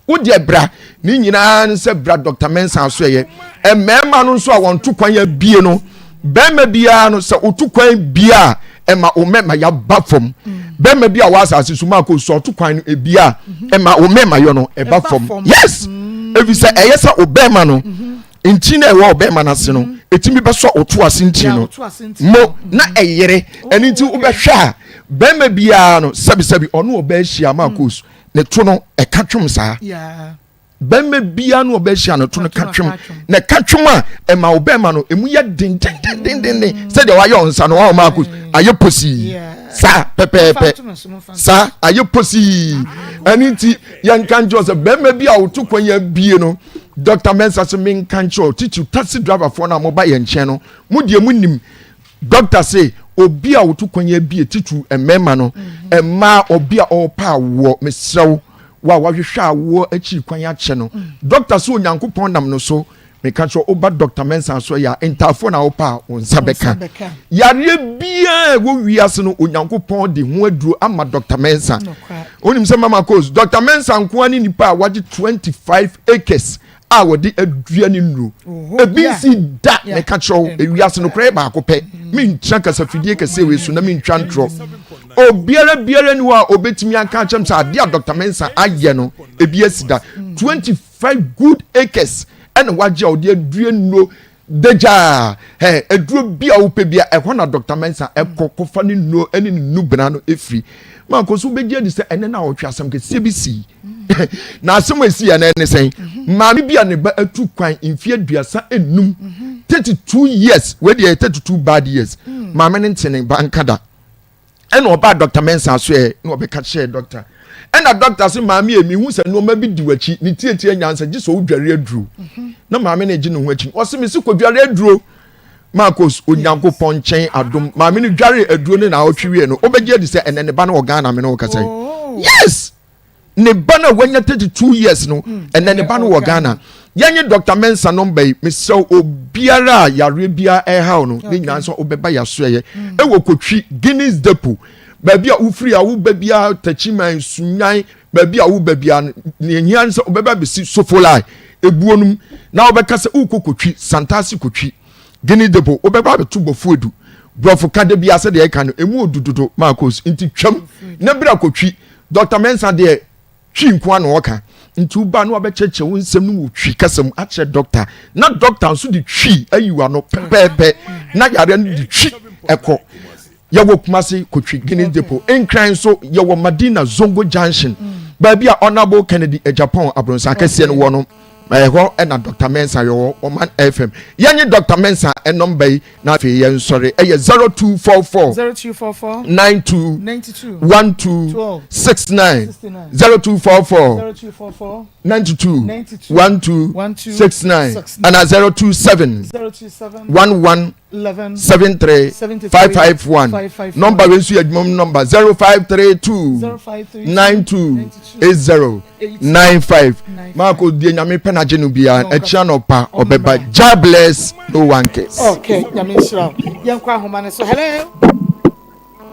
Speaker 16: Wo deɛ bra, ne nyinaa ne sɛ bra Dr. Mensah so ɛyɛ. Mmarima no nso a wɔn to kwan abie no, bɛrima biara no sɛ woto kwan bie a, ɛma wo mmarima yaba fam. Bɛrima bi a wɔ asase so mu akɔ so ɔto kwan no ebie a, ɛma wo mmarima yɔ no ɛba fam. Yes, efisɛ ɛyɛ sɛ wo bɛrima no Ntini a ɛwɔ ɔbɛrima no ase no, ɛtumi bɛsɔ wo to ase ntini no mo na ɛyere. Ɛno nti wobɛhwɛ a bɛrima biara no sɛbisɛbi ɔne ɔbaa ahyia ma akos ne to no ɛka twom saa. Bɛrima biara ne ɔbaa ahyia no to no ka twom na ɛka twom a ɛma ɔbɛrima no emu yɛ dendendendenden sɛdeɛ wayɛ ɔnsa no wɔn akos ayɛ posii saa pɛpɛɛpɛ saa ayɛ posii. Ɛno nti yɛnka nkyerɛ sɛ bɛrima bi a ɔto kwan yɛ abie no Dɔkta Mensah se menka nkyerɛ wo, titiriw taxi driverfoɔ no a moba yɛn nkyɛn no, mo deɛ monim. Dɔkta se obi a ɔto kwan abie, titiriw mmarima no, mmaa, obi a ɔrepɛ awoɔ, mesrɛ wo, wo a wahwehwɛ awoɔ akyiri kwan akyɛ no, dɔkta se Onyankopɔn nam no so Meka kyerɛ wo, woba Dɔkta Mensah so yɛ a, ntaafoɔ na wopɛ a, wo nsa bɛka. Yareɛ biara ɛwɔ wiase no, Onyankopɔn de ho aduro ama Dɔkta Mensah. Wonim sɛ Mama Kos, Dɔkta Mensah nko ara ne nipa a wagye 25 acres a wɔde adua ne nnuro. Ebi nsi da, meka kyerɛ wo, ewiase no koraa yɛ baako pɛ. Menkyina kasafidie kɛseɛ wei so na mentwa ntorɔ. Obiara biara ni hɔ a obetumi aka akyerɛ me sɛ adeɛ a Dɔkta Mensah ayɛ no, ebi asi da. 25 5 good acres ɛna wagye a ɔde adua nnuro dagyaa ɛ aduro bi a wopɛ bi a ɛhɔ na Dr. Mensah ɛkɔ kɔfa ne nnuro ɛne ne nnubena no efiri maa kɔ so wobɛgye adi sɛ ɛnɛ na ɔtwe asɛm kɛseɛ bi sii na asɛm a esi ɛnɛ ne sɛn maame bi a ne ba atu kwan mfeɛ 35 32 years wei deɛ 32 bad years maame ne ntene ba nka da. Ɛna ɔbaa Dɔkta Mensah so ɛ, na ɔbɛka kyerɛɛ dɔkta. Ɛna dɔkta se, Maame e, mehu sɛ nnoɔma bi di w'akyi, ne tietie nyansa, gye sɛ wodware aduro. Mhm. Na maame no gye ne ho akyi. Ɔse, mese kɔdware aduro. Marcos, Onyankopɔn nkyɛn adom. Maame no dware aduro ne naawɔtwe wie no, wobɛgye adi sɛ ɛnɛ ne ba no wɔ Ghana me ne wo kasa yi. Oh. Yes! Ne ba no a wanya 32 years no, hmm. ɛnɛ ne ba no wɔ Ghana. Yɛnye Dr. Mensah nɔmba yi, mesrɛ obiara a yareɛ biara ɛhaw no, ne nyinaa nso wobɛba yɛasoɛyɛ. Hmm. Ɛwɔ Kotwi, Guinness Depot, baabi a wofiri a woba biara, Takyiman, Sunyan, baabi a woba biara no, nea ehia ne sɛ wobɛba abɛsi Sofolai, ebuo no mu, na wobɛka sɛ wokɔ Kotwi, Santase Kotwi. Guinea Depot, wobɛba abɛto bɔfo edu. Borɔfo ka da biara sɛdeɛ ɛka no, emu odu dodo, Marcos, nti twam na bra kɔtwi. Dɔkta Mensah deɛ Twi nko ara na ɔka, nti woba na wabɛkyerɛkyerɛ wo nsɛm no wɔ Twi kasa mu akyerɛ dɔkta, na dɔkta nso de Twi ayi w'ano pɛpɛɛpɛ na yareɛ no de Twi ɛkɔ. Yɛwɔ Kumasi Kotwi Guinness Depot, Nkran nso yɛwɔ Madina Zongo Junction, baabi a Honourable Kennedy Agyapong abronsan kɛseɛ no wɔ no. Ɛhɔ na Dɔkta Mensah yɛwɔ Ɔman FM. Yɛnye Dɔkta Mensah nɔmba yi na afei yɛnsɔre. Ɛyɛ 0244
Speaker 2: 0244
Speaker 16: 92
Speaker 2: 92
Speaker 16: 12
Speaker 2: 12
Speaker 16: 69
Speaker 2: 69
Speaker 16: 0244
Speaker 2: 0244
Speaker 16: 92
Speaker 2: 92
Speaker 16: 12
Speaker 2: 12
Speaker 16: 69
Speaker 2: 69
Speaker 16: ana 027
Speaker 2: 027
Speaker 16: 11
Speaker 2: 11
Speaker 16: 73
Speaker 2: 73
Speaker 16: 551
Speaker 2: 551.
Speaker 16: Nɔmba wei nso yɛ adwuma mu nɔmba 0532
Speaker 2: 0532
Speaker 16: 92 80 95 Marco deɛ nyame pɛ na gye no biara akyi anɔpa ɔbɛba Jah bless no one curse.
Speaker 2: Okay, nyame nhyira wo. Yɛnkɔ ahoma no so. Hello.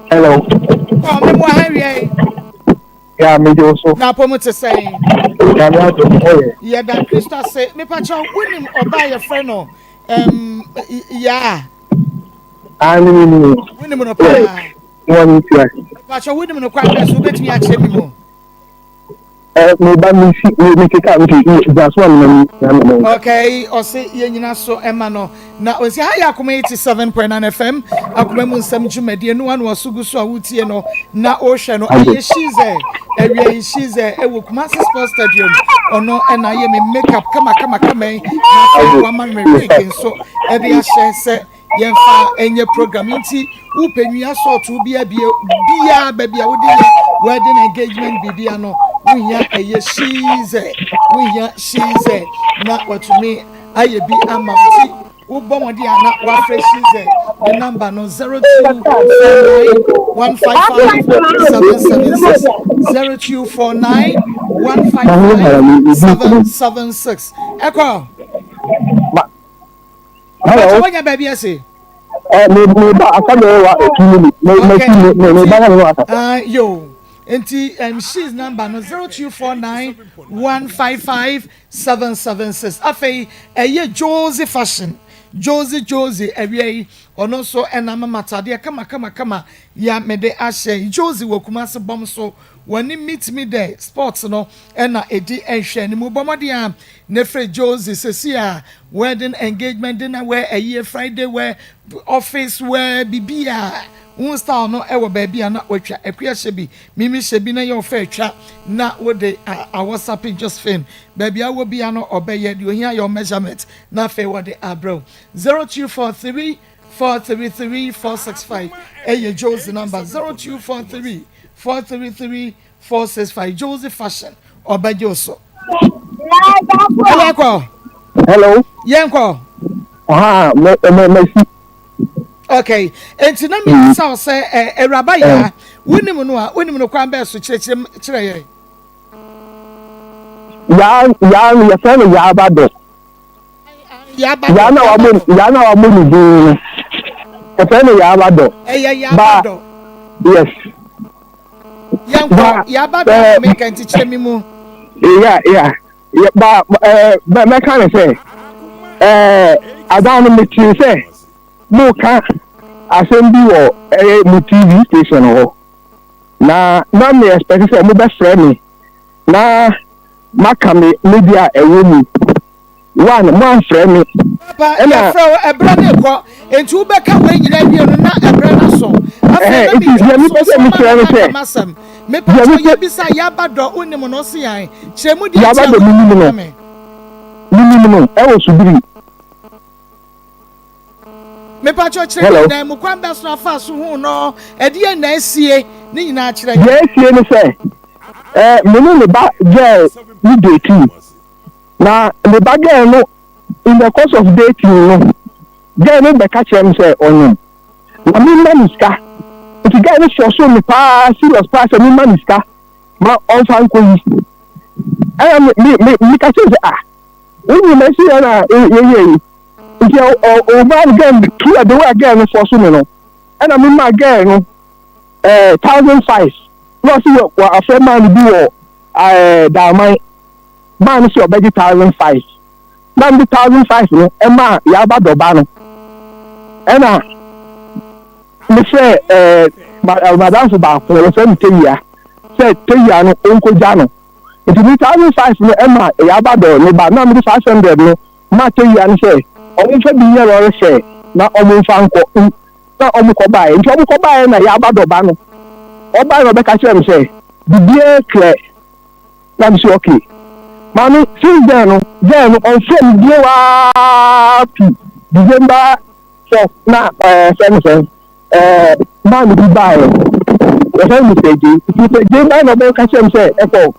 Speaker 17: Hello.
Speaker 2: Oh, me mo ha wiɛ.
Speaker 17: Ya me jo so.
Speaker 2: Na apɔ mu te sɛn?
Speaker 17: Nyame adom ho yɛ.
Speaker 2: Yɛda Kristo ase. Mepa kyɛw, wonim ɔbaa yɛfrɛ no um, yaa.
Speaker 17: Ah, me ni.
Speaker 2: Wonim no paa.
Speaker 17: Wɔn ni tia.
Speaker 2: Mepa kyɛw, wonim no kwan bɛn so wobɛtumi akyerɛ me mu?
Speaker 17: Eh, me ba me si me me keka nti gyina so a me na me na
Speaker 2: Okay, ɔse yɛn nyina so ɛma no na ɔsi ha yɛ akoma 87.9 FM akoma mu nsɛm dwumadie no ano ɔso gu so a wotie no na ɔhwɛ no ɛyɛ Shize ɛwia yi Shize ɛwɔ Kumasi Sports Stadium ɔno ɛna ayɛ me makeup kama kama kama yi na afei wama me wig nso ɛde ahyɛ sɛ Yɛmfa nyɛ program nti wopɛ nwia sɔɔto bi abie biaa baabi a wode yɛ wedding engagement biribia no wohia ɛyɛ shiizɛ wohia shiizɛ na watumi ayɛ bi ama wo nti wobɔ mmɔden a na wafrɛ shiizɛ ne namba no 0249 155 776 0249 155 776 ɛkɔ
Speaker 17: Hello.
Speaker 2: Wọ́n yẹ baabi ẹsẹ̀.
Speaker 17: Ẹ mi mi ba asọ́dọ̀ wa etu mi mi mi mi mi mi ba náà mi wà kasa.
Speaker 2: Yo. Nti um, she's number no 0249 155 776. Afei ɛyɛ Josie Fashion. Josie Josie awia yi ɔno nso ɛna ama matadeɛ kama kama kama ya mede ahyɛ yi. Josie wɔ Kumasi bɔm so wɔne Meet Me There Sports no ɛna ɛdi nhwɛ ne mu. Bɔ mmɔden a ne frɛ Josie sɛsi a wedding engagement dinner wear ɛyie Friday wear office wear bibi a wo style no ɛwɔ baabi a na watwa akua hyɛ bi mimi hyɛ bi na yɛ ɔfɛ atwa na wode awɔsape Josephine baabi a wɔ bia no ɔbɛyɛ deɛ ohia yɛ measurement na afei wɔde abrɛw 0243 433 465 ɛyɛ Josie number 0243 433 465 Josie Fashion ɔbɛgye wo so. Hello kɔ.
Speaker 17: Hello.
Speaker 2: Yɛn kɔ.
Speaker 17: Aha, me me me si.
Speaker 2: Okay, enti na mi bisa wo sɛ ɛ awuraba yaa wonim no a wonim no kwan bɛɛ so kyerɛkyerɛ kyerɛ yɛn.
Speaker 17: Yaa yaa no yɛfrɛ no yaa ba dɔ. Yaa na wabɔ yaa na wabɔ ne din no yɛfrɛ no yaa ba dɔ.
Speaker 2: Ɛyɛ yaa ba dɔ.
Speaker 17: Yes.
Speaker 2: Yɛn kɔ yaa ba dɔ na mi kɛ nti kyerɛ mi mu.
Speaker 17: Ya ya ba ɛɛ mɛka ne sɛ ɛɛ adan no mi ti sɛ mo ka asɛm bi wɔ ɛyɛ mo TV station hɔ na na mi expect sɛ mo bɛ frɛ mi na maka me me deɛ a ɛwɔ mu one mo amfrɛ me.
Speaker 2: Papa yɛfrɛ wo ɛberɛ no rekɔ nti wobɛka wei nyinaa wie no na ɛberɛ no aso afei na metwa so so ma no aka m'asɛm mepatɔ yɛbisa yaba dɔ wonim no ɔse yan kyerɛ mu deɛ nti a wonim no me
Speaker 17: menim no ɛwɔ subiri
Speaker 2: Mepatwɔ kyerɛ ne nyinaa mu kwan bɛ so afa so hu no ɛdeɛ na asie ne nyinaa kyerɛ yɛn.
Speaker 17: Deɛ asie ne sɛ ɛɛ me ne ne ba girl ne dating na ne ba girl no in the course of dating no girl no bɛka kyerɛ me sɛ ɔnyem na me ma ne sika nti girl no force me paa serious paa sɛ me ma ne sika ma ɔnfa nkɔ yi ɛna me me me me ka kyerɛ sɛ ah wonyim ɛsi yɛn na yɛyɛ yi. Nti ɔbaa no girl no through the way a girl no force me no ɛna me maa girl no ɛɛ 1005 na ɔsi wɔ wɔ afrɛ maa no bi wɔ ɛɛ daaman maa no si ɔbɛgye 1005 na me de 1005 no ɛmaa yaba dɔba no ɛna me frɛ ɛɛ madamfo baako wɔfrɛ no tewia sɛ tewia no ɔnkɔgya no nti me 1005 no ɛma yaba dɔ ne ba na me de 500 no ma tewia no sɛ ɔmo nfa bi nyɛ lɔre fare na ɔmo nfa nkɔ na ɔmo kɔ baeɛ nti ɔmo kɔ baeɛ na yaba dɔ ba no ɔbaeɛ na ɔbɛka kyerɛ me sɛ biribiara clear na me sɛ okay maame since then no girl no ɔnfrɛ me bio aa to December 4 na ɛɛ fɛ no sɛ ɛɛ man bi baeɛ yɛfrɛ no Mr. J nti Mr. J baeɛ na ɔbɛka kyerɛ me sɛ ɛkɔ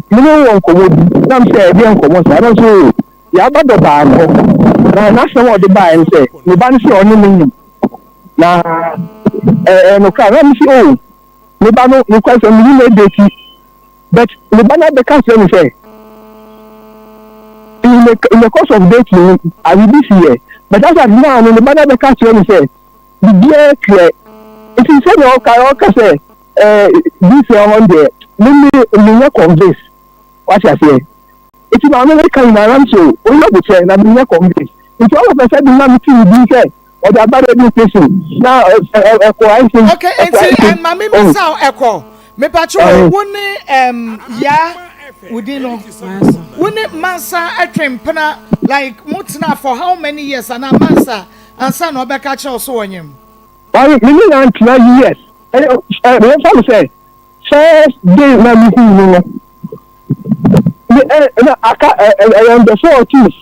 Speaker 17: me ne wo wɔ nkɔmmɔ bi na me sɛ ɛdeɛ nkɔmmɔ saa na me sɛ oo yɛaba dɔ baa no hɔ na n'asɛm a ɔde baeɛ no sɛ ne ba no sɛ ɔne me nyim na ɛɛ nokora na me sɛ oo ne ba no nokora sɛ me ne no adeti but ne ba no abɛka kyerɛ me sɛ in the in the course of dating no ade bi si yɛ but as at now no ne ba no abɛka kyerɛ me sɛ biribiara clear nti sɛdeɛ ɔka ɔka sɛ ɛɛ this year hɔ deɛ me me menyɛ convince wate aseɛ nti maame no ka nyinaa nam so oyɛ ɔbokyɛ na menyɛ convince nti all of a sudden na me ti ne din sɛ ɔde aba radio station na ɛkɔ ayɛ sɛ
Speaker 2: Okay, nti eh, maame mi sa ɛkɔ mepatwo wo ne um, ya wo din no wo ne mansa ɛtwe mpena like mo tena for how many years ana mansa ansa na ɔbɛka kyerɛ wo so wɔnyem.
Speaker 17: Maame me ne na ntena years ɛyɛ ɛ meyɛfa no sɛ first day na me hu no no me ɛ na aka ɛ ɛyɛ on the 14th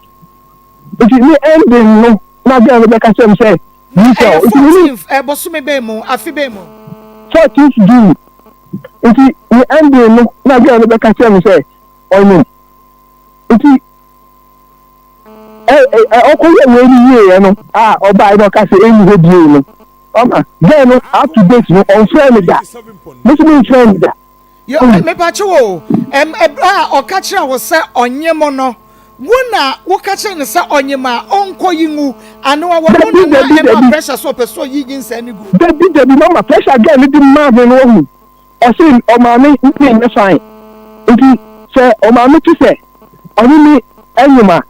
Speaker 17: nti me ending no na girl no bɛka kyerɛ me sɛ
Speaker 2: Michelle ɛyɛ nti me ne 14th ɛbɔsome bɛn mu afe bɛn mu.
Speaker 17: 14th June nti me ending no na girl no bɛka kyerɛ me sɛ ɔnyem nti ɛ ɛ ɔkɔyɛ wei no wieɛ no a ɔbaeɛ na ɔka sɛ ɛnni hɔ bio no ɔma girl no up to date no ɔmfrɛ me da me nso memfrɛ no da.
Speaker 2: Yo, mepatwo o, ɛm ɛberɛ a ɔka kyerɛ wo sɛ ɔnye mo no, wo na woka kyerɛ no sɛ ɔnye mo a ɔnkɔ yi ngu, anaa wɔno
Speaker 17: Dabi
Speaker 2: na na
Speaker 17: dabi
Speaker 2: ɛma
Speaker 17: dabi
Speaker 2: pressure sɛ ɔpɛ sɛ ɔyi nyinsɛn no gu?
Speaker 17: dabi dabi mama pressure girl no de maa me no wahu. Ɔse ɔmaame ne nyɛ fine nti sɛ ɔmaame te sɛ ɔne me ɛnyem a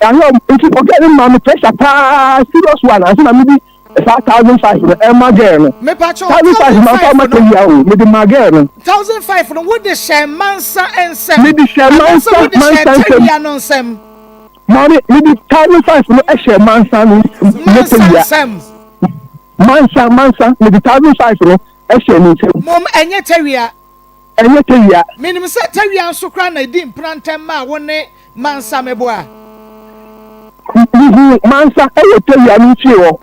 Speaker 17: ahwɛ nti ɔgɛ ne maame pressure paa serious one ansa na mede saa 1005 no ɛma girl no.
Speaker 2: Mepakyɛw,
Speaker 17: 1005 manfa
Speaker 2: 1005
Speaker 17: ma
Speaker 2: no.
Speaker 17: Tawia o, mede ma girl no.
Speaker 2: 1005 no wode hyɛ mansa nsam
Speaker 17: Mede hyɛ
Speaker 2: anaasɛ
Speaker 17: mansa
Speaker 2: wode hyɛ
Speaker 17: mansa nsam.
Speaker 2: Tawia no nsam?
Speaker 17: Maame mede 1005 no ɛhyɛ mansa no ne
Speaker 2: Mansa
Speaker 17: Tawia.
Speaker 2: nsam.
Speaker 17: Mansa mansa mede 1005 no ɛhyɛ ne nsam.
Speaker 2: Mmom ɛnyɛ Tawia.
Speaker 17: Ɛnyɛ Tawia.
Speaker 2: Menim sɛ Tawia nso koraa na ɛdi mpena ntɛm maa wo ne Mansa meboa.
Speaker 17: Mehuu Mansa wɔ Tawia no fie hɔ.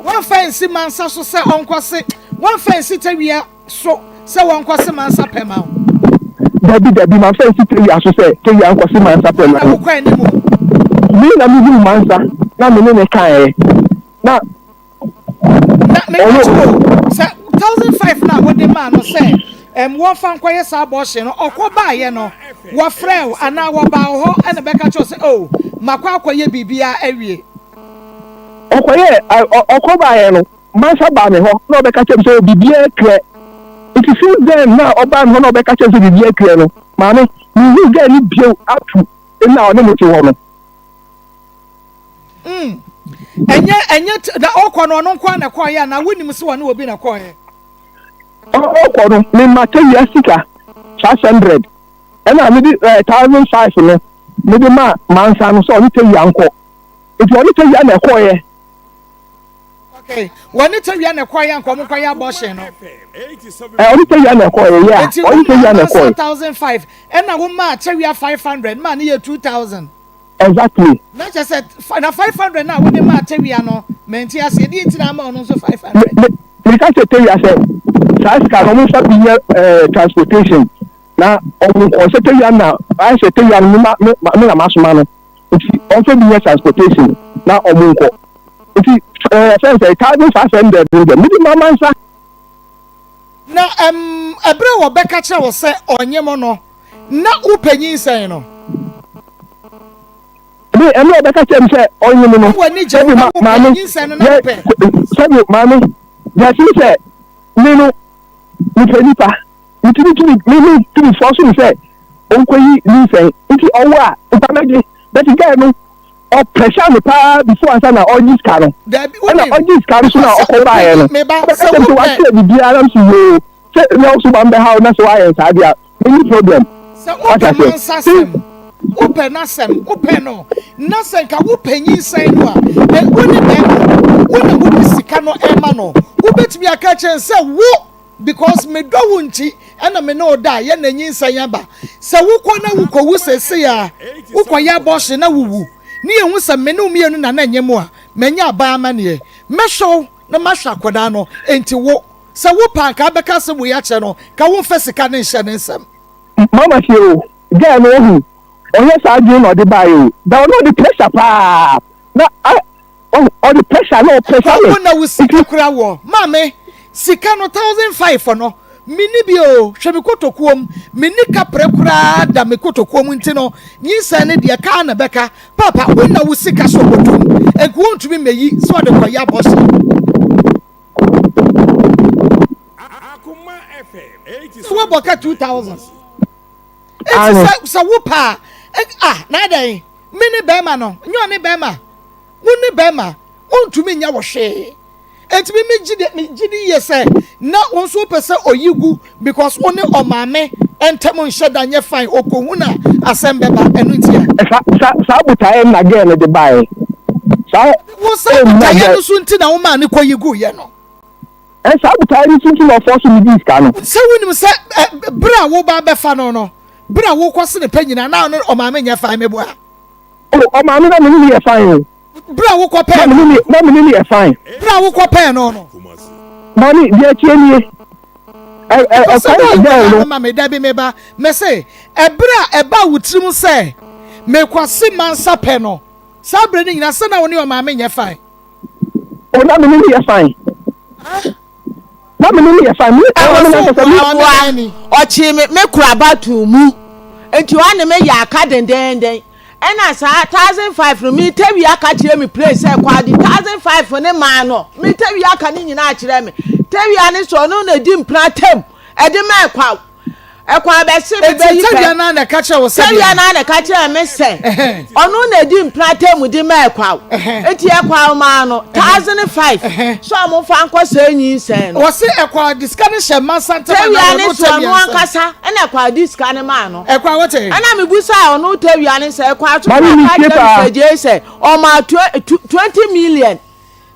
Speaker 2: Woamfa ansi Mansa so sɛ ɔnkɔse, woamfa ansi Tawia so sɛ wɔnkɔse Mansa pɛ ma wo.
Speaker 17: Dabi, dabi, mamfa ansi Tawia so sɛ Tawia nkɔse Mansa pɛ ma
Speaker 2: Wo na
Speaker 17: no.
Speaker 2: wokɔ anim.
Speaker 17: Me na mehuu Mansa na me ne no kaeɛ na.
Speaker 2: Na meka kyerɛ o sɛ 1005 no a wode maa no sɛ ɛm wɔmfa nkɔyɛ saa abortion no, ɔkɔ baeɛ no wɔfrɛɛ wo anaa wɔbaa wo hɔ ɛna bɛka kyerɛ wo sɛ oh makɔ akɔyɛ biribiara awie?
Speaker 17: Ɔkɔyɛɛ ɔkɔ baeɛ no mansa baa me hɔ na ɔbɛka kyerɛ me sɛ oh biribiara clear. Nti since then na ɔbaa me hɔ na ɔbɛka kyerɛ me sɛ biribiara clear no maame menhuu girl no bio up to nna a ɔne me te hɔ no.
Speaker 2: Mm. Ɛnyɛ ɛnyɛ na ɔkɔ no ɔno nko ara na ɛkɔɔyɛ anaa wonim sɛ ɔne obi na ɛkɔɔyɛ?
Speaker 17: Ɔkɔ no mema tawia sika 500 ɛna mede ɛɛ 1005 no mede ma mansa no sɛ ɔne tawia nkɔ nti ɔne tawia na ɛkɔɔyɛ.
Speaker 2: Okay, wɔne tawia na ɛkɔɔyɛ anka ɔmo nkɔyɛ abortion no.
Speaker 17: Ɛ ɔne tawia na ɛkɔɔyɛ yɛ a ɔne tawia na ɛkɔɔyɛ.
Speaker 2: 1005 ɛna wo maa tawia 500 maa ne yɛ 2000.
Speaker 17: Exactly.
Speaker 2: Na kyerɛ sɛ na 500 no a wode maa Tawia no, mente aseɛ. Deɛ nti na ama ɔno nso 500?
Speaker 17: Me, me, meka kyerɛ Tawia sɛ saa sika no ɔmomfa bi nyɛ eh, transportation na ɔmo nkɔ. Sɛ Tawia na ayɛ sɛ Tawia no me, ma, me, me na masoma no nti ɔmfa bi nyɛ transportation na ɔmo nkɔ. Nti eh, fɛn sɛ 1500 no deɛ mede ma mansa.
Speaker 2: Na ɛm, ɛberɛ a wɔbɛka kyerɛ wo sɛ ɔnye mo no, na wopɛ nyinsɛn no.
Speaker 17: Me, ɛno a ɔbɛka kyerɛ me sɛ ɔnye me no, sɛbi ma, maame, yɛ, sɛbi maame, yɛse sɛ me no, mepɛ nipa, metumi tumi, me me tumi fɔ so me sɛ ɔnkɔyi nyinsɛn, nti ɔwo a, nka mɛgye, but guy no, ɔpressure me paa before ansa na ɔgye sika no, ɛna ɔgye sika no so na ɔkɔ baeɛ no, ɔbɛka kyerɛ me sɛ wakyerɛ biribiara, na mese yoo, sɛ na ɔso ba mbɛhaw na sɛ wayɛ saa deɛ a, Menni problem.
Speaker 2: Sɛ wopɛ mansa asɛm, wopɛ n'asɛm, wopɛ no, na sɛ nka wopɛ nyinsɛn no a, ɛ, wo ne bɛrima, wo na wode sika no ɛma no, wobɛtumi aka akyerɛ no sɛ wo, because medɔ wo nti ɛna me ne wo da a, yɛ na nyinsɛn aba. Sɛ wokɔ na wokɔwu seesei a, wokɔyɛ abortion na wowu, ne yɛhu sɛ me ne wo mmienu na na ɛnyɛ mu a, manya aban amanneɛ. Mɛhwɛ wo na mahwɛ akwadaa no, enti wo. Sɛ wo pɛ a nka abɛka asɛm wei akyerɛ no, nka wo nfa sika no nhyɛ ne nsam.
Speaker 17: Mama tie o, girl no wahu, ɔnyɛ saa adwene na ɔde baeɛ o, da ɔno ɔde pressure paa na ah wahu, ɔde pressure na ɔpressure me.
Speaker 2: Wo na wo sika kura woɔ, maame, sika no 1005 no, menni bi o, hwɛ me kotokuo mu, menni kaprɛ koraa da me kotokuo mu nti no, nyinsɛn no deɛ kaa na ɛbɛka, paapa wo na wo sika so bɔtɔ mu, nka wontumi mmɛyi sɛ ɔde kɔyɛ abortion. Sɛ woabɔ ka 2000 eti sɛ sɛ wo paa ah na adɛn me ne bɛrima no nyɛ ɔne bɛrima wo ne bɛrima wontumi nyɛ wo hwee eti me me gye me gye di yie sɛ na wo nso wopɛ sɛ oyi gu because wo ne ɔmaame ntɛm nhyɛ da nyɛ fine okohu na asɛm bɛba ɛno nti a.
Speaker 17: Sa sa saa botaeɛ na girl no de baeɛ saa.
Speaker 2: Wo saa botaeɛ no so nti na wo maa no kɔyi guiɛ no.
Speaker 17: Ɛ saa botaeɛ no so nti na ɔfɔɔ so me dii sika no.
Speaker 2: Sɛ wonim sɛ ɛ bere a woba abɛfa no no bere a wokɔ sene pɛ nyinaa na ɔne ɔmaame nyɛ fine meboa.
Speaker 17: O ɔmaame na me ne no yɛ fine o.
Speaker 2: Bere a wokɔ pɛɛ no.
Speaker 17: Na me ne no yɛ fine.
Speaker 2: Bere a wokɔ pɛɛ no no.
Speaker 17: Maame deɛ ɛteɛ nie. Ɛ ɛ ɛkwan a girl no.
Speaker 2: Ma me dabi me ba mese ɛbere a ɛbaa wo tirim sɛ mekwasi mansa pɛ no. Saa bere no nyinaa, sɛ na wo ne ɔmaame nyɛ fine.
Speaker 17: Oh, na me ne no yɛ fine. Na me ne no yɛ fine. Me
Speaker 15: Ɛwɔ
Speaker 17: ne
Speaker 15: sɛ
Speaker 17: ankasa me.
Speaker 15: Ɔboa, ɔkyee me, me kora ba too mu. Nti ɔne me yɛ aka dendenden. Ɛna saa 1005 no, me tawia ka kyerɛ me plane sɛ kɔ ade 1005 ne maa no. Me tawia ka ne nyinaa kyerɛ me. Tawia ne sɛ ɔno na di mpena tam. Ɛde ma ɛkwaw. Ɛkwan bɛse me bɛyi pɛ.
Speaker 2: Tawia naa na ɛka kyerɛ wo sɛ
Speaker 15: Tawia naa na ɛka kyerɛ me sɛ ɔno na edi mpena tɛmu de ma ɛkwaw. Eti ɛkwaw maa no 1005 sɛ ɔmo nfa nkɔ sɛ nyinsɛn no.
Speaker 2: Wɔse ɛkwaw de sika no hyɛ mma nsa ntam
Speaker 15: anaa Tawia ne sɛ ɔno ankasa ɛna ɛkwaw de sika no maa no.
Speaker 2: Ɛkwaw wote?
Speaker 15: Ɛna me busaa ɔno Tawia ne sɛ ɛkwaw so na ɔka kyerɛ Mister Jay sɛ ɔmaa 20 million.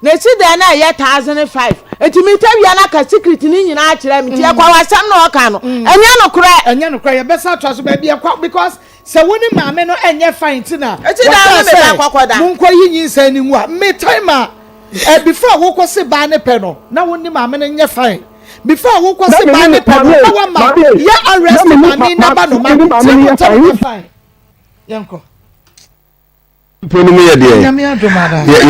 Speaker 15: Na esi dɛn na ɛyɛ 1005? Enti me tawia no aka secret no nyinaa akyerɛ me. Nti mm. ɛkwa wasɛm na ɔka no. Mm. Ɛnyɛ nokorɛ.
Speaker 2: Ɛnyɛ nokorɛ. Yɛbɛsa atoa so baabi ɛkwa because sɛ wo ne maame no ɛnyɛ fine ti na.
Speaker 15: Eti dan no me ba kɔkɔ da.
Speaker 2: Monkɔ yi nyinsɛn ne ngu a. Me time a eh, before wokɔ se baa ne pɛ no na wo ne maame no nyɛ fine. Before wokɔ se baa ne pɛ no na wama yɛ arrest maame na ba no ma. Ti mo tɛm nyɛ fine. Yɛnkɔ.
Speaker 18: Mpo no mu yɛ deɛ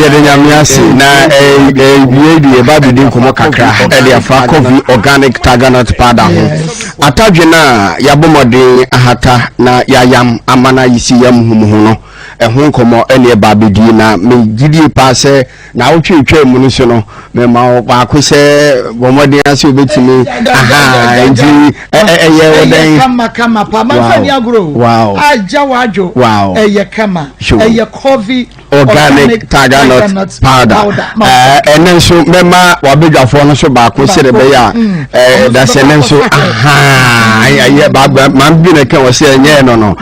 Speaker 18: yɛde nyame ase na ɛwie deɛ ɛba bɛdi nkɔmmɔ kakra ɛde afa coffee organic tiger nut powder ho atadwe no a yɛabɔ mmɔden ahata na yɛayam ama no ayisi yam humuhu no ɛho nkɔmmɔ ɛne ɛba bɛdi na megyidie paa sɛ Naawɔtwe retwam mu no so no, mema wo baako sɛ bɔ mmɔden ase wobɛtumi. Aha, nti ɛyɛ wo dɛn?
Speaker 2: Ɛyɛ kama kama pa, mamfa ni agorɔ o.
Speaker 18: Wow.
Speaker 2: Agya wadwo.
Speaker 18: Wow.
Speaker 2: Ɛyɛ kama.
Speaker 18: Sure.
Speaker 2: Ɛyɛ coffee
Speaker 18: organic tiger nut powder. Ɛnɛ nso mɛma wabadwafoɔ no so baako sɛdeɛ ɛbɛyɛ a mm. dasɛ ne nso aha ɛyɛ baaba maame bi na ɛka wɔ sɛ ɛnyɛ no no.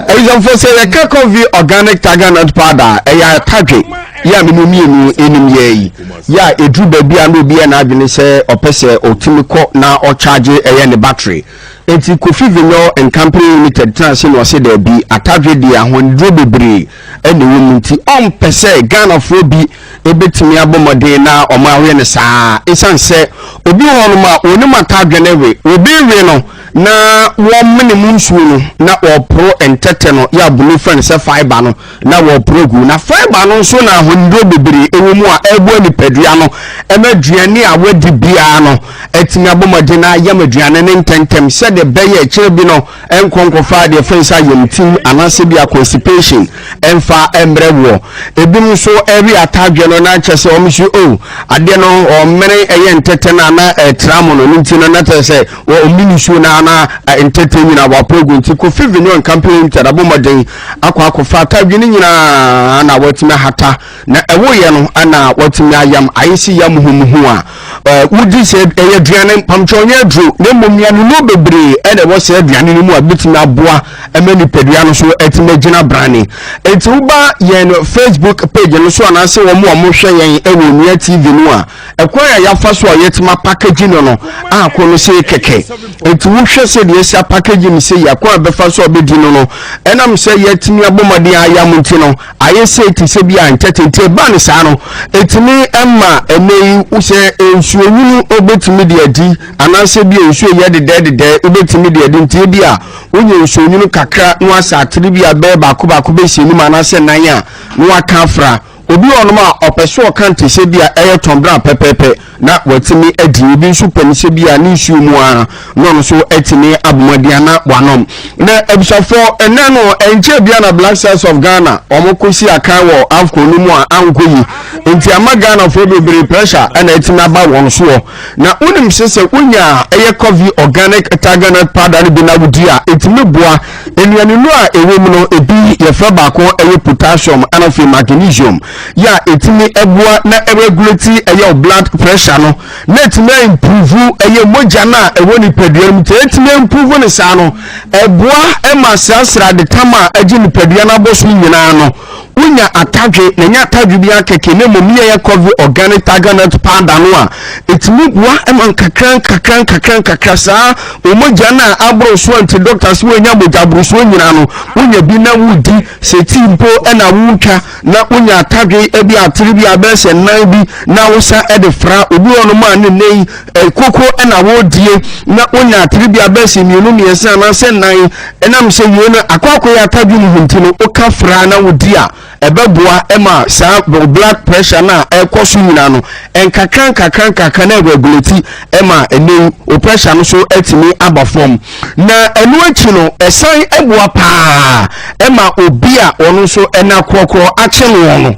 Speaker 18: Abusuafoɔ sɛ yɛka coffee organic tiger nut powder a, ɛyɛ atadwe yɛ a mene mmienu anim yɛ yi yɛ a ɛduru baabi a na obi yɛ n'adwene sɛ ɔpɛ sɛ ɔtumi kɔ na ɔcharge ɛyɛ ne battery. Enti Kofi Vinyl and Company Limited tena ase na ɔse daabi, atadwe deɛ ahoniduro bebree ɛna ɛwɔ mu nti ɔmpɛ sɛ Ghanafoɔ bi ɛbɛtumi abɔ mmɔden na wɔn awe no saa ɛsiane sɛ obi wɔ hɔnom a ɔnim atadwe no we, obi we no na wɔmene mu nsuo no na wɔporo ntɛtɛ no yɛ abunu frɛ no sɛ fibre no na wɔporo gu na fibre no nso na ahoniduro bebree ɛwɔ mu a ɛboa nipadua no ɛma aduane a wadi biara no atumi abɔ mmɔden ayam aduane no ntɛntɛm sɛdeɛ ɛbɛyɛ akyire bi no ɛnkɔ nkɔfa deɛ fɛn sɛ ayamtim anaasɛ bi a constipation ɛmfa mmerɛ woɔ. Ebinom nso ɛwe atadwe no na kyerɛ sɛ wɔn nso o oh, adeɛ no wɔmene ɛyɛ ntɛtɛ no ana ɛtra mo no ne nti no na kyerɛ sɛ wɔn nsuo no ana ntɛtɛ nyinaa wɔapɔ gu nti Kofi Vinyon Company Limited abɔ mmɔden akɔ akɔfa atadwe no nyinaa na wɔatumi ahata Na ɛwoeɛ no na watumi ayam ayɛ sɛ yam muhumuhu a wodi sɛ ɛyɛ aduane mpamkyɛ ɔnyɛ aduro na mmom nnuanennuro bebree ɛna ɛwɔ sɛ aduane no mu a bɛtumi aboa ma nipadua no so atumi agyina brane. Enti woba yɛn Facebook page no so anaasɛ wɔn a wɔhwɛ yɛn wɔ Onua TV no a ɛkwan a yɛafa so a yɛatumi apakagyi no no akɔ no sei kɛkɛ. Enti wohwɛ sɛ deɛ yɛasi apakagyi no sei akwan a bɛfa so a bɛdi no no ɛnam sɛ yɛatumi abɔ mmɔden ayam nti no Ayɛ sei te sɛ bi a ntɛtɛ nti ɛba no saa no ɛtumi ma ɛnɛ yi sɛ nsuo nwunu wobɛtumi de adi anaasɛ bi a nsuo yɛ dedɛɛ dedɛɛ wobɛtumi de adi nti ebi a wonya nsuo nwunu kakra na wasa atere bi a bɛyɛ baako baako bɛsi anim anaasɛ nan a na waka afra obi wɔ nom a ɔpɛ so ɔka nte sɛ bi a ɛyɛ tɔn pɛpɛɛpɛ na watumi adi. Obi nso pɛ no sɛ bi a ne nsuo mu ara na ɔno nso atumi abɔ mmɔden ana wanom. Na abusuafoɔ ɛnɛ no ɛnkyɛ bia na Black Stars of Ghana wɔn kɔsi akan wɔ AFCON no mu a ankɔ yi nti ama Ghanafoɔ bebree pressure ɛna atumi aba wɔn soɔ. Na wonim sɛ sɛ wonya ɛyɛ coffee organic tiger nut powder no bi na wodi a ɛtumi boa nnuanenu a ɛwɔ mu no ebi yɛfrɛ baako ɛyɛ potassium ɛna afei magnesium yɛ a ɛtumi boa na ɛregulate ɛyɛ wo blood pressure no na ɛtumi improve ɛyɛ mogya no a ɛwɔ nipadua no mu nti ɛtumi improve no saa no ɛboa ɛma srasra de tam a ɛgye nipadua no abɔ so nyinaa no wonya atadwe na ɛnyɛ atadwe bi akɛkɛ na mmom yɛyɛ coffee organic tiger nut powder no a ɛtumi boa ɛma nkakra nkakra nkakra nkakra saa mogya no a aboro soɔ nti doctor sɛ woanya mogya aborosoɔ nyinaa no wonya bi na wodi sɛ tii mpo ɛna wotwa na wonya atadwe bi atere bi a bɛyɛ sɛ nan bi na wosa de fra obi wɔ nom a ne nnɛ yi koko na wɔredie na wonya atere bi a bɛyɛ sɛ mmienu mmiɛnsa anaasɛ nan ɛnam sɛ wie no akɔ akɔyɛ atadwe mu nti no woka fra na wodi a ɛbɛboa ma saa blood pressure no a ɛkɔ so nyinaa no nkakra nkakra nkakra na ɛregulate ma ɛnɛ yi wo pressure no so atumi aba fam Na ɛno akyi no, ɛsan boa paa ma obi a ɔno nso ɛna korɔkorɔ akye noɔ no.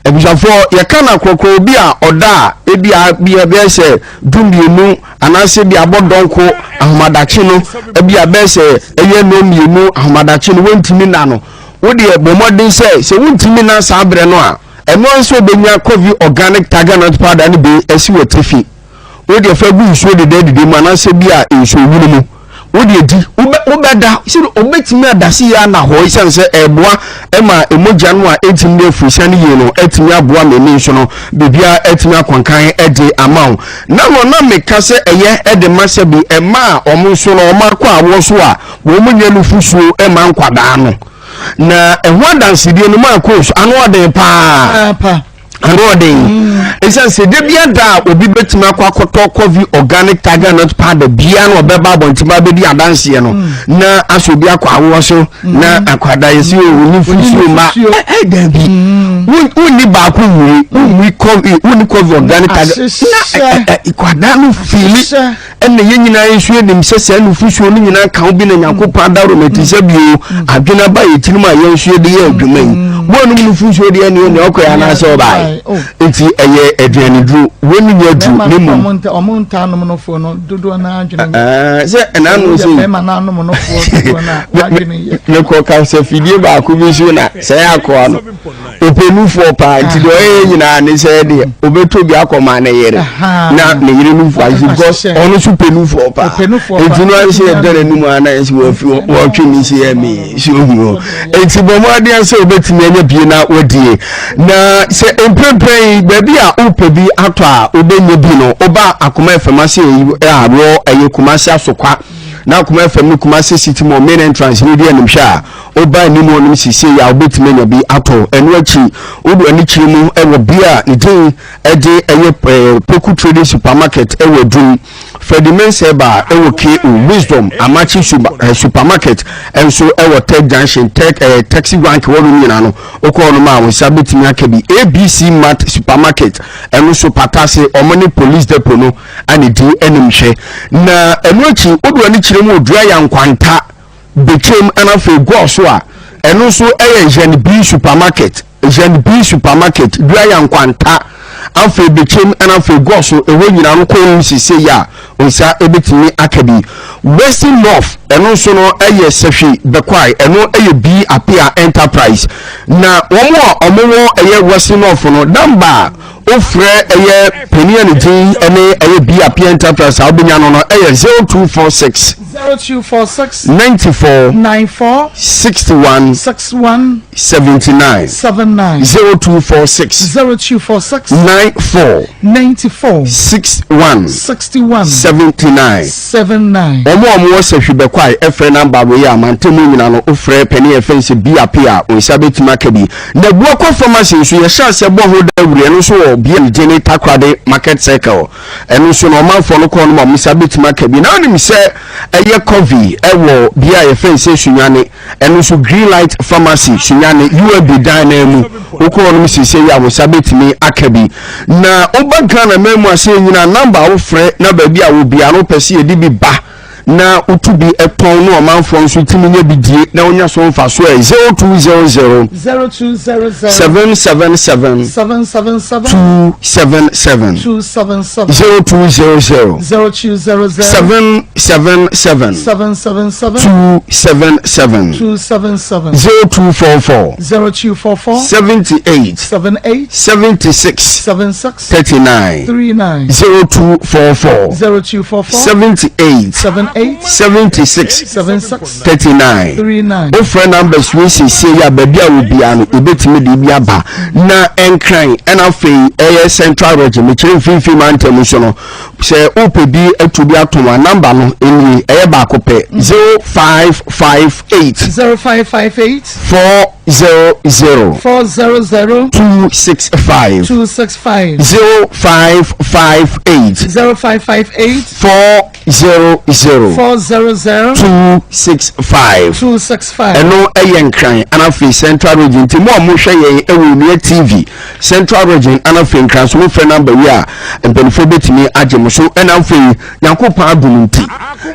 Speaker 18: Abusuafoɔ, yɛka no akorɔkorɔ obi a ɔda a ebi a bɛyɛ sɛ dummienu anaasɛ ebi abɔ dɔnko ahomadakye no, ebi a bɛyɛ sɛ ɛyɛ nnɔnmienu ahomadakye no wontumi nna no. Wo deɛ bɔ mmɔden sɛ sɛ wontumi nna saa berɛ no a, ɛno ara nso wobɛnya Covey Organic Tiger Nut Powder no bi asi w'atifi. Wo deɛ fa gu nsuo dedadeda mu anaasɛ bi a nsuo nwunu mu. Wo deɛ di, wobɛ wobɛda sɛ wobɛtumi ada se yɛ ana hɔ esiane sɛ ɛboa ma mogya no a ɛntumi ne afurusane yie no atumi aboa ma ani nso no biribiara atumi akwankan de ama wo. Na no na meka sɛ ɛyɛ de ma sɛ bi ɛma a wɔn nso no wɔn akɔ awoɔ so a wɔn nyɛ nufusuo ma nkwadaa no. Na ɛho adansedie no maa kɔɔ so ano ɔden paa. Ano ɔden. Ɛsiane sɛ da bi ada a obi bɛtumi akɔ akɔtɔ coffee organic tiger nut powder biara na ɔbɛba abɔnten ba bɛdi adanseɛ no na asɛ obi akɔ awoɔ so na akwadaa yɛ sɛ ɔni fusuo ma ɛ daabi wonni baako nwiri wonni coffee wonni coffee organic tiger na akwadaa no fiili Ɛna yɛn nyinaa nso yɛnim sɛ saa nufusuo no nyinaa ka ho bi na Nyankopɔn adaworo no te sɛ bio adwene aba yɛ tirim a yɛn nso yɛde yɛ adwuma yi. Wɔnom nufusuo deɛ ne nea ɔkɔɛ anaasɛ ɔbaeɛ. Nti ɛyɛ aduaneduro. Wɔn nyɛ aduro ne mmom.
Speaker 2: Ɔmo ntaa nom nofoɔ no dodoɔ no adwene nyɛ.
Speaker 18: Sɛ ɛna ano sɛ.
Speaker 2: Bɛrima no anom nofoɔ dodoɔ no adwene yɛ.
Speaker 18: Mekɔ kasafidie baako bi so na sɛ yɛ akoa no. Ɔpɛ nufoɔ paa nti deɛ ɔyɛ nyinaa ne sɛ deɛ ɔbɛtɔ bi akɔma ne yere na ne yere nufoɔ ahye because ɔno nso pɛ nufoɔ paa nti no ayɛ sɛ yɛda n'anim a na yɛ sɛ wɔafi wɔtwe ne si yɛ me si ohu hɔ nti bɔ mmɔden sɛ wobɛtumi anya bie na wadie na sɛ mprempren yi baabi a wopɛ bi atɔ a wobɛnya bi no woba akoma fam ase a wɔ ɛyɛ Kumasi Asokwa na akoma fam no Kumasi City Mall main entrance no di animhwɛ a Woba anim hɔnom seesei a, wobɛtumi anya bi atɔ. Ɛno akyi, wode w'ani kyerɛ mu wɔ bea a ne din de ɛyɛ Poku Trading Supermarket wɔ Adum, Freddie Mensah Bar wɔ KO, Wisdom Amakye Supermarket nso wɔ Tech Junction, Tech, eh, Taxi Rank hɔnom nyinaa no, wokɔ hɔnom a, wo nsa bɛtumi aka bi. ABC Mart Supermarket ɛno nso Patase, wɔn ne Police Depot no ana di anim hwɛ. Na ɛno akyi, wode w'ani kyerɛ mu wɔ Dua Yankwanta, Bekyem ɛna afei Gɔɔ so a ɛno nso ɛyɛ Jean B supermarket Jean B supermarket Duaya Nkwanta afei Bekyem ɛna afei Gɔɔ so ɛhɔ nyinaa no kɔn mu sese yi a nsa ɛbɛtumi aka bi Western North ɛno nso no ɛyɛ Sɛhwi Bɛkwae ɛno ɛyɛ B Apia Enterprise na wɔn a wɔn wɔ ɛyɛ Western North no namba a wofrɛ ɛyɛ panin a ne din ɛne ɛyɛ B Apia Enterprise a wobɛnya no no ɛyɛ 0246
Speaker 2: 0246
Speaker 18: 94
Speaker 2: 94
Speaker 18: 61
Speaker 2: 61
Speaker 18: 79
Speaker 2: 79
Speaker 18: 0246
Speaker 2: 0246
Speaker 18: 94
Speaker 2: 94
Speaker 18: 61
Speaker 2: 61
Speaker 18: 79
Speaker 2: 79.
Speaker 18: Wɔn a wɔwɔ sahwi bɛkwae frɛ namba wei a mantam mu nyinaa no wofrɛ panin a yɛfrɛ no sɛ BAP a wo nsa bɛtumi aka bi. Na Abuakwa Pharmacy nso yɛhyɛ aseɛ bɔ ho dawuro ɛno nso wɔ BM Gyene Takoradi Market Circle. Ɛno nso no ɔmanfoɔ no kɔɔ no ma wɔn nsa bɛtumi aka bi. Na wonim sɛ ɛyɛ Covey ɛwɔ bea a yɛfrɛ no sɛ Sunyani, ɛno nso Green Light Pharmacy Sunyani UAB dan no mu. Wokɔ hɔ nom seesei yi a wo nsa bɛtumi aka bi. Na woba Ghana man mu ase nyinaa namba a wofrɛ na baabi a wɔ biara no wopɛ sɛ yɛde bi ba na wotu bi tɔn na ɔmanfoɔ nso tumi nya bi die na wonya so mfasoɔ ɛ 0200
Speaker 2: 0200
Speaker 18: 777
Speaker 2: 777
Speaker 18: 277
Speaker 2: 277
Speaker 18: 0200
Speaker 2: 0200
Speaker 18: 777
Speaker 2: 777
Speaker 18: 277
Speaker 2: 277
Speaker 18: 0244
Speaker 2: 0244
Speaker 18: 78
Speaker 2: 78
Speaker 18: 76
Speaker 2: 76
Speaker 18: 39
Speaker 2: 39
Speaker 18: 0244
Speaker 2: 0244
Speaker 18: 78
Speaker 2: 78
Speaker 18: 76
Speaker 2: 76
Speaker 18: 39
Speaker 2: 39.
Speaker 18: Wofrɛ numbers wei siesie yi a baabi a wɔ biara no yɛbɛtumi de bi aba na Nkran ɛna afei ɛyɛ Central Region mekyerɛ mfimfini mantam nso no sɛ wopɛ bi atu bi atom a number no nie ɛyɛ baako pɛ 0558
Speaker 2: 0558
Speaker 18: 4 0 0
Speaker 2: 400
Speaker 18: 2 6 5
Speaker 2: 265
Speaker 18: 0 5 5 8
Speaker 2: 0558
Speaker 18: 4 0 0
Speaker 2: 400
Speaker 18: 2 6 5
Speaker 2: 265.
Speaker 18: Ɛno ɛyɛ Nkran ana afei Central Region nti mo a mohwɛ yɛn ɛwɔ Onua TV Central Region ana afei Nkran so mofrɛ namba yi a mpanimfoɔ bɛtumi agye mo so ɛna afei Nyankopɔn adom nti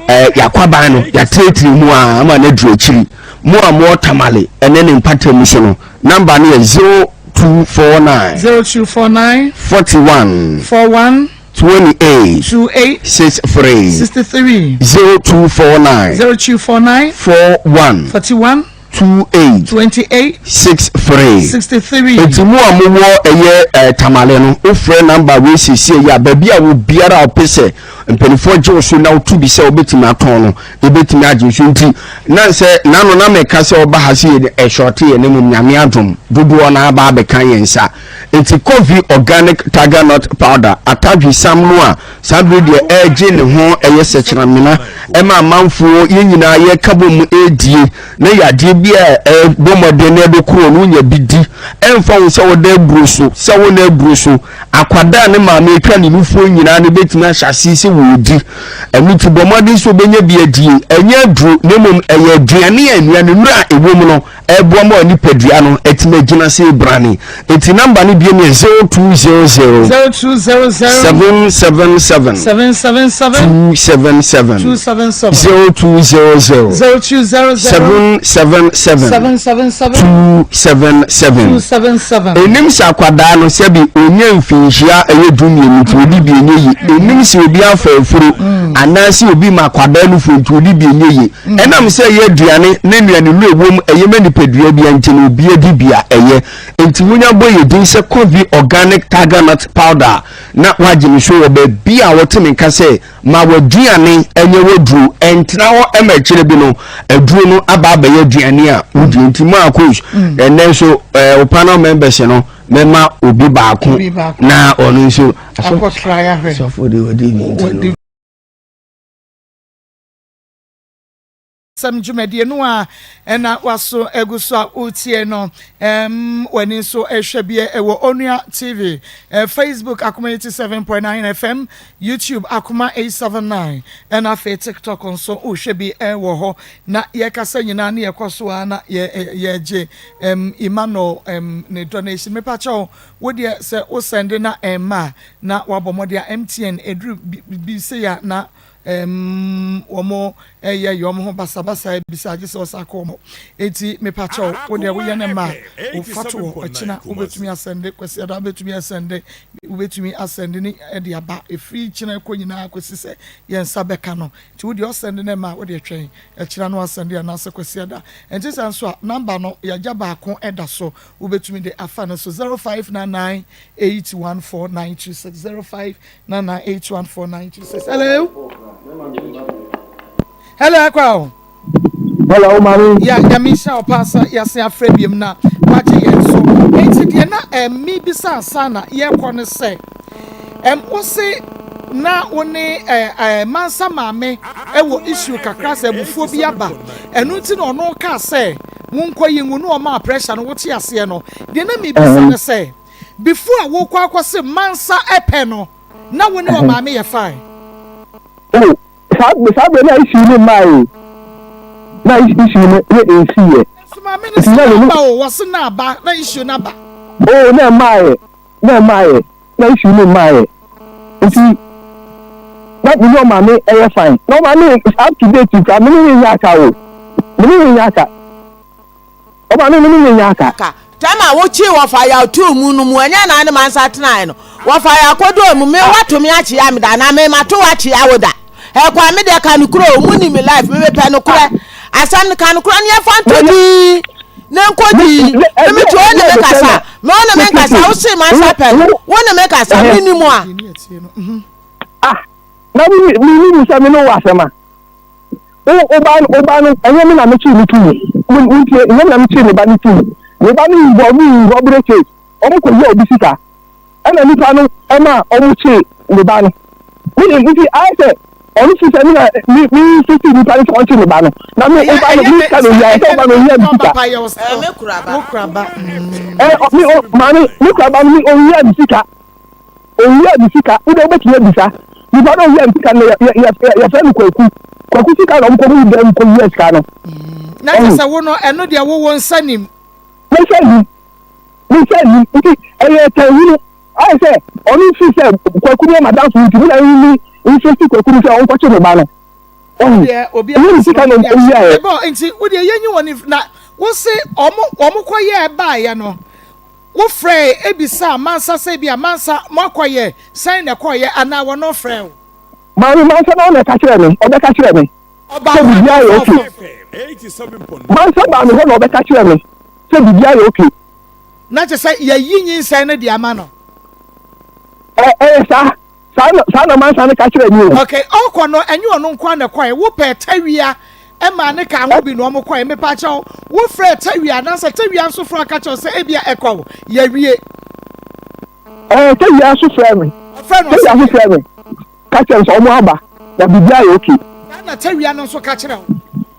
Speaker 18: ɛɛ yakwaban no yɛatenetene mu a ama no aduru akyiri. Mo a mowɔ Tamale ne ne mpatamu so no, namba no yɛ 02. 0249.
Speaker 2: 0249.
Speaker 18: 41.
Speaker 2: 41.
Speaker 18: 28.
Speaker 2: 28.
Speaker 18: 63.
Speaker 2: 63.
Speaker 18: 0249.
Speaker 2: 0249.
Speaker 18: 41.
Speaker 2: 41.
Speaker 18: 28.
Speaker 2: 28.
Speaker 18: 63.
Speaker 2: 63.
Speaker 18: Eti mu a mowɔ ɛyɛ ɛɛ Tamale no, wofrɛ namba wei siesie yi a, baabi a obiara a ɔpɛ sɛ mpanimfoɔ gye wo so na wotu bi sɛ wobɛtumi atɔn no, yɛbɛtumi agye so nti na sɛ nano na meka sɛ ɔba ha sɛ yɛ ɛshɔte yɛ ne mmom nyame adom dodoɔ no aba abɛka yɛn nsa nti coffee organic tiger nut powder atadwe sam no a saa bere deɛ ɛregye ne ho ɛyɛ sɛkyerɛmena ɛma amanfoɔ yɛn nyinaa yɛka bɔ mu ɛredie na yɛ adeɛ bi a ɛbɔ mmɔden na ɛde koro no wonya bi di ɛmfa ho sɛ wɔda aburo so sɛ wo na aburo so Akwadaa a ne maame atwa ne nufoɔ nyinaa no bɛtumi ahyɛ aseɛ sɛ wɔredi. Ɛno nti bɔ mmɔden sɛ wobɛnya bi adie. Ɛnyɛ aduro, na mmom ɛyɛ aduane a nnuanennuro a ɛwɔ mu no ɛboa ma nipadua no atumi agyina sɛ brane. Enti namba no bio ne 0200
Speaker 2: 0200
Speaker 18: 777
Speaker 2: 777
Speaker 18: 277
Speaker 2: 277
Speaker 18: 0200
Speaker 2: 0200
Speaker 18: 777
Speaker 2: 777
Speaker 18: 277
Speaker 2: 277.
Speaker 18: Ɛnim sɛ akwadaa no sɛbi ɔnya mfinhyia ɛyɛ dumienu nti ɔdi bi ɛnyɛ yi. Ɛnim sɛ obi afa afuro anaasɛ obi ma akwadaa no fo nti ɔdi bi ɛnyɛ yi. Ɛnam sɛ ɛyɛ aduane ne nnuane nnuro ɛwɔ mu ɛyɛ ma nipadua bia nti no obi adi bi a ɛyɛ. Nti wonya bɔ yɛ din sɛ Covey Organic Tiger Nut Powder a na wagye me so wɔ baabi a wɔte me nka sɛ Ma w'aduane nyɛ w'aduro. Ɛntena hɔ ma akyire bi no aduro no aba abɛyɛ aduane a wodie. Nti mo a coach mm. ɛnɛ nso ɛɛ o panel members no mɛma obi baako na ɔno nso asɔfo de ɔdi bi nti no.
Speaker 2: Sɛm dwumadie no a ɛna waso agu so a wotie no um, w'ani nso ɛhwɛ bie ɛwɔ Onua TV, eh, Facebook Akoma 87.9 FM, YouTube Akoma 879 ɛna afei TikTok nso wohwɛ bi ɛwɔ hɔ na yɛkasa nyinaa ne yɛkɔ so a na yɛgye um, Emmanuel um, ne donation mepakyɛw wo deɛ sɛ wo sɛnde na ɛmma na wabɔ mmɔden a MTN ɛduru bi sei a na Ɛmm wɔn yɛ yɛ wɔn ho basabasa bisa gye sɛ ɔsa kɔ wɔn eti mepakyɛw wo deɛ woyɛ ne ma wofa to hɔ ɛkyina wobɛtumi asɛnde kwasiada wobɛtumi asɛnde wobɛtumi asɛnde ne ɛde aba efiri kyina kɔ nyinaa kɔsi sɛ yɛn nsa bɛka no nti wo deɛ ɔsɛnde ne ma wo deɛ twɛn ɛkyina no asɛnde anaasɛ kwasiada ɛnti sɛ nso a namba no yɛagya baako ɛda so wobɛtumi de afa no so 0599 814926 05 Nana 814926. Hello. Hello, Akwa. O.
Speaker 17: Hello, mami.
Speaker 2: Ya, nyame nhyira wo paa sɛ yɛasen afrɛ biom na wagye yɛn so. Enti deɛ na ɛmi bisa ansa na yɛkɔ no sɛ, ɛm wo se na wo ne ɛ ɛ mansa maame ɛwɔ issue kakra sɛ abufuo bi aba. Ɛno nti na ɔno kaa sɛ monkɔ yi ngu na ɔmaa pressure no wote aseɛ no. Deɛ na mebisa no sɛ, Before a wokɔ akɔse mansa pɛ no na wo ne ɔmaame yɛ fine.
Speaker 17: Oh saa saa bere na issue no mmaa o na issue no ne nsi yɛ.
Speaker 2: Nso maame no se na aba o wɔse na aba na issue no aba.
Speaker 17: Oh na ɛmaa yɛ na ɛmaa yɛ na issue no mmaa yɛ nti na me ne ɔmaame ɛyɛ fine na ɔmaame up to date kura me ne ne nyɛ aka o me ne ne nyɛ aka. Ɔba no, me ne no nyɛ aka.
Speaker 15: Ka, Tam a wokyee wɔfa yaw too mu no mu, ɛnyɛ na ne mansa tenae no. Wɔfa yaw kodoo mu, me woato me akyea me da anaa me mato wo akyea wo da. Ɛkwa me deɛ ka nokorɛ o, mo nim me life, me mepɛ nokorɛ. Asɛm no ka nokorɛ no yɛmfa nto din na nkɔ din. Me me te wo ne me kasa, me wo ne me nkasa, wo se mansa pɛ no, wo ne me kasa, me nim a.
Speaker 17: Ah, na me me nim sɛ me ne wo asɛm a. Wo wo ba wo ba no ɛnyɛ me na mekyee no too mu. Mo montie ɛnyɛ me na mekyee me ba no too mu. Me ba no involve in robbery case. Wɔn kɔ yɛ obi sika ɛna nipa no ɛma wɔn kyee me ba no. Me nti ayɛ sɛ ɔno fi sɛ me na me me insist nipa no sɛ ɔnkye me ba no. Na me wo ba no me sika na ohia ɛsɛ wo ba no ohia me sika. Ɛ me o maame me kura ba no me ohia me sika. Owia ne sika, wo deɛ wobɛtumi abisa nipa na owia ne sika no yɛ yɛ yɛfrɛ no kwaku. Kwaku sika na ɔmo kɔ mu dɛm kɔ wia sika no.
Speaker 2: Na kyerɛ sɛ wo no ɛno deɛ wo wo nsa nim.
Speaker 17: Me nsa nim. Me nsa nim nti ɛyɛ tanhunu ayɛ sɛ ɔno nfi sɛ kwaku no yɛ madamfo nti me na me insist kwaku no sɛ ɔnkɔkye me ba no. Ɔhu.
Speaker 2: Deɛ obi
Speaker 17: Ɛnyɛ ne sika na owia yɛ.
Speaker 2: Ɛbɔ nti wo deɛ yɛnyi wɔn na wo se ɔmo ɔmo kɔ yɛ ɛbaayɛ no. Wofrɛɛ bisaa Mansa sɛ ebia Mansa moakɔyɛ sɛn na ɛkɔeɛ anaa wɔno frɛɛ wo?
Speaker 17: Maame Mansa na ɔna ɛka kyerɛɛ me, ɔbɛka kyerɛɛ me sɛ biribiara yɛ okay. Mansa baa me hɔ na ɔbɛka kyerɛɛ me sɛ biribiara yɛ okay.
Speaker 2: Na kyerɛ sɛ yɛayi nyinsɛn no de ama no?
Speaker 17: Ɛ, ɛyɛ saa. Saa na, saa na Mansa no ka kyerɛɛ me o.
Speaker 2: Okay, ɔkɔ no, ɛnyɛ ɔno nko ara na ɛkɔe. Wopɛɛ Tawia maa ne kaa ho bi na wɔn kɔe. Mepakyɛw, wofrɛɛ Tawia anaasɛ Tawia nso frɛɛ wo ka kyerɛɛ wo sɛ ebia ɛkɔ o, yɛawie?
Speaker 17: Ɛɛ, Tawia nso frɛɛ me.
Speaker 2: Ɔfrɛɛ no
Speaker 17: Tawia
Speaker 2: ɔse
Speaker 17: nso
Speaker 2: deɛn?
Speaker 17: frɛɛ me ka kyerɛɛ me sɛ wɔn aba na biribiara yɛ okay.
Speaker 2: Saa na Tawia no nso ka kyerɛɛ wo?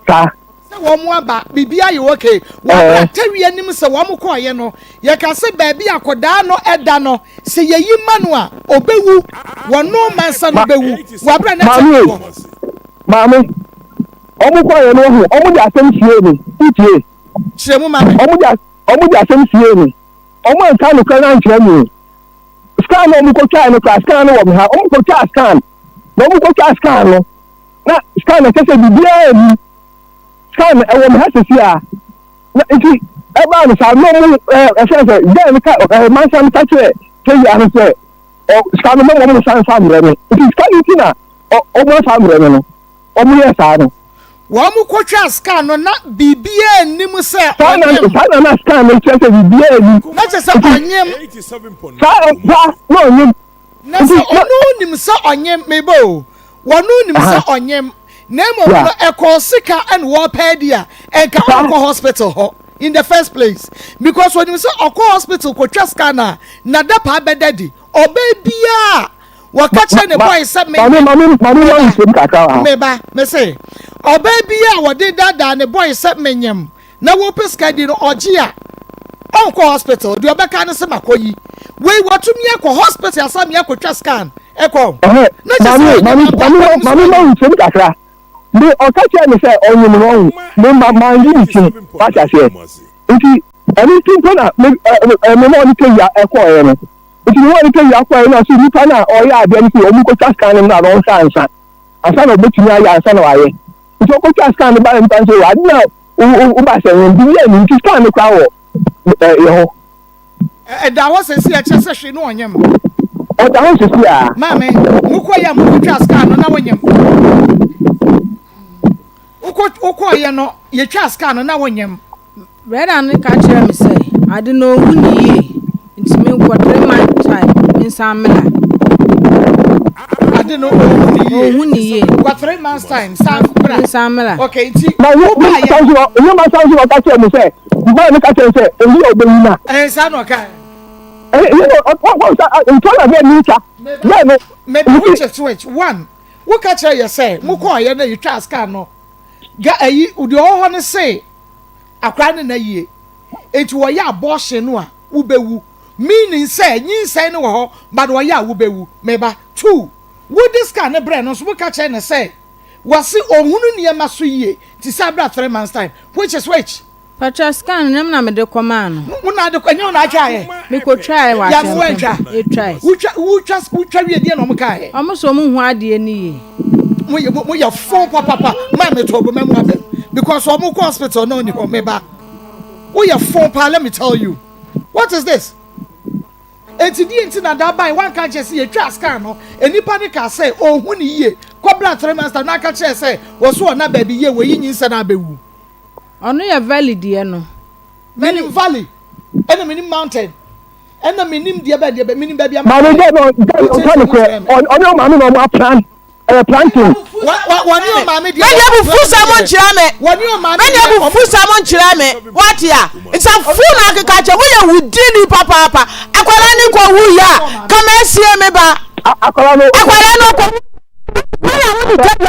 Speaker 17: Saa.
Speaker 2: Sɛ wɔn aba, biribiara yɛ okay. Wɔ berɛ a tawia nim sɛ wɔn kɔeɛ no, yɛka sɛ baabi a akɔdaa no da no, sɛ yɛyi ma no a, ɔbɛwu. Wɔno mansa no bɛwu. Wɔ berɛ a na tawia wɔ hɔ.
Speaker 17: Maame, wɔn kɔeɛ no, wahu, wɔn de asɛm siee me. Wotie?
Speaker 2: Kyerɛ mu ma me.
Speaker 17: Wɔn de, wɔn de asɛm siee me. Wɔn anka nokorɛ no ankyerɛ me o. Scan no a wɔn kɔtwaeɛ no koraa, scan no wɔ me ha. Wɔn kɔtwaa scan. Na wɔn kɔtwaa scan no, na scan no kyerɛ sɛ biribiara nni. Scan no ɛwɔ me ha sisi a. Na nti ɛbaa no saa na ɔmo ɛɛ ɛfɛn sɛ gɛɛ no ka ɛɛ mansa no ka kyerɛ tewia no sɛ ɔ sika no mɔmɔ ɔmo nsa nfa mbrɛ me nti sika no nti na ɔ ɔmo afa mbrɛ me no ɔmo yɛ saa no.
Speaker 2: Wɔn kɔtwaa scan no na biribiara nni mu sɛ
Speaker 17: Saa na
Speaker 2: ɔnyem.
Speaker 17: saa na na scan no kyerɛ sɛ biribiara nni.
Speaker 2: Na kyerɛ sɛ
Speaker 17: Nti
Speaker 2: ɔnyem.
Speaker 17: saa saa na ɔnyem.
Speaker 2: Na sɛ ɔno nim sɛ ɔnyem, meba o, wɔno nim sɛ ɔnyem, na mmom no ɛkɔɔ sika ɛna wɔpɛ adi a, ɛnka ɔnkɔ hospital hɔ in the first place because onim sɛ ɔkɔ hospital kɔtwa scan a, n'adapaa bɛda di. Ɔbaa biara a wɔka kyerɛ ne boy sɛ menyem, meba, meba, mese, ɔbaa biara a wɔde daadaa ne boy sɛ menyem, na wɔpɛ sika di no ɔgye a ɔnkɔ hospital deɛ ɔbɛka ne sɛ makɔ yi wei watumi akɔ hospital asa mi akɔtwa scan ɛkɔ na kyɛ sɛ
Speaker 17: maame maame maame ma nkyɛn kakra me ɔka kyerɛ me sɛ ɔnyim no ɔho me ma maa nyi ne kyim wate aseɛ nti ɛno nti mpo na me ɛ me ma ɔne tewia ɛkɔɔɛ no nti me ma ɔne tewia kɔɔɛ no ɔse nipa no a ɔyɛ adeɛ no sɛ ɔmu kɔtwa scan no na ɔnhwɛ ansa ansa na ɔbɛtumi ayɛ ansa na wayɛ nti ɔkɔtwa scan no ba nipa no sɛ ade na woba sɛ wɔn bi yɛ no nti scan no koraa wɔ yɛ hɔ.
Speaker 2: Ɛda hɔ sɛsi ɛkyɛ sɛ hwee no ɔnyem.
Speaker 17: Ɔda hɔ sɛsi a.
Speaker 2: Maame, mokɔ yɛ a mokɔtwa scan no na wonyem. Wokɔ wokɔ yɛ no yɛtwa scan no na wonyem.
Speaker 4: Brɛda no ka kyerɛɛ me sɛ ade no ɔnhu no yie nti menkɔ 3 month time mensan mmra.
Speaker 2: Ade no ɔnhu no yie.
Speaker 4: Ɔnhu no yie.
Speaker 2: Kɔ 3 months time san bra.
Speaker 4: Mensan mmra.
Speaker 2: Okay nti
Speaker 17: Na wo
Speaker 2: wo baa yɛ.
Speaker 17: san so ɛnyɛ ma san so na ɔka kyerɛ me sɛ mbaa no ka kyerɛ sɛ oyi a ɔbɛyi na.
Speaker 2: Ɛn saa na ɔka.
Speaker 17: Ɛyɛ no ɔn sa ntɔ na bɛɛ mi twa bɛɛ no.
Speaker 2: Meba which is which one wo ka kyerɛ yɛ sɛ mo kɔɔ yɛ na yɛ twa scan no ga ɛyi deɛ ɔwɔ hɔ no se. Akwadaa no nna yie nti wɔyɛ abortion no a wobɛwu meaning sɛ nyinsɛn no wɔ hɔ but wɔyɛ a wobɛwu meba too wode scan no brɛ no nso woka kyerɛ no sɛ wɔse ɔnhunu nneɛma so yie nti sɛ abra 3 months time which is which?
Speaker 4: Pakyɛ scan no na mede kɔ maa no.
Speaker 2: Wo na ade kɔ ɛnyɛ wo na atwa ayɛ.
Speaker 4: Me kɔ twae wɔ
Speaker 2: Yɛ mo antwa.
Speaker 4: Yɛtwae.
Speaker 2: Wotwa wotwa wotwa wie deɛ na ɔmo kaa yɛ.
Speaker 4: Ɔmo sɛ ɔmo nhu adeɛ no yie.
Speaker 2: Mo yɛ mo yɛ fɔn papapa maa mi to ɔbo mɛ mo abɛm because ɔmo kɔ hospital na ɔni hɔ me ba. Wo yɛ fɔn paa let me tell you what is this? Eti deɛ nti na da ban wanka nkyɛn sɛ yɛtwa scan no nipa ne kaa sɛ ɔnhu ne yie kɔbra 3 months time na aka kyerɛ sɛ wɔso ɔna baabi yie wɔyi nyinsɛn abɛwu.
Speaker 4: Ɔno yɛ valley deɛ no.
Speaker 2: Menim valley, ɛna menim mountain, ɛna menim deɛ bɛn deɛ bɛn, menim baabi a
Speaker 17: Maame gya no gya no nka no korɛ ɔne ɔmaame na ɔmo aplan ɛyɛ planting.
Speaker 2: Wɔne ɔmaame deɛ.
Speaker 15: Mɛnyɛ abufu sɛm nkyerɛ me.
Speaker 2: Wɔne ɔmaame
Speaker 15: Mɛnyɛ
Speaker 2: deɛ.
Speaker 15: abufu sɛm nkyerɛ me. Wate a? Nsɛmfo na akeka kyɛ mo yɛ wudini papaapa. Akwadaa ne kɔ wu yɛ a kama esie me ba.
Speaker 17: Akwadaa no.
Speaker 15: Akwadaa no kɔ. Wɔyɛ wo ne tɛbi.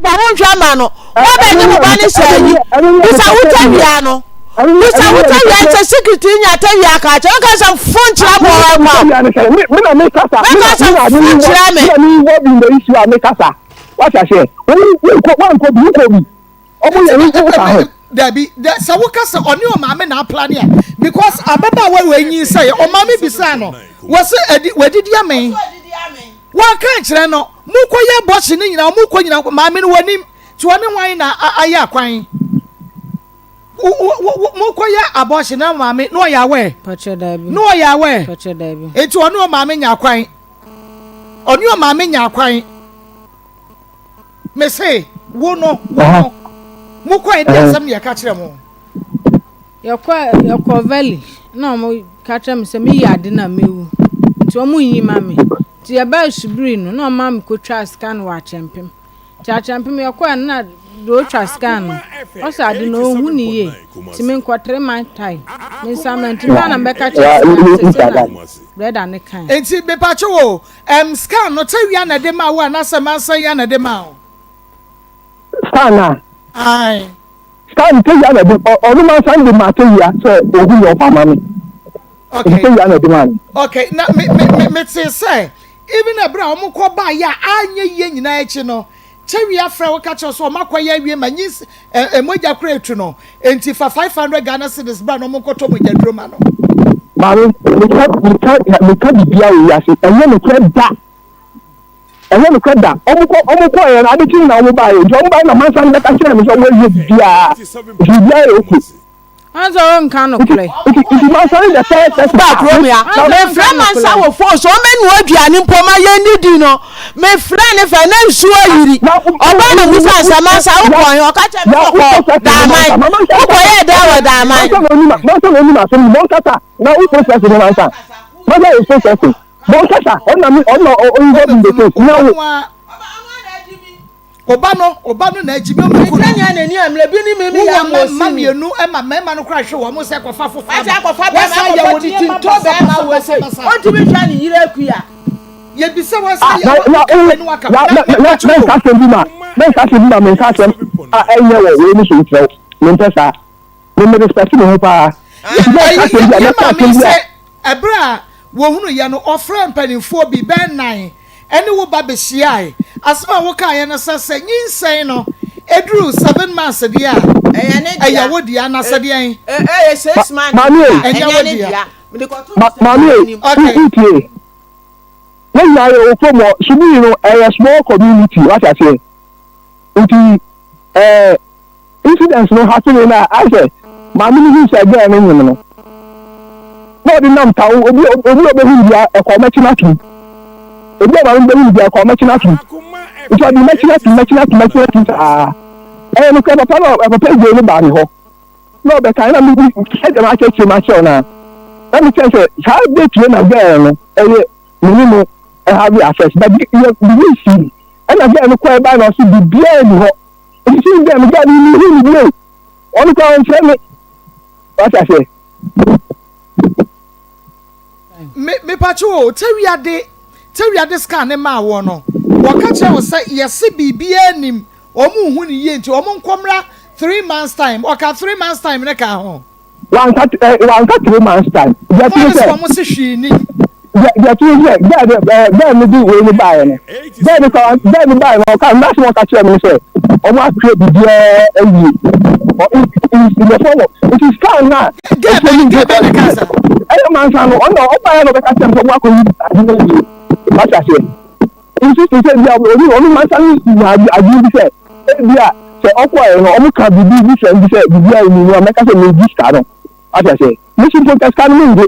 Speaker 15: Ba wo nhwɛ ma no wabɛgye mo ba ne sɛ ayi bisa wo tawia no bisa wo tawia sɛ sikiriti nya tawia ka kyerɛ nka sɛ fo nkyerɛ mo ɔwɔ kwa mɛka sɛ fo nkyerɛ me.
Speaker 2: Dabi, sɛ woka sɛ ɔne ɔmaame na aplane a because ababaawa wei nyinsɛe ɔmaame bisaa no wɔse adi wadidi amee wanka nkyerɛ no mokɔyɛ bɔhye no nyinaa mokɔ nyinaa maame no wɔnim. Nti ɔne hwan na ayɛ akwan? Wo wo wo mokɔyɛ abortion na maame na ɔyɛ aware?
Speaker 4: Pakyɛ daabi.
Speaker 2: Na ɔyɛ aware?
Speaker 4: Pakyɛ daabi.
Speaker 2: Nti ɔne ɔmaame nya akwan? Ɔne ɔmaame nya akwan? Mese wo no wo no mokɔɛ de asɛm ne yɛka kyerɛ mo.
Speaker 4: Yɛkɔ yɛkɔ valley na wɔn ka kyerɛ me sɛ meyi ade na mewu nti wɔn nyi ma me nti yɛbaa subiri no na wɔn ma me kotwa scan wɔ akyɛmpem nti akyɛmpem yɛkɔɛ no na deɛ otwa scan no ɔsɛ ade no ɔnhu ne yie nti menkɔ three month time me nsa mmerɛ nti mmerɛ na mebɛka kyerɛ scan sɛ sɛ na brɛda ne kan.
Speaker 2: Nti mepatwo o ɛm scan no tawia na ɛde maa wo anaasɛ mansa yi na ɛde maa wo?
Speaker 17: Scan a?
Speaker 2: Ae.
Speaker 17: Scan tawia na ɛde ɔno mansa de maa tawia sɛ ohu yɛ ɔfa ma me.
Speaker 2: Okay.
Speaker 17: Nti tawia na ɛde maa me.
Speaker 2: Okay na me me me me te sɛ even ɛberɛ a wɔn kɔ baa yɛ a anyɛ yie nyinaa akyi no tawia frɛ wo ka kyerɛ sɛ wɔn akɔ yɛ awie ma nyins ɛ ɛ mogya kora etu no nti fa 500 Ghana cedis bra na wɔn nkɔtɔ mogya duro ma no.
Speaker 17: Maame, meka meka meka biribiara wɔ wiase, ɛnyɛ nokorɛ da. Ɛnyɛ nokorɛ da. Wɔn kɔ wɔn kɔeɛ no, ade kye na wɔn baeɛ. Nti wɔn baeɛ na mansa no bɛka kyerɛɛ me sɛ wɔn awie biribiara. Nti biribiara yɛ okay.
Speaker 4: Ansa ɔnka nokorɛ.
Speaker 17: Nti nti mansa no the first person.
Speaker 15: Ba kurom ya. Mefrɛ mansa wɔ phone so ɔmɛnoa aduane mpo ma yɛnnidi no. Mefrɛ ne fɛ na nsuo ayiri. Ɔbaa na musa sɛ mansa wokɔ he? Ɔka kyerɛ me sɛ ɔkɔ Daaman. Wokɔyɛɛ dɛn wɔ Daaman?
Speaker 17: Mansa na onim asɛm no, monkasa na wo process no mansa. Mansa is processing. Monkasa, ɔno na ɔno na ɔinvolve in the case. Nya wo.
Speaker 2: Oba no, oba no na agyi mi ɔmo kunu.
Speaker 15: Nkyɛn nea n'ani amuna bi ne mi mi yɛ
Speaker 2: ama osi. Mma mmienu ma mmarima no kora hwɛ wɔn sɛ kɔfa foforɔ
Speaker 15: aba. Akɔfa bɛrima akɔfa titi ntɔ bɛrima wɔ se. Ɔntumi nhwɛ ne yere akuya.
Speaker 2: Yɛbisa wɔn sɛ yɛ wɔ kɛkɛ no waka.
Speaker 17: Na na na menka asɛm bi ma menka asɛm bi ma menka asɛm a ɛnyɛ wɔ wei no so nkyerɛ wo mempɛ saa me me respect me ho paa. Nti mɛnka asɛm bi a mɛka asɛm bi a.
Speaker 2: Ɛberɛ a wɔhunuiɛ no, ɔfrɛɛ mpanimfoɔ bi bɛyɛ nnan ne wo ba bɛhyiae. Asɛm a wokaeɛ ne sɛ, sɛ nyinsɛn no duru seven months deɛ a, ɛyɛ wo dea, na sɛ deɛn?
Speaker 17: Maame ei.
Speaker 2: Ɛnyɛ wo dea.
Speaker 17: Maame ei, wotie. Yɛn nyinaa yɛwɔ kurom hɔ, Subui no ɛyɛ small community, wate aseɛ. Nti ɛɛ. Incident no happen no a ayɛ sɛ maame no hui sɛ girl no nyem no na ɔde nam town obi obi a ɔbɛhu no bia ɛkɔ mɛkye no atom obi a maame no bɛhu no bia ɛkɔ mɛkye no atom nti ɔde mɛkye no atom mɛkye no atom mɛkye no atom saa ɛyɛ no kora papa no papa gye no baa ne hɔ na ɔbɛka na me sɛdeɛ makyerɛkyerɛ mu akyerɛw no a na mekyerɛ sɛ saa date wei na girl no ɛyɛ me ne no ɛhave affairs but yɛ biribi sii ɛna girl no kɔɛ baa na ɔse biribiara ni hɔ Nti since then me guy no me hu no bio. Ɔno koraa ɔmfrɛ me. Wate aseɛ?
Speaker 2: Me mepatwo o, tawia de tawia de scan ne maa woɔ no, wɔka kyerɛ wo sɛ yɛse biribiara nim, wɔn nhu no yie nti wɔn nkɔ mmra 3 months time, ɔka 3 months time ne kaa ho.
Speaker 17: Wanka eh, wanka 3 months time. Deɛ
Speaker 2: Wɔn
Speaker 17: tene
Speaker 2: sɛ
Speaker 17: sɛ
Speaker 2: wɔn se hwee nim.
Speaker 17: Deɛ deɛ tene sɛ gɛɛ de ɛɛ gɛɛ no de wei no baeɛ no gɛɛ no ka gɛɛ no baeɛ no ɔka n'asɛm a ɔka kyerɛ me no sɛ wɔn atwerɛ biribiara awie ɔ in in in the form of nti scan no a
Speaker 2: Gɛɛ
Speaker 17: ɛsɛ
Speaker 2: bɛn
Speaker 17: ne
Speaker 2: gɛɛ bɛn na ɛka saa.
Speaker 17: ɛyɛ mansa no ɔno ɔbaeɛ na ɔbɛka kyerɛ me sɛ wɔn akɔyi ade no awie wate aseɛ insisting sɛ ebia obi ɔno mansa no nya adwene bi sɛ ebia sɛ ɔkɔɛ no ɔmo ka biribi different bi sɛ biribi a ɛni mu a mɛka sɛ megye sika no wate aseɛ mesi mpo nka sika no mengye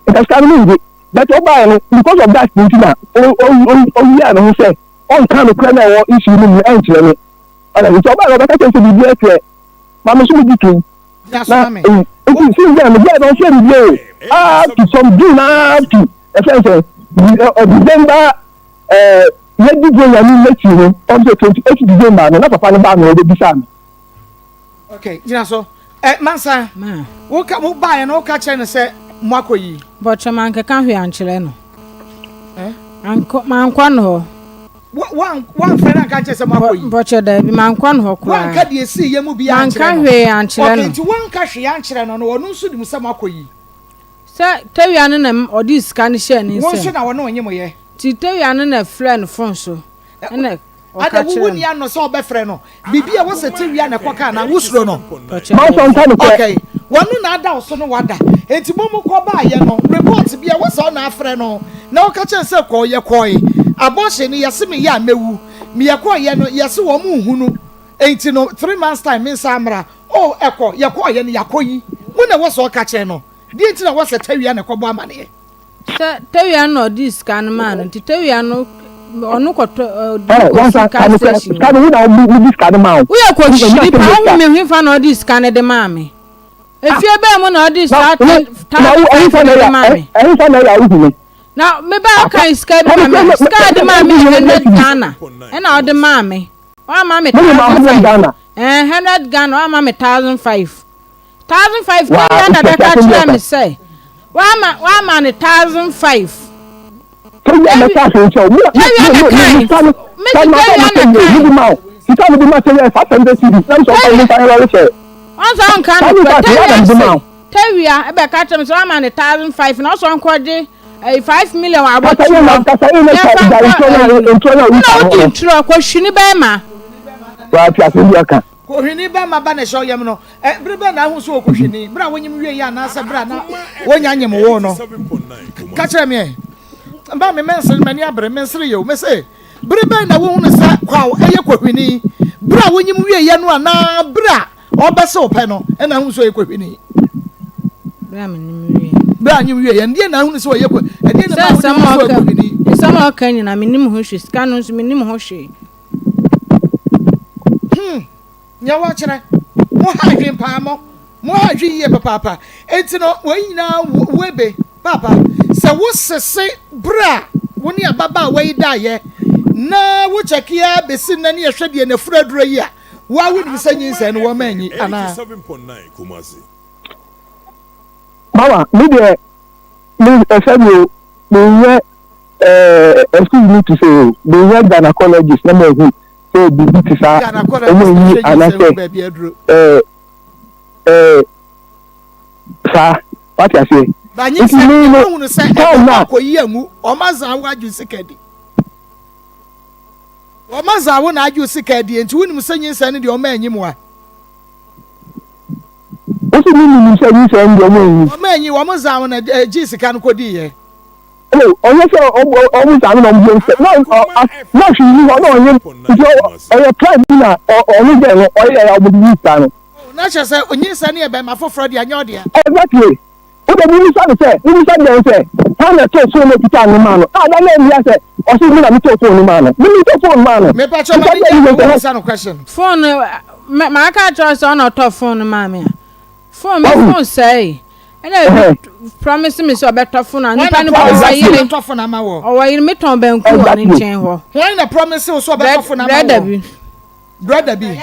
Speaker 17: nka sika no mengye but ɔbaeɛ no because of that nti na ɔwiaa ne ho sɛ ɔnka nokorɛ na ɛwɔ issue no mu ɛnkyerɛ me ɔna nti ɔbaeɛ no ɔbɛka kyerɛ sɛ biribi akyerɛ ma me nso megye tom na nti since then megyae no ɔmfrɛ me bio up to some June up to ɛfɛn sɛ December ɛɛ yɛdi Buronya no n'akyi no ɔm sɛ 28 December no na papa no baa me ɔbɛbisaa me.
Speaker 2: Okay, gyina so. Ɛ mansa, woka wo baeɛ no woka kyerɛ no sɛ moakɔ yi.
Speaker 4: Bɔtɔ mankeka hwee ankyerɛ no. Eh? Ankɔ mankɔ no hɔ.
Speaker 2: Woamfrɛ no anka nkyerɛ sɛ moakɔ yi.
Speaker 4: Bɔtɔ daabi mankɔ no hɔ koraa.
Speaker 2: Woanka deɛ esii yɛ mu bi ankyerɛ
Speaker 4: no. Manka hwee ankyerɛ no.
Speaker 2: Okay, nti woanka hwee ankyerɛ no no ɔno nso nim sɛ moakɔ yi.
Speaker 4: Sɛ tawia no na ɔde sika no hyɛɛ ne nsam.
Speaker 2: Wo nso na wɔne ɔnye mo yɛ.
Speaker 4: Nti tawia no na ɛfrɛɛ no fon so ɛna ɔka
Speaker 2: Ada wo
Speaker 4: kyerɛɛ
Speaker 2: wonni
Speaker 4: no.
Speaker 2: ano sɛ ɔbɛfrɛ no. Biribi a ɛwɔ sɛ tawia na ɛkɔka anaa? Wosuro no?
Speaker 4: Pɔkyɛ
Speaker 17: Mansa
Speaker 4: daabi.
Speaker 17: nka nokorɛ.
Speaker 2: Okay. Wɔno na ada wo so no wada. Enti mo mo kɔ baayɛ no report bi a ɛwɔ sɛ ɔna afrɛ no na ɔka kyerɛ no sɛ kɔ yɛkɔe. Abortion no yɛse meyɛ a mɛwu. Meyɛkɔɔyɛ no yɛse wɔn nhunu enti no 3 months time mensan mmra. Oh ɛkɔ yɛkɔɔyɛ no yɛakɔ yi. Wo na ɛwɔ sɛ ɔka kyerɛ no. Deɛ nti na ɛwɔ sɛ Tawia na ɛkɔbɔ amaneɛ?
Speaker 4: Sɛ Tawia no na ɔde sika no maa no nti Tawia no ɔno kɔtɔ ɔde kɔsi car station.
Speaker 17: Sika no wo na wodi sika no maa wo.
Speaker 4: Woyɛ kɔhyiri paa wohu me hefa na ɔde sika no de maa me. Efie bɛn mu na ɔde saa 10,500 no de maa me.
Speaker 17: Ɛhefa na ɛyɛ a wohu me.
Speaker 4: Na me ba ɔka sika bi ma me sika a ɔde maa me yɛ 100 Ghana ɛna ɔde maa me. Wama me 1,500 ɛɛ 100 Ghana wama me 1,500. 1,500 tawia na bɛka kyerɛ me sɛ wama wama no 1,500.
Speaker 17: Tawia na ka asɛm kyerɛ wo.
Speaker 4: Tawia na kan mesi tawia na kan.
Speaker 17: Sika mi di ma tawia 500 cedis na mi sɛ ɔfa mi nfa yɛrɛ sɛ.
Speaker 4: Wɔn sɛ ɔnka no kura tawia se tawia ɛbɛka kyerɛ me sɛ wama no 1,500 na ɔsɔ nkɔgye ɛyi 5 million wɔ abɔkyi hɔ yɛfa nkɔ ɛyi no ɛna wodi ntorɔ kɔhwini bɛrima.
Speaker 17: Wàá fi asɛm bi aka.
Speaker 2: Kohwini bɛma ba na ɛhyɛ ɔyam no. Ɛ, bere bɛn na ahu sɛ ɔkohwini? Bere a wonyim wiei anaasɛ bere a na wonya nyem woo no? Ka kyerɛ me ɛ. Mma me mensere, m'ani abere, mensere yɛ o. Mese, bere bɛn na wohunu sɛ Kwaw yɛ kohwini? Bere a wonyim wieeɛ no anaa bere a ɔrebɛse wo pɛ no na ahu sɛ ɔyɛ kohwini?
Speaker 4: Bere a menyim wieeɛ.
Speaker 2: Bere a anyim wieeɛ no, deɛn na ahunu sɛ ɔyɛ kohwini? Ɛdeɛn na
Speaker 4: Sɛ
Speaker 2: ɛma
Speaker 4: nsɛm
Speaker 2: wohunu
Speaker 4: a
Speaker 2: sɛ ɔyɛ
Speaker 4: ɔka,
Speaker 2: kohwini?
Speaker 4: nsɛm a ɔka nyinaa mennim ho hwee, sika no nso mennim ho hwee.
Speaker 2: Hmm, nea wɔkyerɛ. Mo ha adwene paa mo. Mo ha adwene yie papaapa. Enti no, wɔn nyinaa webe, paapa. Sɛ wo sese bere a wo ne ababaawa yi daeɛ na wo kyɛke ara besi nnɛ ne yɛhwɛ deɛ n'afuru aduro yi a, wo ara wonim sɛ nyinsɛn no wɔma anyi anaa?
Speaker 17: Mama, me deɛ, me ɛsɛ mi o, menyɛ Eh, excuse me to say o, menyɛ gynecologist na mahu sɛ biribi te saa ɔmo nyi anaasɛ eh, eh, saa wate aseɛ.
Speaker 2: Nti me no, time na. Akɔyi angu, ɔma zaa wo adwo sika di. Ɔma zaa wo na adwo sika di, nti wonim sɛ nyinsɛn no deɛ ɔma anyi mu a.
Speaker 17: Wosi mi nim sɛ nyinsɛn no deɛ ɔmo anyi.
Speaker 2: Ɔma anyi, wɔn zaa wo na gye sika no kɔdi yɛ.
Speaker 17: Oh, ɔnyɛ sɛ ɔmo saa no na ɔmo yɛ nsɛ na na hwee ni hɔ na ɔnyɛ nti ɔyɛ pride bi na ɔno dɛ no ɔyɛ yɛ ɔmo de yi saa no.
Speaker 2: Na kyerɛ sɛ onyinsɛn no yɛ bɛrima foforɔ deɛ anyɛ ɔdea.
Speaker 17: Exactly. Wo de mimisa no sɛ mimisa deɛ sɛ hwan na ɛtɔɔ phone no okita no maa no a na na mmea sɛ ɔse me na metɔɔ phone no maa no me metɔ phone maa no.
Speaker 2: Mepa kyɛw ma ne gya wo bisa no question.
Speaker 4: Phone no maka akyerɛ sɛ ɔna ɔtɔ phone no maa me a phone me phone sɛe. Ɛna ebi promise me sɛ ɔbɛtɔ fon a nipa no ɔwɔ yere ɔwɔ yere metɔn banku wɔ ne nkyɛn hɔ.
Speaker 2: Wɔn na promise wo sɛ ɔbɛtɔ fon ama wɔ.
Speaker 4: Brɛda bi.
Speaker 2: Brɛda bi.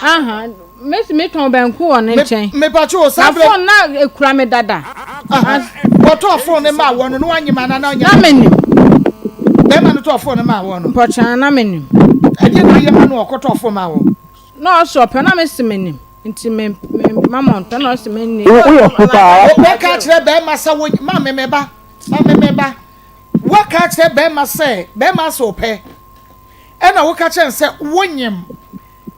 Speaker 4: Aha mesi metɔn banku wɔ ne nkyɛn.
Speaker 2: Mepatwo o saa
Speaker 4: brɛ. Na fon na ekura me dada.
Speaker 2: Wɔtɔɔ fon no maa wɔ no na wanyem ana na ɔnyɛ.
Speaker 4: Na menim.
Speaker 2: Bɛrima no tɔɔ fon no maa wɔ no.
Speaker 4: Mpɔkyɛn na menim.
Speaker 2: Ɛdeɛ na ayɛ ma no ɔkɔtɔɔ fon maa wɔ.
Speaker 4: Na ɔse ɔpɛ na mese menim nti me me ma mo ntɔ na ɔse menni.
Speaker 17: Woyɛ fo paa.
Speaker 2: Woka kyerɛ bɛrima sɛ wo ma me me ba ma me me ba woka kyerɛ bɛrima sɛ bɛrima sɛ ɔpɛ ɛna woka kyerɛ no sɛ wonyem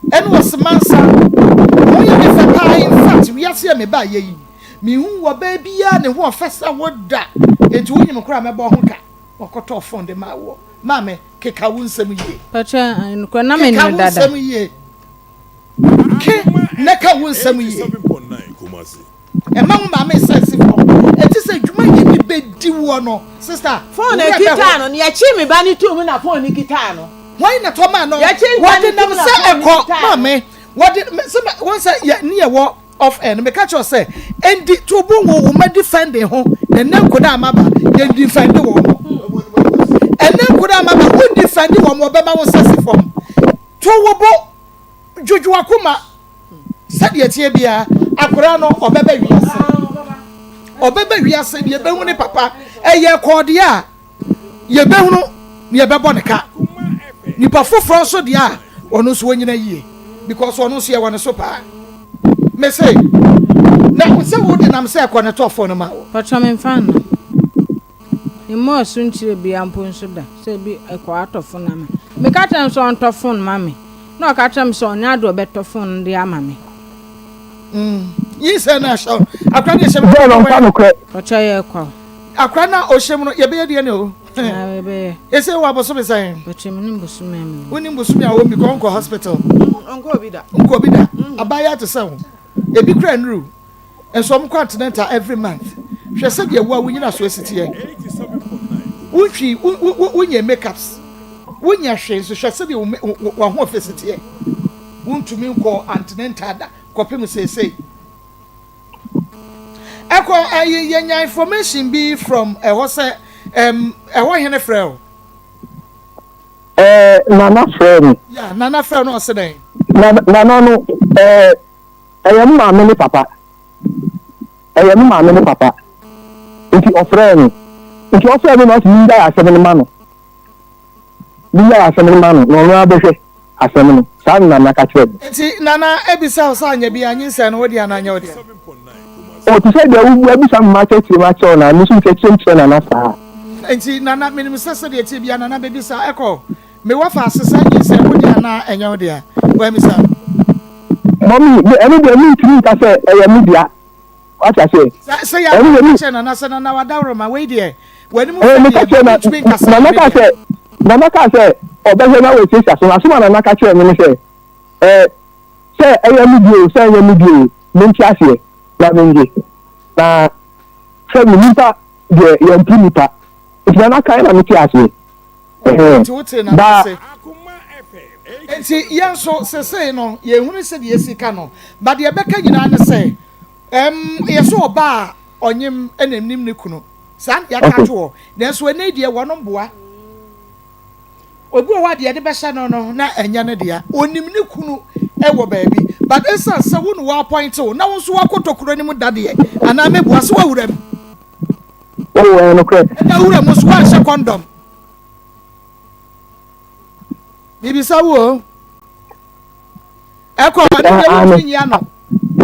Speaker 2: ɛna ɔse mansa ho yɛ me fɛ paa in fact wiase a me ba yɛ yi mehu wɔ baa biara ne ho ɔfɛ sɛ woda enti wonyem koraa mɛbɔ ho ka wɔkɔtɔɔ fon de maa woɔ maame Keka wo nsɛm yie.
Speaker 4: Pakyɛ nokorɛ na me
Speaker 2: Keka
Speaker 4: nim
Speaker 2: wo
Speaker 4: dada.
Speaker 2: nsɛm yie. Ke na ka wo nsɛm yie. Ɛma wo maame nsa nsi fam. Ɛte sɛ dwuma yi bi bɛdi woɔ no sister.
Speaker 15: Phone
Speaker 2: wo werɛ
Speaker 15: ekitaa
Speaker 2: bɛho.
Speaker 15: no, nea ɛkyee me ba no too mu na phone no kitaa no.
Speaker 2: Hwan na tɔ maa no?
Speaker 15: Yɛkye nsa
Speaker 2: Wɔde
Speaker 15: no
Speaker 2: nam
Speaker 15: tum na
Speaker 2: sɛ
Speaker 15: phone no
Speaker 2: ɛkɔ
Speaker 15: kitaa no.
Speaker 2: maame. Wɔde me sɛ wɔn sɛ yɛ ne yɛ wɔ Off air no meka kyerɛ wo sɛ ɛndi to bo wɔ wo mma defending ho na ɛnɛ nkodaa maba yɛn defend wɔn mo ɛnɛ nkodaa maba wo defend wɔn mo ɔbɛma wo nsa si fam to wo bo dwodwo akoma sɛdeɛ ɛteɛ biara akoraa no ɔbɛba wiase ɔbɛba wiase deɛ ɛbɛhu ne papa ɛyɛ kɔɔdeɛ a Yɛbɛhunu na yɛbɛbɔ no ka. Nipa foforɔ nso deɛ a, ɔno nso ɔnyina yie because ɔno nso yɛwɔ ne so paa. Mese, na sɛ wo de nam sɛ ɛkɔ ne tɔ phone ma wo.
Speaker 4: Patrɔ me nfa nna. Mmɔɔ so nkyerɛ bia mpo nso da sɛ bi ɛkɔ atɔ phone ama. Me ka kyerɛ no sɛ ɔntɔ phone ma me na ɔka kyerɛ me sɛ ɔnyɛ ade ɔbɛtɔ phone no de ama me.
Speaker 2: Mm, nyinsɛn no ahyɛ akora no ɛhyɛ mu.
Speaker 17: Bɛɛ no nfa nokorɛ.
Speaker 4: Patrɔ yɛ kwa o.
Speaker 2: Akora no a ɔhyɛ mu no yɛbɛyɛ deɛ ne o. Ese wɔ abosome sɛn? Wonim bosome a wɔm bi kɔ nkɔ hospital.
Speaker 15: Nkɔ obi da.
Speaker 2: Nkɔ obi da. Abaayewa te sɛ wo. Ebi kura nnuru. Nso wɔn kɔ antenatal every month. Hwɛ sɛdeɛ wo a wo nyina so esi teɛ. Wontwi wo wo wonyɛ makeups. Wonyɛ hwee nso hwɛ sɛdeɛ wo w'ahoɔfɛ si teɛ. Wontumi nkɔ antenatal da kɔpem seesei. Ɛkɔ ɛyi yɛnya information bi from ɛhɔ sɛ ɛm ɛhɔ hene frɛ o.
Speaker 17: Ɛɛ nana frɛ mi.
Speaker 2: Ya nana frɛ no ɔse dɛn.
Speaker 17: Nana nana no ɛɛ ɛyɛ me maame ne papa ɛyɛ me maame ne papa nti ɔfrɛ mi nti ɔfrɛ mi na ɔsi mi ngyae asɛm no ma no mi ngyae asɛm no ma no na ɔno abɛhwɛ asɛm no saa na nana ka kyerɛ mi.
Speaker 2: Nti nana ebisa wo sɛ anyɛ bi a nyinsɛn no wo dea anaa nyɛ wo dea.
Speaker 17: O te sɛ deɛ wo abisa me makyerɛkyerɛ mu akyerɛ wo na me nso mekyerɛkyerɛ mu kyerɛ nana saa.
Speaker 2: Nti nana menim sɛ sɛdeɛ ɛteɛ biara nana bɛbisa ɛkɔ me wɔfa ase sɛ nyinsɛn wo dea anaa ɛnyɛ wo dea wammisa no.
Speaker 17: Mummy me ɛno deɛ mentumi nka sɛ ɛyɛ me dea wate aseɛ.
Speaker 2: Sɛ sɛ yɛ
Speaker 17: Ɛno deɛ
Speaker 2: me
Speaker 17: me
Speaker 2: kyerɛ nana sɛ nana wadaworoma wei deɛ w'anim
Speaker 17: ɛɛ
Speaker 2: fɛ
Speaker 17: meka
Speaker 2: deɛ
Speaker 17: kyerɛ na
Speaker 2: mentumi nka sɛ ɛyɛ
Speaker 17: nana
Speaker 2: me
Speaker 17: kaa
Speaker 2: dea.
Speaker 17: sɛ nana kaa sɛ ɔbɛhwɛ na wasiesie asɛm asɛm a nana ka kyerɛ me ne sɛ ɛɛ sɛ ɛyɛ me deɛ o sɛ ɛnyɛ me deɛ o mente aseɛ na mennye na sɛ me nipa deɛ yɛmpo nipa nti nana kae na mete aseɛ
Speaker 2: Nti wotee nana
Speaker 17: ba
Speaker 2: ase. Nti yɛn nso sesei no yɛnhunu sɛdeɛ yɛsi ka no but deɛ ɛbɛka nyinaa ne sɛ ɛm yɛ sɛ ɔbaa a ɔnyem ɛna nim ne kunu saa na yɛaka ato hɔ nanso ɛnɛ yi deɛ wɔnom boa. Obi wɔ hɔ a deɛ yɛde bɛhyɛ no no na ɛnyɛ ne dea. Onim ne kunu wɔ baabi but ɛsiane sɛ wo na wɔapɔinte wo na wo nso woakɔ tokuro no mu da deɛ anaa mɛbua sɛ woawura mu.
Speaker 17: Oh, ɛyɛ nokorɛ.
Speaker 2: Ɛna wura mu nso woanhyɛ kɔndɔm. Mebisa wo o. Ɛkɔ ɛno deɛ wontumi nyi ano.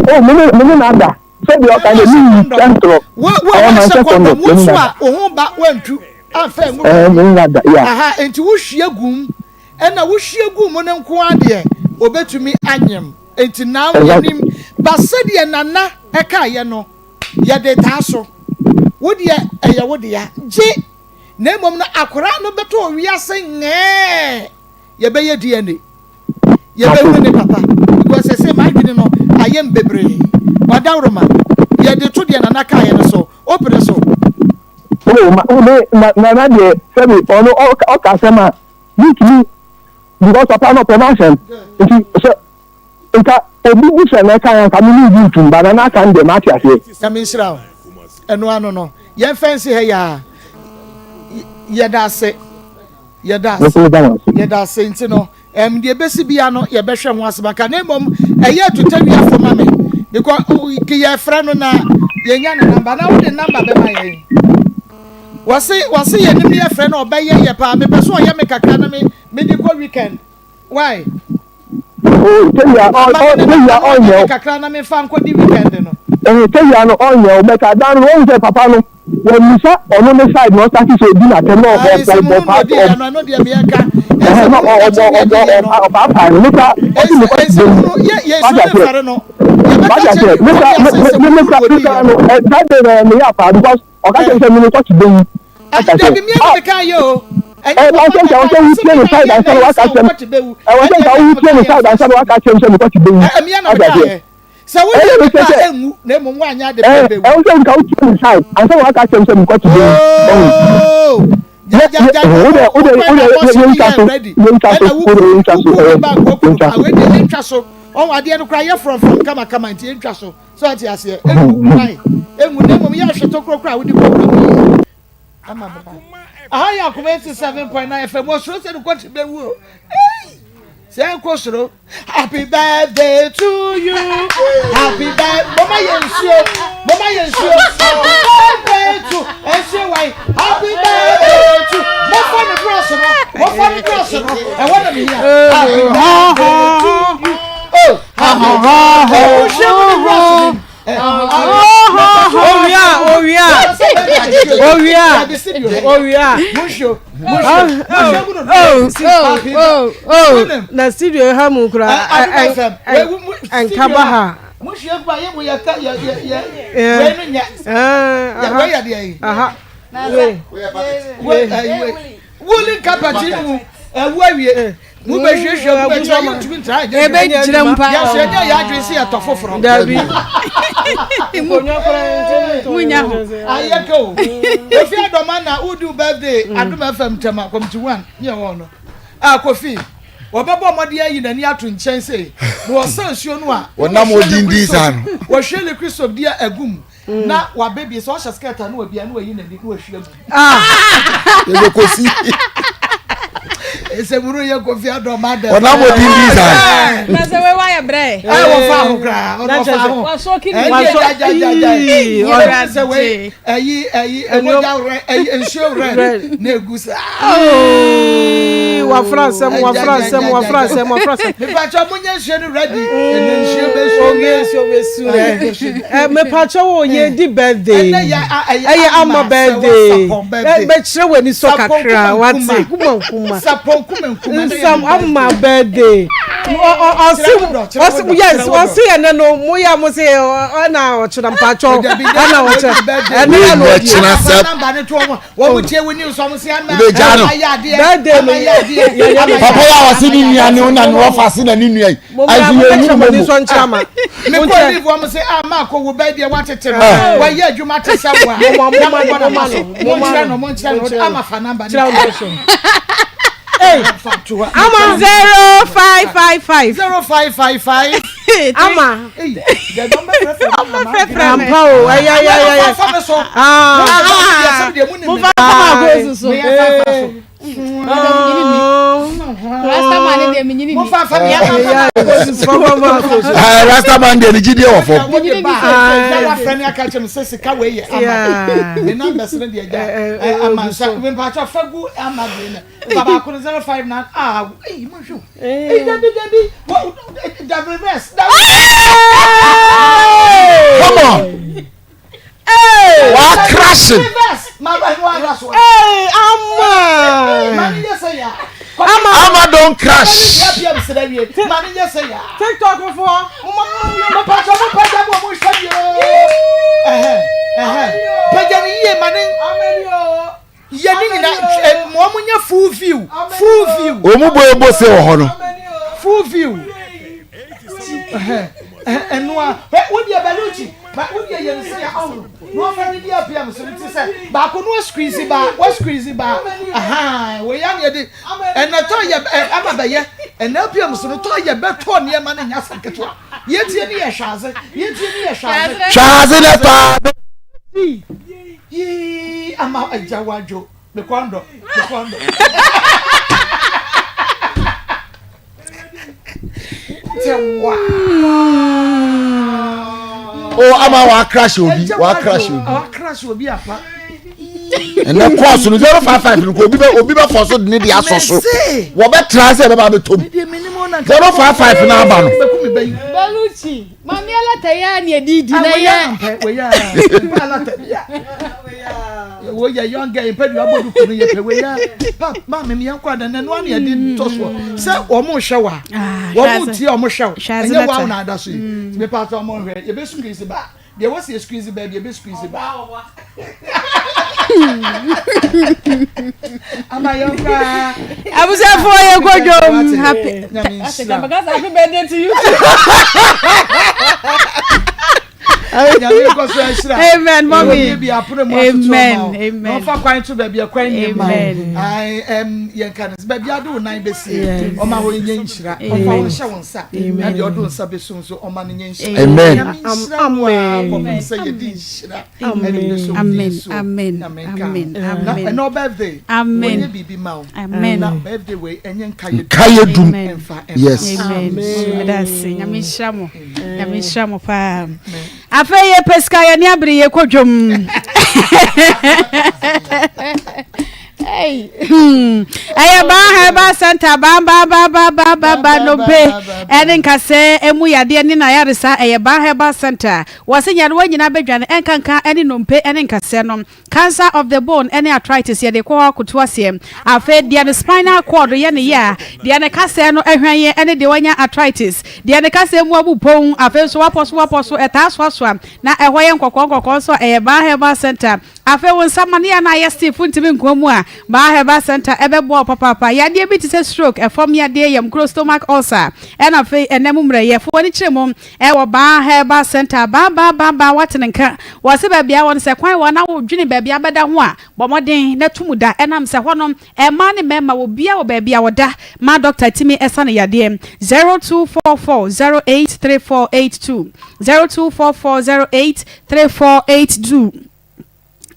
Speaker 17: Oh, me ne me ne na ada. Sɛdeɛ ɔka deɛ me nyi sɛntorɔ.
Speaker 2: Wo wo a woanhyɛ kɔndɔm wo nso a wo ho ba woantu amfa angu
Speaker 17: baabi. Me ne na ada, yeah.
Speaker 2: Aha, nti wohwie gu mu. Ɛna wohwie gu mu no nko ara deɛ obetumi anyem. Nti now yɛnim. Ba sɛdeɛ Nana ɛkaeɛ no, yɛde taa so. Wo deɛ ɛyɛ wo dea. Gye! Na mmom no akwadaa no bɛtɔ wiase ngɛɛ. Yɛbɛyɛ DNA. Yɛbɛhunu ne papa because sɛsɛ m'adwene no ayɛ m bebree. Wadaworoma, yɛde to deɛ Nana kaeɛ no so, wopene so?
Speaker 17: Oh, ma, me, na, Nana deɛ, sɛbi, ɔno, ɔka asɛm a, mentumi, because papa no ɔpɛ m'asɛm, nti, sɛ, nka obi bu sɛ na ɛka yɛ nka me ne ngu ntum, ba Nana aka no deɛ, mate aseɛ.
Speaker 2: Nyame nhyira wo. Ɛno ano no, yɛmfa nsi ha yi ara. Yɛda ase. Yɛda ase. Yɛda ase nti no, ɛm deɛ ebesi bia no yɛbɛhwɛ ho asɛm aka. Na mmom ɛyɛ atutawiafo ma me because yɛfrɛ no na yɛnya ne namba na wode namba bɛma yɛn. Wɔse wɔse yɛnim ne yɛfrɛ no ɔbɛyɛ yɛ paa mepɛ so ɔyɛ me kakra na me mede kɔ weekend. Why?
Speaker 17: Oh, tewia ɔ ɔ tewia ɔnyɛ o.
Speaker 2: Kakra na mefa nkɔdi weekend no.
Speaker 17: Ɛhɛn tewia no ɔnyɛ o but adan no wɔn sɛ papa no wɔn nisa ɔno ne side na ɔsati sɛ odi n'atɛm na ɔbɔ ɔbɔ ɔbɔ paa ɔbɔ ɛhɛn na ɔbɔ ɔbɔ ɔpaapaa no nipa ɔsi ne kɔ ti bɛyi wati aseɛ wati aseɛ nipa ne ne nipa nipa no ɛ that day na ɛyɛ apaa because ɔka kyerɛ sɛ ne kɔ ti bɛyi.
Speaker 2: Dabi mi ɛna meka yɛ o.
Speaker 17: Ɛ ɔsɛ nka ɔsɛ wutie ne side ansa na waka kyerɛ m ɛwɔ sɛ nka wutie ne side ansa na waka kyerɛ m sɛ mekɔ te bɛwu.
Speaker 2: Ɛmia na meka yɛ. Sɛ woyɛ ade pa a ɛnwu na mmom woanyɛ ade pa a ɛbɛwu.
Speaker 17: Ɛwɔ sɛ nka wutie ne side ansa na waka kyerɛ m sɛ mekɔ te bɛwu. Wode wode wode yɛntwa so yɛntwa so wode yɛntwa so yɛntwa so.
Speaker 2: Wei deɛ yɛntwa so ɔwɔ adeɛ no koraa yɛ frɔmfrɔm kamakama nti yɛntwa so. So ɔte aseɛ? Engu kwan. Engu na mmom yɛ ahwɛ tokuro koraa a wode kɔ wura mu yie. Ama me ba. Aha yɛ akoma 87.9 FM. Osuro sɛ ne kɔte bɛwu o. Ei! Sɛ ɛnkɔ soro. Happy birthday to you. Happy birthday. Mama yɛ nsuo. Mama yɛ nsuo. Happy birthday to. Nsuo wan. Happy birthday to. Mofa ne brɔs no. Mofa ne brɔs no. Ɛwɔ na mehia. Happy birthday to you. Oh.
Speaker 6: Owia owia owia owia. Na studio ha mu kura nkaba ha.
Speaker 2: Woolen carpet yi mu ɛwu awie. Mo bɛ hwiehwie mo bɛ kyerɛ yɛn ntumi ntra ɛnyɛ
Speaker 19: Ebe gyina mu paa.
Speaker 2: Yɛsɛ ɛnyɛ yɛ adwene sɛ yɛtɔ foforɔ.
Speaker 6: Dabi.
Speaker 19: Munya ho.
Speaker 2: Ayɛ kɛ o. Kofi Adɔma na wodi birthday Adom FM Tema Committee 1 ne ɛwɔ no. Ah Kofi. Wɔbɛbɔ mmɔden ayi n'ani ato nkyɛn sei na wɔsa nsuo no a.
Speaker 10: Wɔnam odindin saa no.
Speaker 2: Wɔhwie liquid soap di agu mu. Mm. Na wabɛbie sɛ ɔhyɛ skirt a na wabia na wayi n'ani na wahwie agu.
Speaker 10: Ah! Yɛbɛ kofi.
Speaker 2: Ɛsɛ muru yɛ kofi adɔ ma dɛ.
Speaker 10: Ɔnam odindin saa.
Speaker 19: Na sɛ wei wayɛ brɛ.
Speaker 2: Ɛ wɔfa ho koraa ɔno wɔfa ho.
Speaker 19: Wasɔ kini.
Speaker 2: Ɛyɛ gyagyagyagyagya. Ɔno sɛ wei ɛyi ɛyi ɛmogya rɛ ɛyi nsuo rɛ na egu saa.
Speaker 6: Wafra asɛm wafra asɛm wafra asɛm wafra asɛm.
Speaker 2: Mipatsɔ mo nye nsuo no ready. Ɛnɛ nsuo bɛ su.
Speaker 6: Oge nsuo bɛ su dɛ. Ɛ mipatsɔ wo yɛ di birthday. Ɛyɛ ama birthday. Bɛkyerɛ w'ani sɔ kakra wate kuma nkuma.
Speaker 2: Sapɔn kuma nkuma.
Speaker 6: Nsam ama birthday. Ɔsi ɔsi yes ɔsi ɛnɛ no mo yɛ mo se ɛna ɔkyerɛ mpatsɔ ɛna ɔkyerɛ ɛnɛ ɛna
Speaker 10: ɔkyerɛ.
Speaker 2: Wɔn mu tie wo news wɔn se ama
Speaker 10: Wobɛgyaa no.
Speaker 2: ama yɛ adeɛ
Speaker 6: Birthday
Speaker 2: ama
Speaker 6: no
Speaker 2: yɛ adeɛ.
Speaker 10: Papa yi a ɔse ne nua ne wo na ne wɔfa se na ne nua yi.
Speaker 6: Mo mmra
Speaker 10: Ɛnso
Speaker 6: mo
Speaker 10: yɛn
Speaker 6: bɛkyerɛ
Speaker 10: nyini
Speaker 6: mo ani
Speaker 10: momo.
Speaker 6: sɔ nkyerɛ ama.
Speaker 2: Me
Speaker 6: Mo
Speaker 2: kɔ
Speaker 6: nkyerɛ.
Speaker 2: leave wɔn se ah maa kɔ wo bɛɛ deɛ watete no
Speaker 10: Ah.
Speaker 2: wɔyɛ adwuma te sɛ wo a
Speaker 6: Mo ma mo
Speaker 2: na
Speaker 6: ma
Speaker 2: mo
Speaker 6: no
Speaker 2: bɔ
Speaker 6: mo
Speaker 2: na
Speaker 6: ma
Speaker 2: ma so
Speaker 6: no
Speaker 2: mo
Speaker 6: mo ma
Speaker 2: nkyerɛ
Speaker 6: no
Speaker 2: no mo nkyerɛ
Speaker 6: mo
Speaker 2: no
Speaker 6: nkyerɛ no.
Speaker 2: ama fa number
Speaker 6: Kyerɛ
Speaker 2: no
Speaker 6: wo so. Hey,
Speaker 2: fa to hɔ.
Speaker 6: ama
Speaker 19: 0555.
Speaker 2: 0555
Speaker 6: ama.
Speaker 2: Ei, deɛ dɔm bɛfrɛfrɛ me ama
Speaker 19: Ɔbɛfrɛfrɛ me.
Speaker 6: Ampa o, ɛyɛ ɛyɛ ɛyɛ ɛyɛ.
Speaker 2: Fa me so.
Speaker 6: Ah.
Speaker 2: Sɛm deɛ mu nim me.
Speaker 19: Momfa mfa maako nso so.
Speaker 2: Meyɛ fa fa so.
Speaker 19: Rastaman ne deɛ menyini ni.
Speaker 2: Momfa fa me ama fa
Speaker 6: Fafa maako so.
Speaker 10: Ah, Rastaman deɛ ne gyidie wɔ fam.
Speaker 2: Wode ba a, na wafrɛ me aka kyerɛ me sɛ sika wei yɛ ama.
Speaker 6: Yeah.
Speaker 2: Me numbers no deɛ gya.
Speaker 6: Eh, eh,
Speaker 2: Ama
Speaker 6: eh,
Speaker 2: nsa. Mempakyɛ fa gu ama deɛ no. Fa baako no 059. Ah, ei, monhwɛ o. Ei, dabi, dabi. Da reverse. Da
Speaker 10: Come on.
Speaker 6: Hey!
Speaker 10: Wa crashing.
Speaker 2: Reverse. Ma ba no ara so.
Speaker 6: Hey, ama.
Speaker 2: Ma ne yɛ sɛ ya.
Speaker 6: Ama.
Speaker 10: Ama don crash.
Speaker 2: Ya pia msira wie. Ma ne yɛ sɛ ya.
Speaker 6: TikTok for.
Speaker 2: Mo mo pacha mo pacha mo mo hwɛ bi o. Ɛhɛ ɛhɛ. Pagya ne yie ma ne.
Speaker 6: Ameni o.
Speaker 2: Yɛ ne nyina ɛ mo ɔmo nyɛ full view full view.
Speaker 10: Ɔmo bɔ ebo se wɔ hɔ no.
Speaker 2: Full view. Ɛnoa hwɛ wo deɛ Bellucci ba wo deɛ yɛ ne sɛ yɛ ɔho na ɔfa ne di apia so ne ti sɛ baako no squeeze ba wa squeeze ba ahan wɔ yɛ ne de ɛnɛ tɔ yɛ ɛ ama bɛyɛ ɛnɛ apia so no tɔ yɛ bɛtɔ nneɛma no nyɛ asɛm ketewa yɛtie ne yɛ hwɛ adze yɛtie ne yɛ hwɛ adze.
Speaker 10: Hwɛ adze ne paa.
Speaker 2: Yii ama agya wadwo me kɔn dɔ me kɔn dɔ. Te wa.
Speaker 10: O ama wa crash obi wa crash obi.
Speaker 2: Wa crash obi apa.
Speaker 10: Ɛnɛ kɔɔso no 055 no obi bɛ obi bɛ fɔ so de ne de asɔ so wɔbɛ tra sɛ ɛbɛba abɛtɔ mu 055 na aba no.
Speaker 19: Baluchi. Maame alata yi a na yɛde di na yɛ.
Speaker 2: Wei a mpɛ alata bi a. Wei yɛ young girl mpɛ deɛ abɔ duku no yɛ pɛ wei a pa maame mi yɛn kɔ adan na ɛno ano yɛde tɔ soɔ sɛ wɔn hwɛ wa wɔn tie wɔn hwɛ wo ɛnyɛ wɔn na ada so yi mi pa sɛ wɔn hwɛ yɛbɛ squeeze ba deɛ wɔsi yɛ squeeze ba bi yɛbɛ squeeze ba. Ama yɛn koraa.
Speaker 19: Abusuafoɔ yɛ kɔ dwom happy. Happy birthday to you too.
Speaker 2: Nyame nkɔ so nhyira.
Speaker 19: Amen mommy.
Speaker 2: Obi bi apono mu atoto
Speaker 19: Amen
Speaker 2: ma wo.
Speaker 19: amen.
Speaker 2: Na ɔfa kwan to baabi ɛkwan nni ma wo.
Speaker 19: Amen.
Speaker 2: Ai ɛm yɛn ka no sɛ baabi ade wo nan bɛsie.
Speaker 19: Yes.
Speaker 2: Ɔma hɔ nyɛ nhyira. Ɔfa
Speaker 19: Amen.
Speaker 2: wo nhyɛ wo nsa. Na deɛ ɔde wo nsa bɛso nso ɔma no nyɛ nhyira.
Speaker 10: Amen.
Speaker 2: Nyame nhyira wo a kɔpem sɛ yɛde nhyira ɛde bɛso wo
Speaker 19: Amen.
Speaker 2: din so.
Speaker 19: Amen.
Speaker 2: Nyame nka ho.
Speaker 19: Amen.
Speaker 2: Na
Speaker 19: Amen.
Speaker 2: ɛnɛ wo birthday.
Speaker 19: Amen.
Speaker 2: Wɔnyɛ biribi ma wo.
Speaker 19: Amen.
Speaker 2: Na birthday wei ɛnyɛ nka
Speaker 10: Nkaeɛ dum.
Speaker 19: Amen.
Speaker 2: Ɛmfa ɛmfa.
Speaker 10: Yes.
Speaker 19: Amen. Meda ase. Nyame nhyira mo. Nyame nhyira mo paa. Afei yɛpɛ sika yɛne abere yɛkɔ dwom. Hmm. Ɛyɛ baa herbal center baa baa baa baa baa baa baa nnompe ɛne nkasɛɛ emu yadeɛ ne n'ayaresa ɛyɛ baa herbal center wɔse nyarewa nyinaa bɛdwane ɛnkanka ɛne nnompe ɛne nkasɛɛ no Cancer of the bone ne arthritis yɛde kɔ hɔ akoto aseɛ. Afei deɛ ne spinal cord yɛ ne ya, deɛ ne kasɛɛ no hwan yɛ ne deɛ wanya arthritis, deɛ ne kasɛɛ mu abu pon, afei nso wapɔ so wapɔ so, ɛtaa soasoa na ɛhɔ yɛ nkɔkɔɔ nkɔkɔɔ nso a ɛyɛ Baa Herbal Centre. Afei wo nsa ma no yɛ na ayɛ stiff wontumi nkoa mu a, Baa Herbal Centre ɛbɛboa wo papaapa. Yadeɛ bi te sɛ stroke, ɛfam yadeɛ, yamkuro, stomach ulcer, ɛna afei ɛnɛ mu mmerɛyɛ. Fa w'ani kyerɛ mu ɛwɔ Baa Herbal Centre. Baa baa baa baa woate ne nka. Wɔse baabi a wɔ no sɛ kwan wɔ na wodwene baabi a bɛda ho a, bɔ mmɔden na tu mu da ɛnam sɛ hɔ no mmaa ne mmarima obiara wɔ baabi a ɔda ma dɔkta tumi sa no yadeɛ. 0244 08 3482 0244 08 3482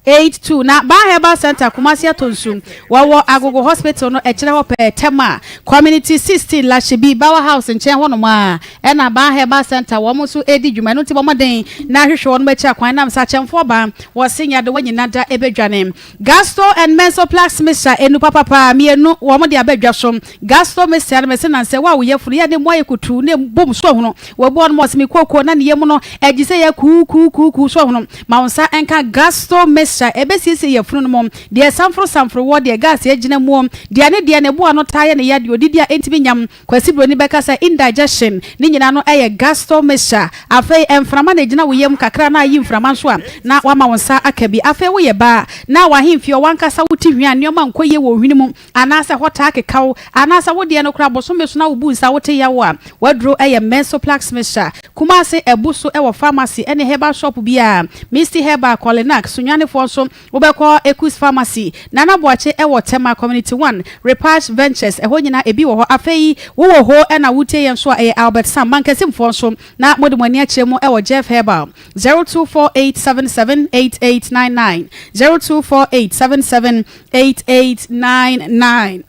Speaker 19: 82 na Baa Herbal Centre Kumasi Atonsu wɔwɔ Agogo Hospital no ɛkyerɛ hɔ pɛɛ Tema Community 16 Lashibi Bawa House nkyɛn hɔnom a ɛna Baa Herbal Centre wɔn nso ɛredi dwuma ɛno nti bɔ mmɔden na hwehwɛ wɔn akyi akwan nam sɛ akyɛmfoɔ baa wɔse nyadewa nyina da ɛbɛdwane Gasto and Mensoplax mixture enu papapa mienu wɔn de aba dwa so. Gasto mixture no mese nansɛ wo a wo yafunu yɛ ne mu ayɛ kutuu na ebom so ahunu. Wabu hɔ nom ɔse me kooko na ne yam no agye sɛ yɛ kuukuukuukuu so ahunu. Ma wo nsa nka Gasto mixture ɛbɛsiesie yafunu no mu. Deɛ sanforo sanforo wɔ, deɛ gas agyina muo, deɛ ne deɛ ne bo ano taa yɛ ne ya, deɛ odidi a ɛntumi nyam. Kwasi Broni bɛka sɛ indigestion ne nyinaa no yɛ gasto mixture. Afei mframa na egyina wo yam kakra na ayi mframa nso a na wama wo nsa aka bi. Afei woyɛ baa na w'ahemfie hɔ w'ankasa wo ti hwia nneɛma nkɔ yie wɔ wo hwene mu anaasɛ hɔ taa keka wo anaasɛ wo deɛ no koraa bosome so na wo bu nsa wote yaw a w'aduro yɛ Mensoplax mixture. Kumasi abu so wɔ pharmacy ne herbal shop biara. Misty Herbal, Kolinak, Sunyanifoɔ nso Wobɛkɔ Ekus Pharmacy, Nana Boakye wɔ Tema Community One, Repash Ventures, ɛhɔ nyinaa ebi wɔ hɔ. Afei wowɔ hoo na wotie yɛn nso a, ɛyɛ Albert Sam, Mankasimfoɔ nso na mode mo ani akyerɛ mu wɔ Jeff Herbal, 0248778899, 0248778899.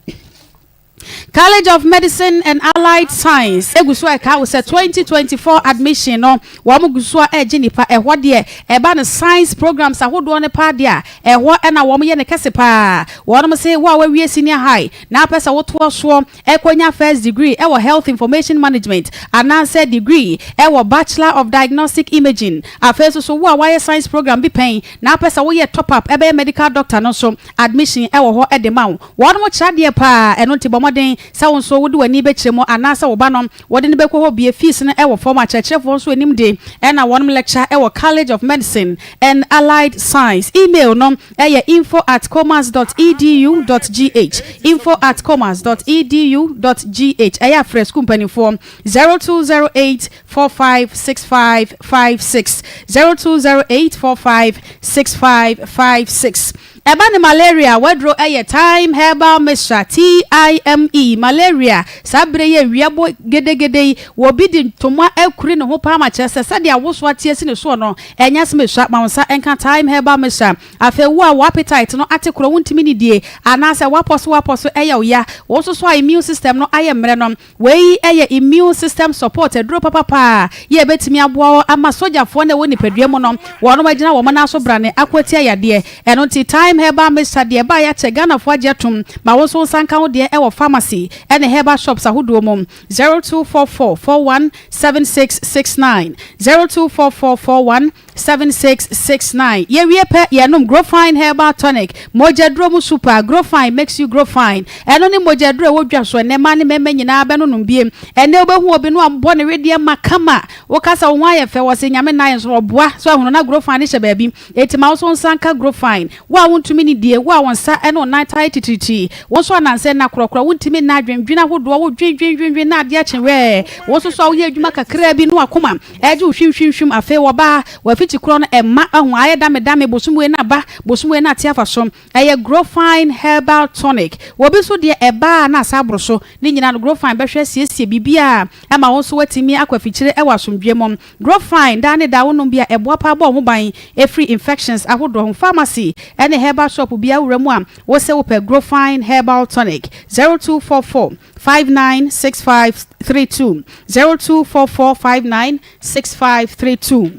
Speaker 19: College of Medicine and Allied Science gu so a ɛka wo sɛ 2024 admission no wɔn gu so a ɛregye nnipa. Ɛhɔ deɛ ɛba no science programs ahodoɔ no paa deɛ a ɛhɔ na wɔn yɛ no kɛse paa. Wɔn se wo a wawie senior high na apɛ sɛ wotoa soɔ ɛkɔnya first degree ɛwɔ health information management anaasɛ degree ɛwɔ bachelor of diagnostic imaging. Afei nso so wo a wayɛ science program bi pɛn na apɛ sɛ woyɛ top up ɛbɛyɛ medical doctor no nso admission ɛwɔ hɔ de ma wo. Wɔnom kyerɛ adeɛ paa, ɛno nti bɔ mmɔden sɛ wo nso wode w'ani bɛkyerɛ mu anaasɛ wo ba no wode no bɛkɔ hɔ bie. Fees no wɔ fam, akyerɛkyerɛfoɔ nso anim de na wɔnom lecture wɔ College of Medicine and Allied Science. Email no yɛ info at commerce dot edu dot gh, info at commerce dot edu dot gh. Ɛyɛ a frɛ sukuu mpanimfoɔ 0208 45 65 56, 0208 45 65 56. Ɛba ne malaria a, w'aduro yɛ Thyme Herbal Mixture, TIME, Malaria, saa berɛ yi a awia bɔ gedegede yi, obi de ntoma akuri ne ho paa ma kyerɛ sɛ sɛdeɛ awosoɔ ate asi ne soɔ no, ɛnyɛ asɛm ɛsua. Ma wo nsa nka Thyme Herbal Mixture. Afei wo a wo appetite no ate korɔ, wontumi nnidie, anaasɛ woapɔ so woapɔ so ɛyɛ wo ya, wo nso so a immune system no ayɛ mmerɛ no, Wei yɛ immune system support aduro papa paa yɛ ɛbɛtumi aboa wo ama sogyafoɔ no a ɛwɔ nipadua mu no wɔnom agyina wɔn nan so brane ako atia yadeɛ. Ɛno nti Thyme Herbal Mixture deɛ ɛbaeɛ akyɛ Ghanafoɔ agye atom ma wo nso wo nsa nka wo deɛ ɛwɔ pharmacy ɛne herbal shops ahodoɔ mu. 0244 41 7669 0244 41 7669 Yɛwie pɛ, yɛnom Grofine Herbal Tonic, mogyaduro mu super, Grofine makes you grow fine. Ɛno ne mogyaduro a ɛwɔ dwa so ɛnnɛ, mmaa ne mmarima nyinaa bɛnonom bie. Ɛnnɛ wobɛhu obi no wabɔ ne wedeɛ ma kama, woka sɛ wo ho ayɛ fɛ, wɔse Nyame nna yɛn so, ɔboa, so ahunu na Grofine no hyɛ baabi. Enti ma wo nso wo nsa nka Grofine. Wo a wontumi nnidie, wo a wo nsa ne wo nan taa yɛ titiritii, wo nso anansɛ nna korɔkorɔ, wontumi nna adwendwene ahodoɔ, wodwendwendwendwen na adeɛ akye wɛɛ, wo nso so a woyɛ adwuma kakraa bi na w'akoma Ɛgye wo hwimhwimhwim afei wɔba w'afikyi korɔ no ɛma ahu ayɛ dame dame bosom wei na aba bosom wei na ate afa so ɛyɛ Grofine herbal tonic wɔ bi nso deɛ ɛba a na asa aboro so ne nyinaa no Grofine bɛhwɛ asiesie biribiara ama wo nso woatumi akɔ afikyire ɛwɔ asomdwoeɛ mu Grofine daa ne daa wonom bi a ɛboa paa bɔ wo ho ban ɛfiri infections ahodoɔ ho Pharmacy ɛne herbal shop biara wura mu a wose wopɛ Grofine herbal tonic 0244 596532 0244 596532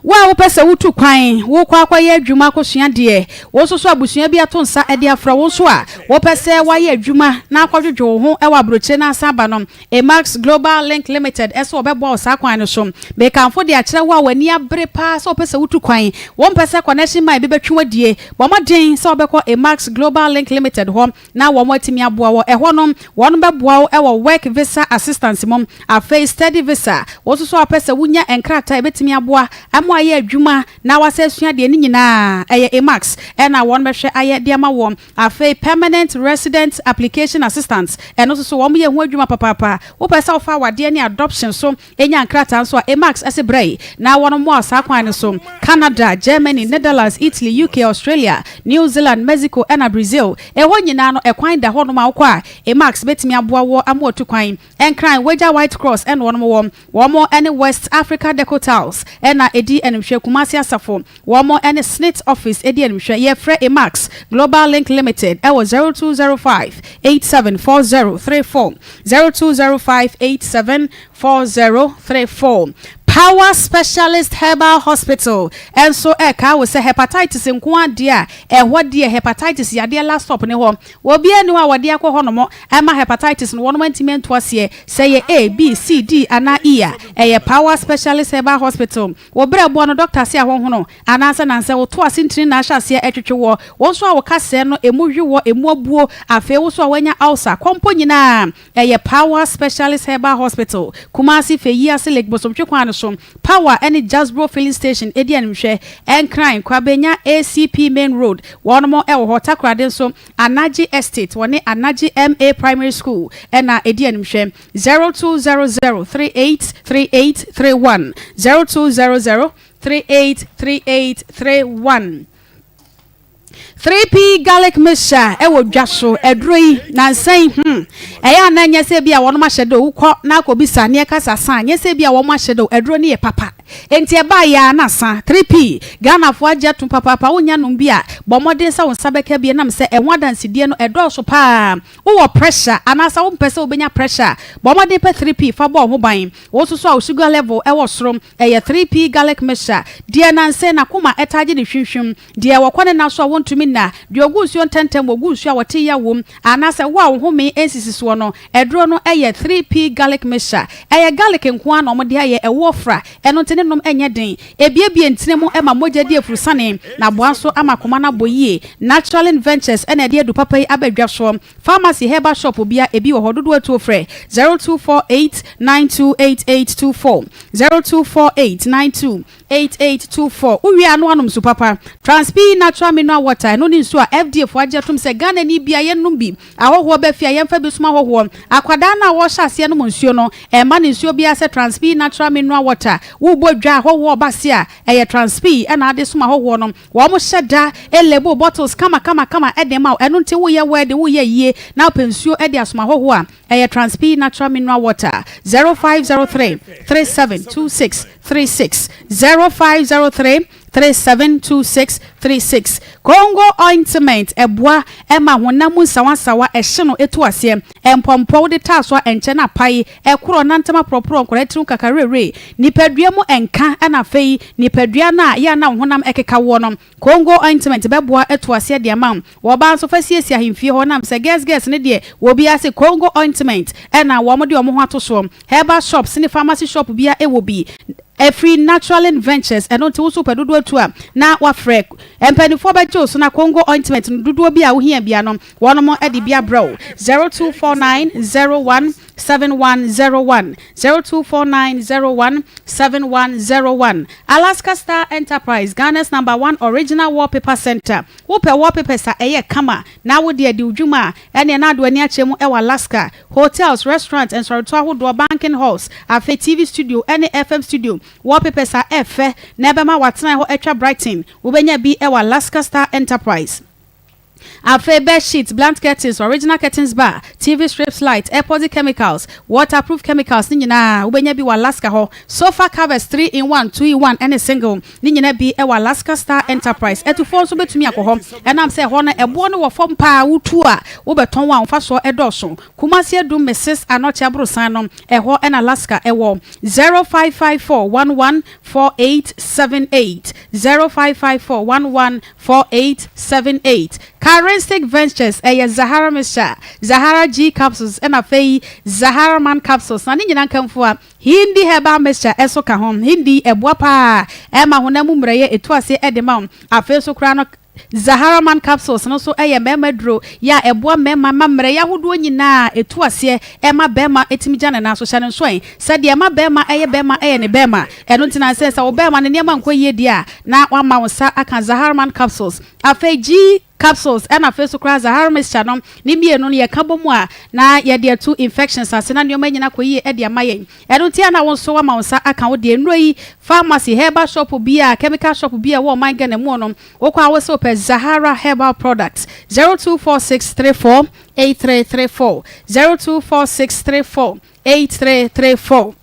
Speaker 19: Wo a wopɛ sɛ wotu kwan, wokɔ akɔyɛ adwuma akɔsua deɛ, wo nso so abusua bi ato nsa de afrɛ wo nso a wopɛ sɛ woayɛ adwuma na akɔdwodwo wo ho wɔ aburokyire na asan aba no, Emax Global Link Limited sɛ wɔbɛboa wo saa kwan no so. Mekamfo de akyerɛ wo a w'ani abere paa sɛ wopɛ sɛ wotu kwan, wompɛ sɛ connection man bi bɛtwe wo adie, bɔ mmɔden sɛ wobɛkɔ Emax Global Link Limited hɔ na wɔatumi aboa wo. Ɛhɔ no, wɔbɛboa wo wɔ work visa assistance mu. Afei study visa, wo nso so a wopɛ sɛ wunya nkrataa a ebetumi aboa ama wɔayɛ adwuma na wɔasan asua adeɛ ne nyinaa ɛyɛ Emacs na wɔn bɛhwɛ ayɛ de ama wɔn. Afei Permanent Resident Application Assistance ɛno nso so wɔn yɛ ho adwuma papaapa. Wopɛ sɛ wofa awadeɛ ne adoption so nya nkrataa nso a Emacs se brɛ yi na wɔn mmoa wo saa kwan no so. Canada, Germany, Netherlands, Italy, UK, Australia, New Zealand, Mexico ɛna Brazil ɛhɔ nyinaa no ɛkwan da hɔnom a wokɔ a Emacs bɛtumi aboa woɔ ama watu kwan. Nkran, Wagya White Cross ɛna wɔnom wɔ. Wɔn ne West Africa Deco Tiles na ɛdi animhwɛ, Kumasi Asafo, wɔn ne SSNIT Office di animhwɛ. Yɛfrɛ Emax Global Link Limited wɔ 0205 874034, 0205 874034. Power Specialist Herbal Hospital nso rekaa wo sɛ hepatitis nko ara deɛ a, ɛhɔ deɛ hepatitis yadeɛ last stop ne hɔ. Obiara nni hɔ a wɔde akɔ hɔnom ma hepatitis no wɔnom antumi antu aseɛ, sɛ ɛyɛ A, B, C, D anaa E a, ɛyɛ Power Specialist Herbal Hospital. Wo berɛboɔ no dɔkta se ahonhono anaasɛ nansɛ wo to ase ntini na ahyɛ aseɛ ɛtwetwe woɔ, wo nso a wo kasɛɛ no ɛmu hwe woɔ, ɛmu abuo, afei wo nso a woanya ulcer, kɔmpɔ nyinaa, ɛyɛ Power Specialist Herbal Hospital, Kumasi, Feyiase Lake Bosomtwe kwan no so, Power ne Jasbro Filling Station di animhwɛ, Nkran, Kwabenya ACP Main Road, wɔnom wɔ hɔ, Takoradi nso, Anagye Estate, wɔne Anagye MA Primary School na ɛdi animhwɛ, 0200 3838 31, 0200 3838 31. 3P Garlic Mixture wɔ dwa so aduro yi nansa yi hmm ɛyɛ a na nyɛ sɛ bi a wɔnom ahyɛ da o wokɔ na akɔbisa ne ɛka sɛ asa a nyɛ sɛ bi a wɔn ahyɛ da o aduro no yɛ papa enti ɛbaa yɛ a na asa 3P Ghanafoɔ agye atom papaapa wonya nom bi a bɔ mmɔden sɛ wo nsa bɛka bi ɛnam sɛ ɛho adansedie no ɛdɔɔso paa wowɔ pressure anaasɛ wompɛ sɛ wobɛnya pressure a bɔ mmɔden pɛ 3P fa bɔ wo ho ban wo nso so a wo sugar level ɛwɔ soro ɛyɛ 3P Garlic Mixture deɛ nansa yi n'akoma ɛtaa gye ne hwimhwim Deɛ wɔkɔ ne nna so a wɔntumi nna, deɛ ɔgu nsuo ntɛmntɛm, wɔgu nsuo a wɔte yaw wom, anaasɛ wo a wo home nsisi soɔ no, aduro no yɛ 3P Garlic Mixture. Ɛyɛ garlic nko ara na wɔde ayɛ, ɛwoɔ fra, ɛno nti ne nom nyɛ den. Ɛbuebue ntini mu ma mogya di afurusane, na aboa nso ama akoma no abɔ yie. Naturalin Ventures na ɛde adu papa yi aba dwa soɔ. Pharmacy, herbal shop biara ebi wɔ hɔ. Dodoɔ atuo frɛ 0248 928824, 0248 92. 8824 Wo wie a na woanom nsu papa. Transpi Natural Mineral Water, ɛno ne nsuo a FDA foɔ agye atom sɛ Ghanani biara yɛnnom bi. Ahɔhoɔ ba fie a yɛmfa bi som ahɔhoɔ. Akwadaa no a ɔrehyɛ aseɛ nom nsuo no, ɛmma no nsuo biara sɛ Transpi Natural Mineral Water. Worebɔ dwa a ahɔhoɔ reba ase a, ɛyɛ Transpi na ade som ahɔhoɔ no. Wɔhyɛ da label bottles kama kama kama de ma wo. Ɛno nti woyɛ wedding, woyɛ ayie na wopɛ nsuo de asom ahɔhoɔ a, Ɛyɛ Transpi Natural Mineral Water, 0503 3726 36, 0503 3726 36. Congo Ointment, Ɛboa ma honam mu nsawansawa, ɛhye no, ɛtu aseɛ. Mpɔmpɔ, wode taa so a ɛnkyɛ na apae, ɛkorɔ, nantam aporɔporɔ, nkwadaa tiri ho kakawerɛwerɛ, nipadua mu nka, ɛna afei nipadua no a yɛ a na wo honam ɛkeka woɔ no. Congo ointment bɛboa atu aseɛ de ama wo. Wɔ ɔbaa nso fa siesie ahemfie hɔ nam sɛ girls girls no deɛ wɔ biara se Congo ointment na wɔn de wɔn ho ato soɔ. Herbal shops ne pharmacy shop biara wɔ bi. Ɛfiri Naturalin Ventures ɛno nti wo nso wopɛ dodoɔ atu a na wafrɛ. Mpaninfoɔ bɛgye wo so na Congo ointment no dodoɔ bi a wohia biara no wɔnom de bi abrɛ wo. 0249 01 7101, 0249 01 7101 Alaska Star Enterprise, Ghana's number one original wallpaper center. Wopɛ wallpapers a ɛyɛ kama na wode adi wo dwuma a, ɛneɛ na ade w'ani akyerɛ mu wɔ Alaska. Hotels, restaurants, nsɔreto ahodoɔ, banking halls, afei TV studio ne FM studio wallpapers a ɛfɛ na ɛbɛma w'atenae hɔ atwa brighten. Wobɛnya bi wɔ Alaska Star Enterprise. Afei bed sheets, blunt curtains, original curtains bar, TV strips light, epoxy chemicals, waterproof chemicals ne nyinaa wobɛnya bi wɔ Alaska hɔ. Sofa covers, three in one, two in one ne single ne nyinaa bi wɔ Alaska Star Enterprise. Atufoɔ nso bɛtumi akɔ hɔ ɛnam sɛ ɛhɔ no ɛboɔ no wɔ fam paa, wotu a wobɛtɔn a wo mfasoɔ dɔɔso. Kumasi Adum Mrs Anokye Aborosan no ɛhɔ na Alaska wɔ. 0554 11 4878, 0554 11 4878. Charistic Ventures, ɛyɛ Zahara Mixture, Zahara G Capsules ɛna afei Zahara Man Capsules na ne nyinaa nkamfua Hindi Herbal Mixture ɛso ka ho. Hindi ɛboa paa ɛma honam mu mmerɛyɛ ɛtu aseɛ ɛde ma wo. Afei nso koraa no. Zahara Man Capsules no nso yɛ mmarima aduro yɛ a ɛboa mmarima ma mmerɛyɛ ahodoɔ nyinaa ɛtu aseɛ ɛma barima tumi gya ne nan so. Hyɛ no nso ɛ sɛ deɛ ɛma barima yɛ barima yɛ ne barima. Ɛno nti na sɛ sɛ wo barima no nneɛma nkɔ yie deɛ a na wama wo nsa aka Zahara Man Capsules. Afei G Capsules ɛna afei nso koraa Zahara Mixture no ne mmienu no yɛka bɔ mu a na yɛde atu infections ase na nneɛma nyinaa kɔ yie de ama yɛn. Ɛno nti a na wo nso woama wo nsa aka wo deɛ. Nnuro yi, pharmacy, herbal shop biara, chemical shop biara ɛwɔ ɔman Ghana mu no, wokɔ a wose wopɛ Zahara Herbal Products, 024634 8334, 024634 8334.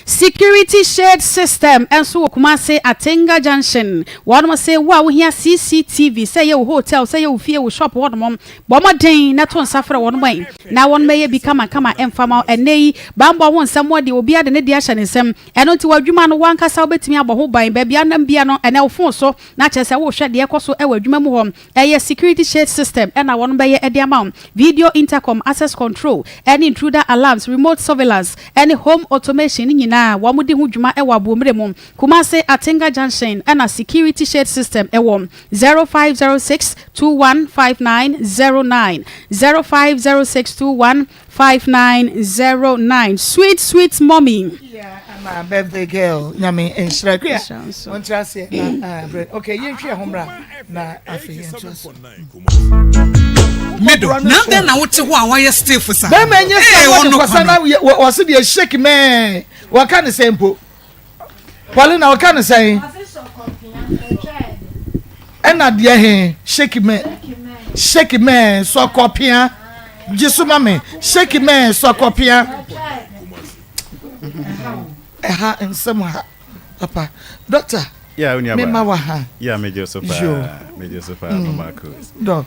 Speaker 19: Security Shade System nso wɔ Kumasi Atenga Junction. Wɔnom se wo a wohia CCTV sɛ ɛyɛ wo hotel, sɛ ɛyɛ wo fie, wo shop hɔnom, bɔ mmɔden na to nsa frɛ wɔnom ɛ na wɔnom ɛyɛ bi kamakama mfa ma wo. Ɛnnɛ yi, banbɔ ho nsɛm deɛ obiara de ne deɛ ahyɛ ne nsam. Ɛno nti w'adwuma no w'ankasa wobɛtumi abɔ ho ban. Baabi a wonam biara no, ɛnnɛ wo phone so na kyerɛ sɛ wohwɛ deɛ ɛkɔ so wɔ adwuma mu hɔ. Ɛyɛ security shade system na wɔn bɛyɛ de ama wo, video intercom, access control, ne intruder alarms, remote surveillance, ne home automation ne nyinaa wɔn di ho dwuma wɔ Aboɔmire mu. Kumasi Atenga Junction na security shade system wɔ, 0506 215909, 0506 215909. Sweet sweet mommy.
Speaker 2: Yeah, I'm a birthday girl. Nyame nhyira kua. Montra aseɛ na ah, brɛ. Okay, yɛntwi ɛho mmra na afei yɛntoa so.
Speaker 20: Mido, na dɛn na wote hɔ a wayɛ stiff saa?
Speaker 2: Bɛrima nyɛ sɛ wɔde kwasa na wɔse deɛ shake mɛɛ wɔka ne sɛn mpo. Paulina wɔka ne sɛn? Ɛna deɛ he shake mɛ shake mɛ sɔkɔpea gye so ma me shake mɛ sɔkɔpea. Ɛha nsɛm ha. Papa, doctor,
Speaker 21: Yeah, wo
Speaker 2: me ma wa ha.
Speaker 21: Yeah, me gye so paa. Me gye so paa, mm. Mama Cruz.
Speaker 2: Dɔ.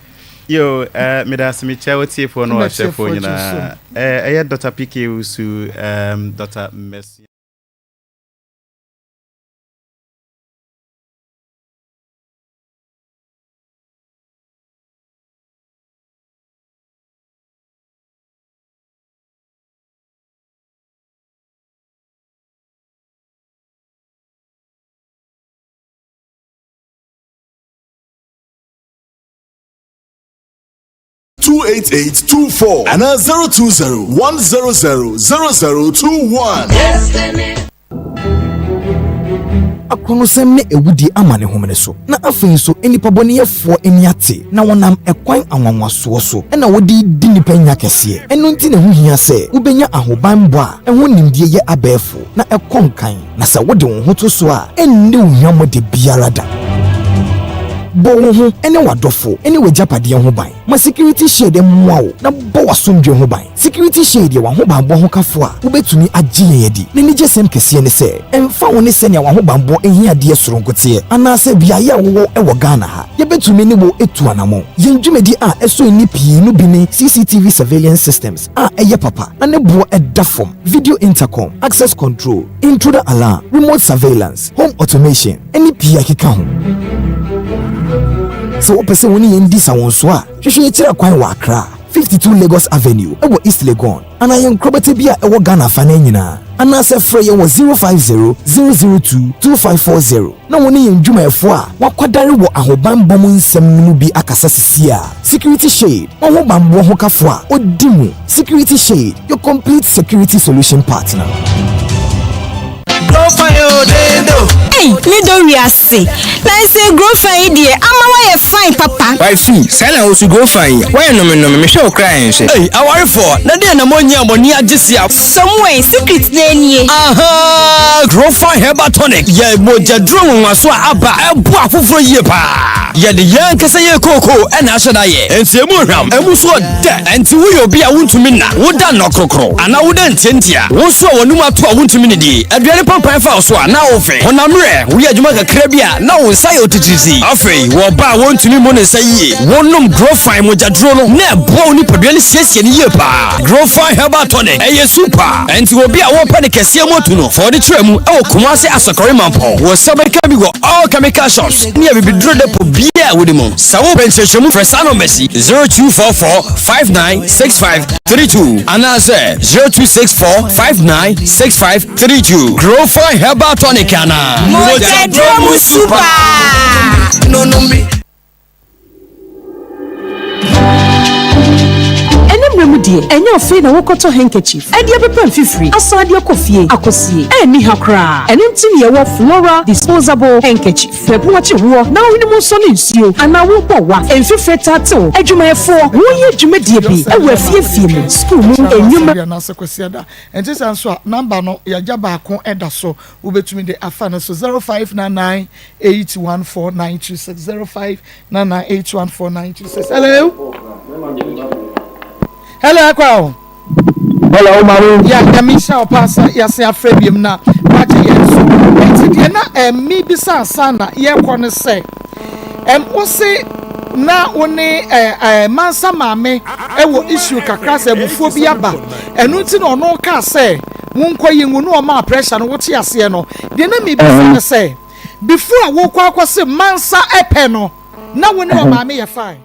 Speaker 21: Yo, eh, me da ase me kyɛ wo tiefoɔ no ɔhwɛfoɔ nyinaa. Eh, ɛyɛ Dr. PK Wusu, um, Dr. Messi.
Speaker 3: 28824 anaa 020 100 0021.
Speaker 22: Akorɔnosɛm ne awudie ama ne homene so, na afei nso nnipa bɔneyɛfoɔ ani ate, na wɔnam ɛkwan anwanwasoɔ so na wɔde redi nnipa nya kɛseɛ. Ɛno nti na ɛho hia sɛ wobɛnya ahobanbɔ a ɛho nimdeɛ yɛ abɛɛfo na ɛkɔ nkan, na sɛ wode wo ho to so a, ɛnni wo hwammɔ da biara da. Bɔ wo ho ne w'adɔfo ne w'agyapadeɛ ho ban. Ma Security Shade mmoa wo na bɔ w'asomdwoe ho ban. Security Shade yɛ w'ahobanbɔ hokafo a wobetumi agye yɛn adi. N'anigyesɛm kɛseɛ ne sɛ, ɛmfa ho ne sɛnea w'ahobanbɔ ahiadeɛ soronko teɛ anaasɛ beaeɛ a wowɔ wɔ Ghana ha, yɛbɛtumi ne wo atu anammɔn. Yɛn dwumadi a ɛsɔ ani pii no bi ne CCTV surveillance systems a ɛyɛ papa na ne boɔ da fam, video intercom, access control, intruder alarm, remote surveillance, home automation, ne pii a ɛkeka ho. Sɛ wopɛ sɛ wo ne yɛn di sawɔnsoɔ a, hwehwɛ yɛn akyiri akwan wɔ Accra, 52 Lagos Avenue wɔ East Legon, anaa yɛn nkorabata bi a ɛwɔ Ghana afanan nyinaa, anaasɛ frɛ yɛn wɔ 050 002 2540 na wo ne yɛn dwumayɛfoɔ a wɔakwadare wɔ ahobanbɔ mu nsɛm no mu bi akasa sisiaa. Security Shade, w'ahobanbɔ hokafo a ɔdi mu. Security Shade, your complete security solution partner.
Speaker 23: Ei, me dɔ wiase. Na ɛsɛ grofa yi deɛ ama woayɛ fine papa.
Speaker 24: Wifey, saa na wo so grofa yi, woayɛ nomenome, mehwɛ wo koraa ɛnhwɛ. Ei, awarefoɔ, na deɛ na moanyi a mo ani agye sia.
Speaker 23: Samuel, secret no nie.
Speaker 24: Ahaa, Grofa Herbal Tonic yɛ mogyaduro nwonwaso a aba a ɛboa afoforɔ yie paa. Yɛde yɛn ankasa yɛn kookoo na ahyɛ da yɛ. Enti emu hwam, emu nso ɔdɛ. Enti woyɛ obi a wontumi nna, woda nnɔkrokro, anaa woda ntiantia, wo nso a w'anum ato a wontumi nnidi, aduane pampan fa wo so a na wofe, honam werɛ, woyɛ adwuma kakra bi a na wo nsa yɛ otitiritii. Afei, wɔ ɔbaa a wontumi mmu ne nsa yie, wonom Grofine mogyaduro no na ɛboa wo nipadua no siesie no yie paa. Grofine Herbal Tonic, ɛyɛ super! Enti obi a wɔpɛ ne kɛseɛ mu atu no, fa ɔde kyerɛ mu wɔ Kumasi Asɔkɔre Mampɔn. Wo nsa bɛka bi wɔ all chemical shops ne abibiduro depot biara. biara a wode mu. Sɛ wopɛ nkyerɛkyerɛmu frɛ saa nɔmbas yi, 0244 596532 anaasɛ 0264 596532. Growfine Herbal Tonic anaa?
Speaker 23: Mogyaduro mu su paa.
Speaker 5: Ɛnnɛ mmerɛ mu deɛ, ɛnyɛ afei na wokɔtɔ handkerchief de apepa mfifiri asan de akɔ fie akɔsie. Ɛnni ha koraa. Ɛno nti na yɛwɔ Flora Disposable Handkerchief. Pɛ po akye woɔ na wo hwene mu nsɔ ne nsuo anaa wobɔ wa. Mfifire taa te wo. Adwumayɛfoɔ, woyɛ dwumadie bi wɔ afie afie mu, sukuu mu, nnwuma.
Speaker 2: Anaasɛ Kwasiada. Ɛnte saa nso a, number no yɛagya baako da so, wobɛtumi de afa no so, 0599 814926, 0599814926. Hello? Hello, Akwa o.
Speaker 17: Hello, maame.
Speaker 2: Ya, nyame nhyira wo paa sɛ yɛasen afrɛ biom na wagye yɛn so. Nti deɛ na ɛmi bisa ansa na yɛkɔ no sɛ, ɛm wo se na wo ne ɛ ɛ mansa maame ɛwɔ issue kakra sɛ abufuo bi aba. Ɛno nti na ɔno kaa sɛ monkɔ yi ngu na ɔmaa pressure no wote aseɛ no. Deɛ na mebisa no sɛ, before a wokɔ akɔ se mansa ɛpɛ no, na wo ne ɔmaame yɛ fine?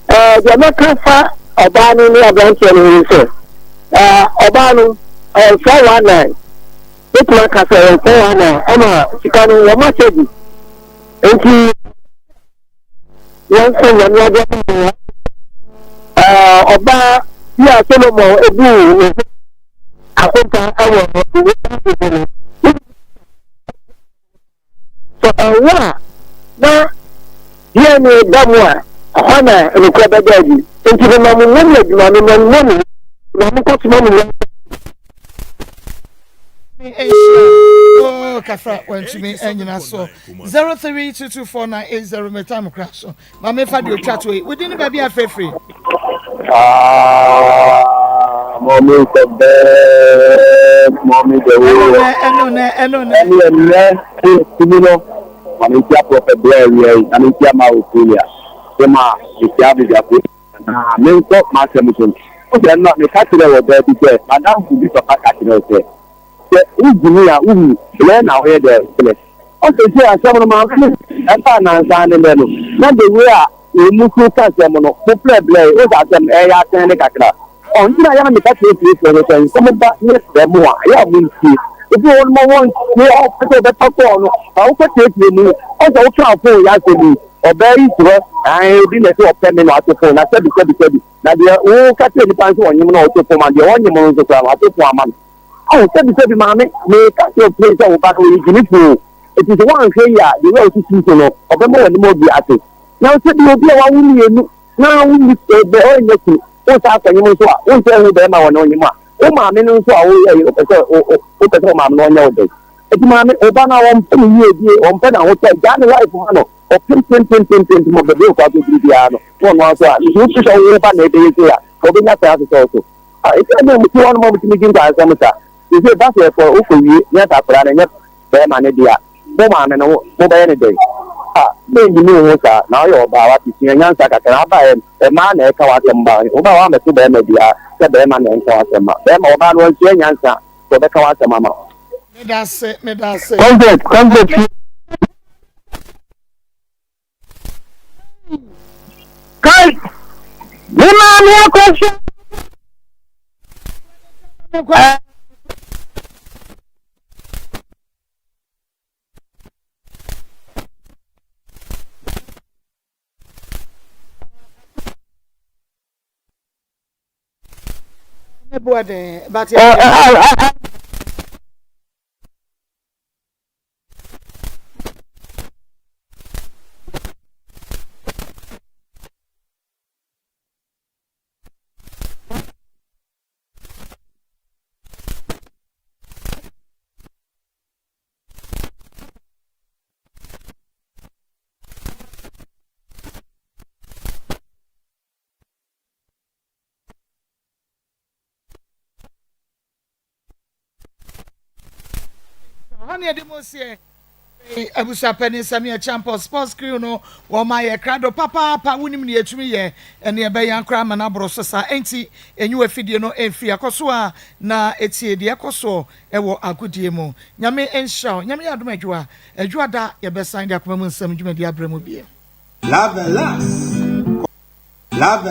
Speaker 17: Ɛɛ deɛ mɛka fa ɔbaa no ne aberanteɛ no ho ne sɛ, ɛɛ ɔbaa no ɛyɛ 419 mɛtumi aka sɛ ɛyɛ 419 ɛna sika no wɔn akyɛ bi nti wɔn sɛ nyame adeɛ ma wɔn ɛɛ ɔbaa bi a Solomon ebu ne ho akonta ɛwɔ ne ho no. Sɛ ɔwo a, na DNA ba mu a, ɛhɔ na nokorɛ bɛda adi. Enti mema mo mmom adwuma, mema mo mmom, na monkɔsoma mo nyansa.
Speaker 2: Oh, kafra wantumi anyina so 03224980 me time kora so ma mefa deɛ ɔtwa to yi wodi ne baabi afrɛfiri
Speaker 17: Ah, mommy is the best, mommy the way.
Speaker 2: Ɛno nɛ, ɛno nɛ.
Speaker 17: Ɛne ɛnɛ, tumi no, ma me ntia prɔfɛt berɛ awia yi, na me ntia ma Ophelia, sɛ ma metia abadwafo na menkɔ m'asɛm so. Wosɛ ɛno a, meka kyerɛ wɔ baa bi sɛ, madamfo bi papa ka kyerɛ wo sɛ, Sɛ wogyimi a wohu blɛ na woyɛ dɛ blɛ. Ɔsɛ sɛ asɛm no maame no ɛbaa nansa ne nɛ no na the way a wɔn mu so ka asɛm no mo plɛ blɛ wo sɛ asɛm no ɛyɛ atɛn ne kakra ɔ nti na yɛ a meka kyerɛ fiefoɔ no sɛ nsɛm ba ne frɛ mo a ɛyɛ a mo ntie obi wɔ hɔ no ma wɔn tie ɔpɛ sɛ ɔbɛtɔ kɔɔ no ba wokɔ tietie mu ɔsɛ wotwa fon yɛ asɛm yi ɔbaa yi te hɔ ae obi na ɛsɛ ɔpɛ me na ato fon na sɛbi sɛbi sɛbi na deɛ woka kyerɛ nipa nso ɔnyem na ɔto fon ma deɛ ɔnyem no nso koraa no ato fon ama no Ao, sɛbisɛbi maame, mereka akyerɛ wo pefee sɛ wo ba no, ɔyɛ gyimifo o. Enti sɛ woanhwɛ yie a, deɛ wosusu so no, ɔbɛma w'anim agu ase. Na sɛbi obi a wawo mmienu na wonni bɛ ɔnyɛ kunu, wosan akɔnyem nso a, wonsɛ ho bɛrima wɔ ne onyem a, wo maame no nso a woyɛ yi, wopɛ sɛ wopɛ sɛ wo maame no ɔnyɛ wo dɛn? Enti maame, wo ba no a wɔmpɛ ne yiedie, wɔmpɛ n'ahotɔ, gyaa ne life ma no, ɔpempempempempempem baabi a ɔkɔ akɔduru biara no, na ɔno ara nso a, nti wosu sɛ wo ba na ɛbɛyɛ sei a, ɔbɛnya saa asesɛ wo so. Ah, eti ɛna ɔmo ti hɔ nom a ɔmo tumi di nkwansɛm sa. Sese ba sɛ ɛkɔ wokɔ wie ne asa akwadaa no ɛnyɛ bɛɛma ne dea, mo maame no mo bɛyɛ no dɛn? Ah, mɛ nyi wo ho saa, na woyɛ ɔbaa wate, sua nyansa kakra, na abaɛ no mmaa na ɛka w'asɛm ba, wo ba w'amɛto bɛɛma biaa sɛ bɛɛma na ɛnka w'asɛm ma, bɛɛma ɔbaa no wansua nyansa sɛ ɔbɛka w'asɛm ama wo.
Speaker 2: Medase, medase.
Speaker 17: Comfort, comfort. Kai, me maame akɔhwɛ.
Speaker 2: Ne boɔ den, but Hɔ ne yɛde mo seɛ abusuapɛni nsɛm yɛ Champɔ Sports Crew no wɔn ayɛ krado papaapa wonim ne yɛtumi yɛ ɛne ɛbɛyɛ ankora ama no aboro so saa enti enyi wɔ afidie no mfiri akɔ so a na etie deɛ ɛkɔ soɔ ɛwɔ agodie mu Nyame nhyira wo Nyame yɛ adom adwoa adwoa da yɛbɛsan de akoma mu nsɛm dwumadi abrɛ mu biem.
Speaker 7: Love and lust. Love.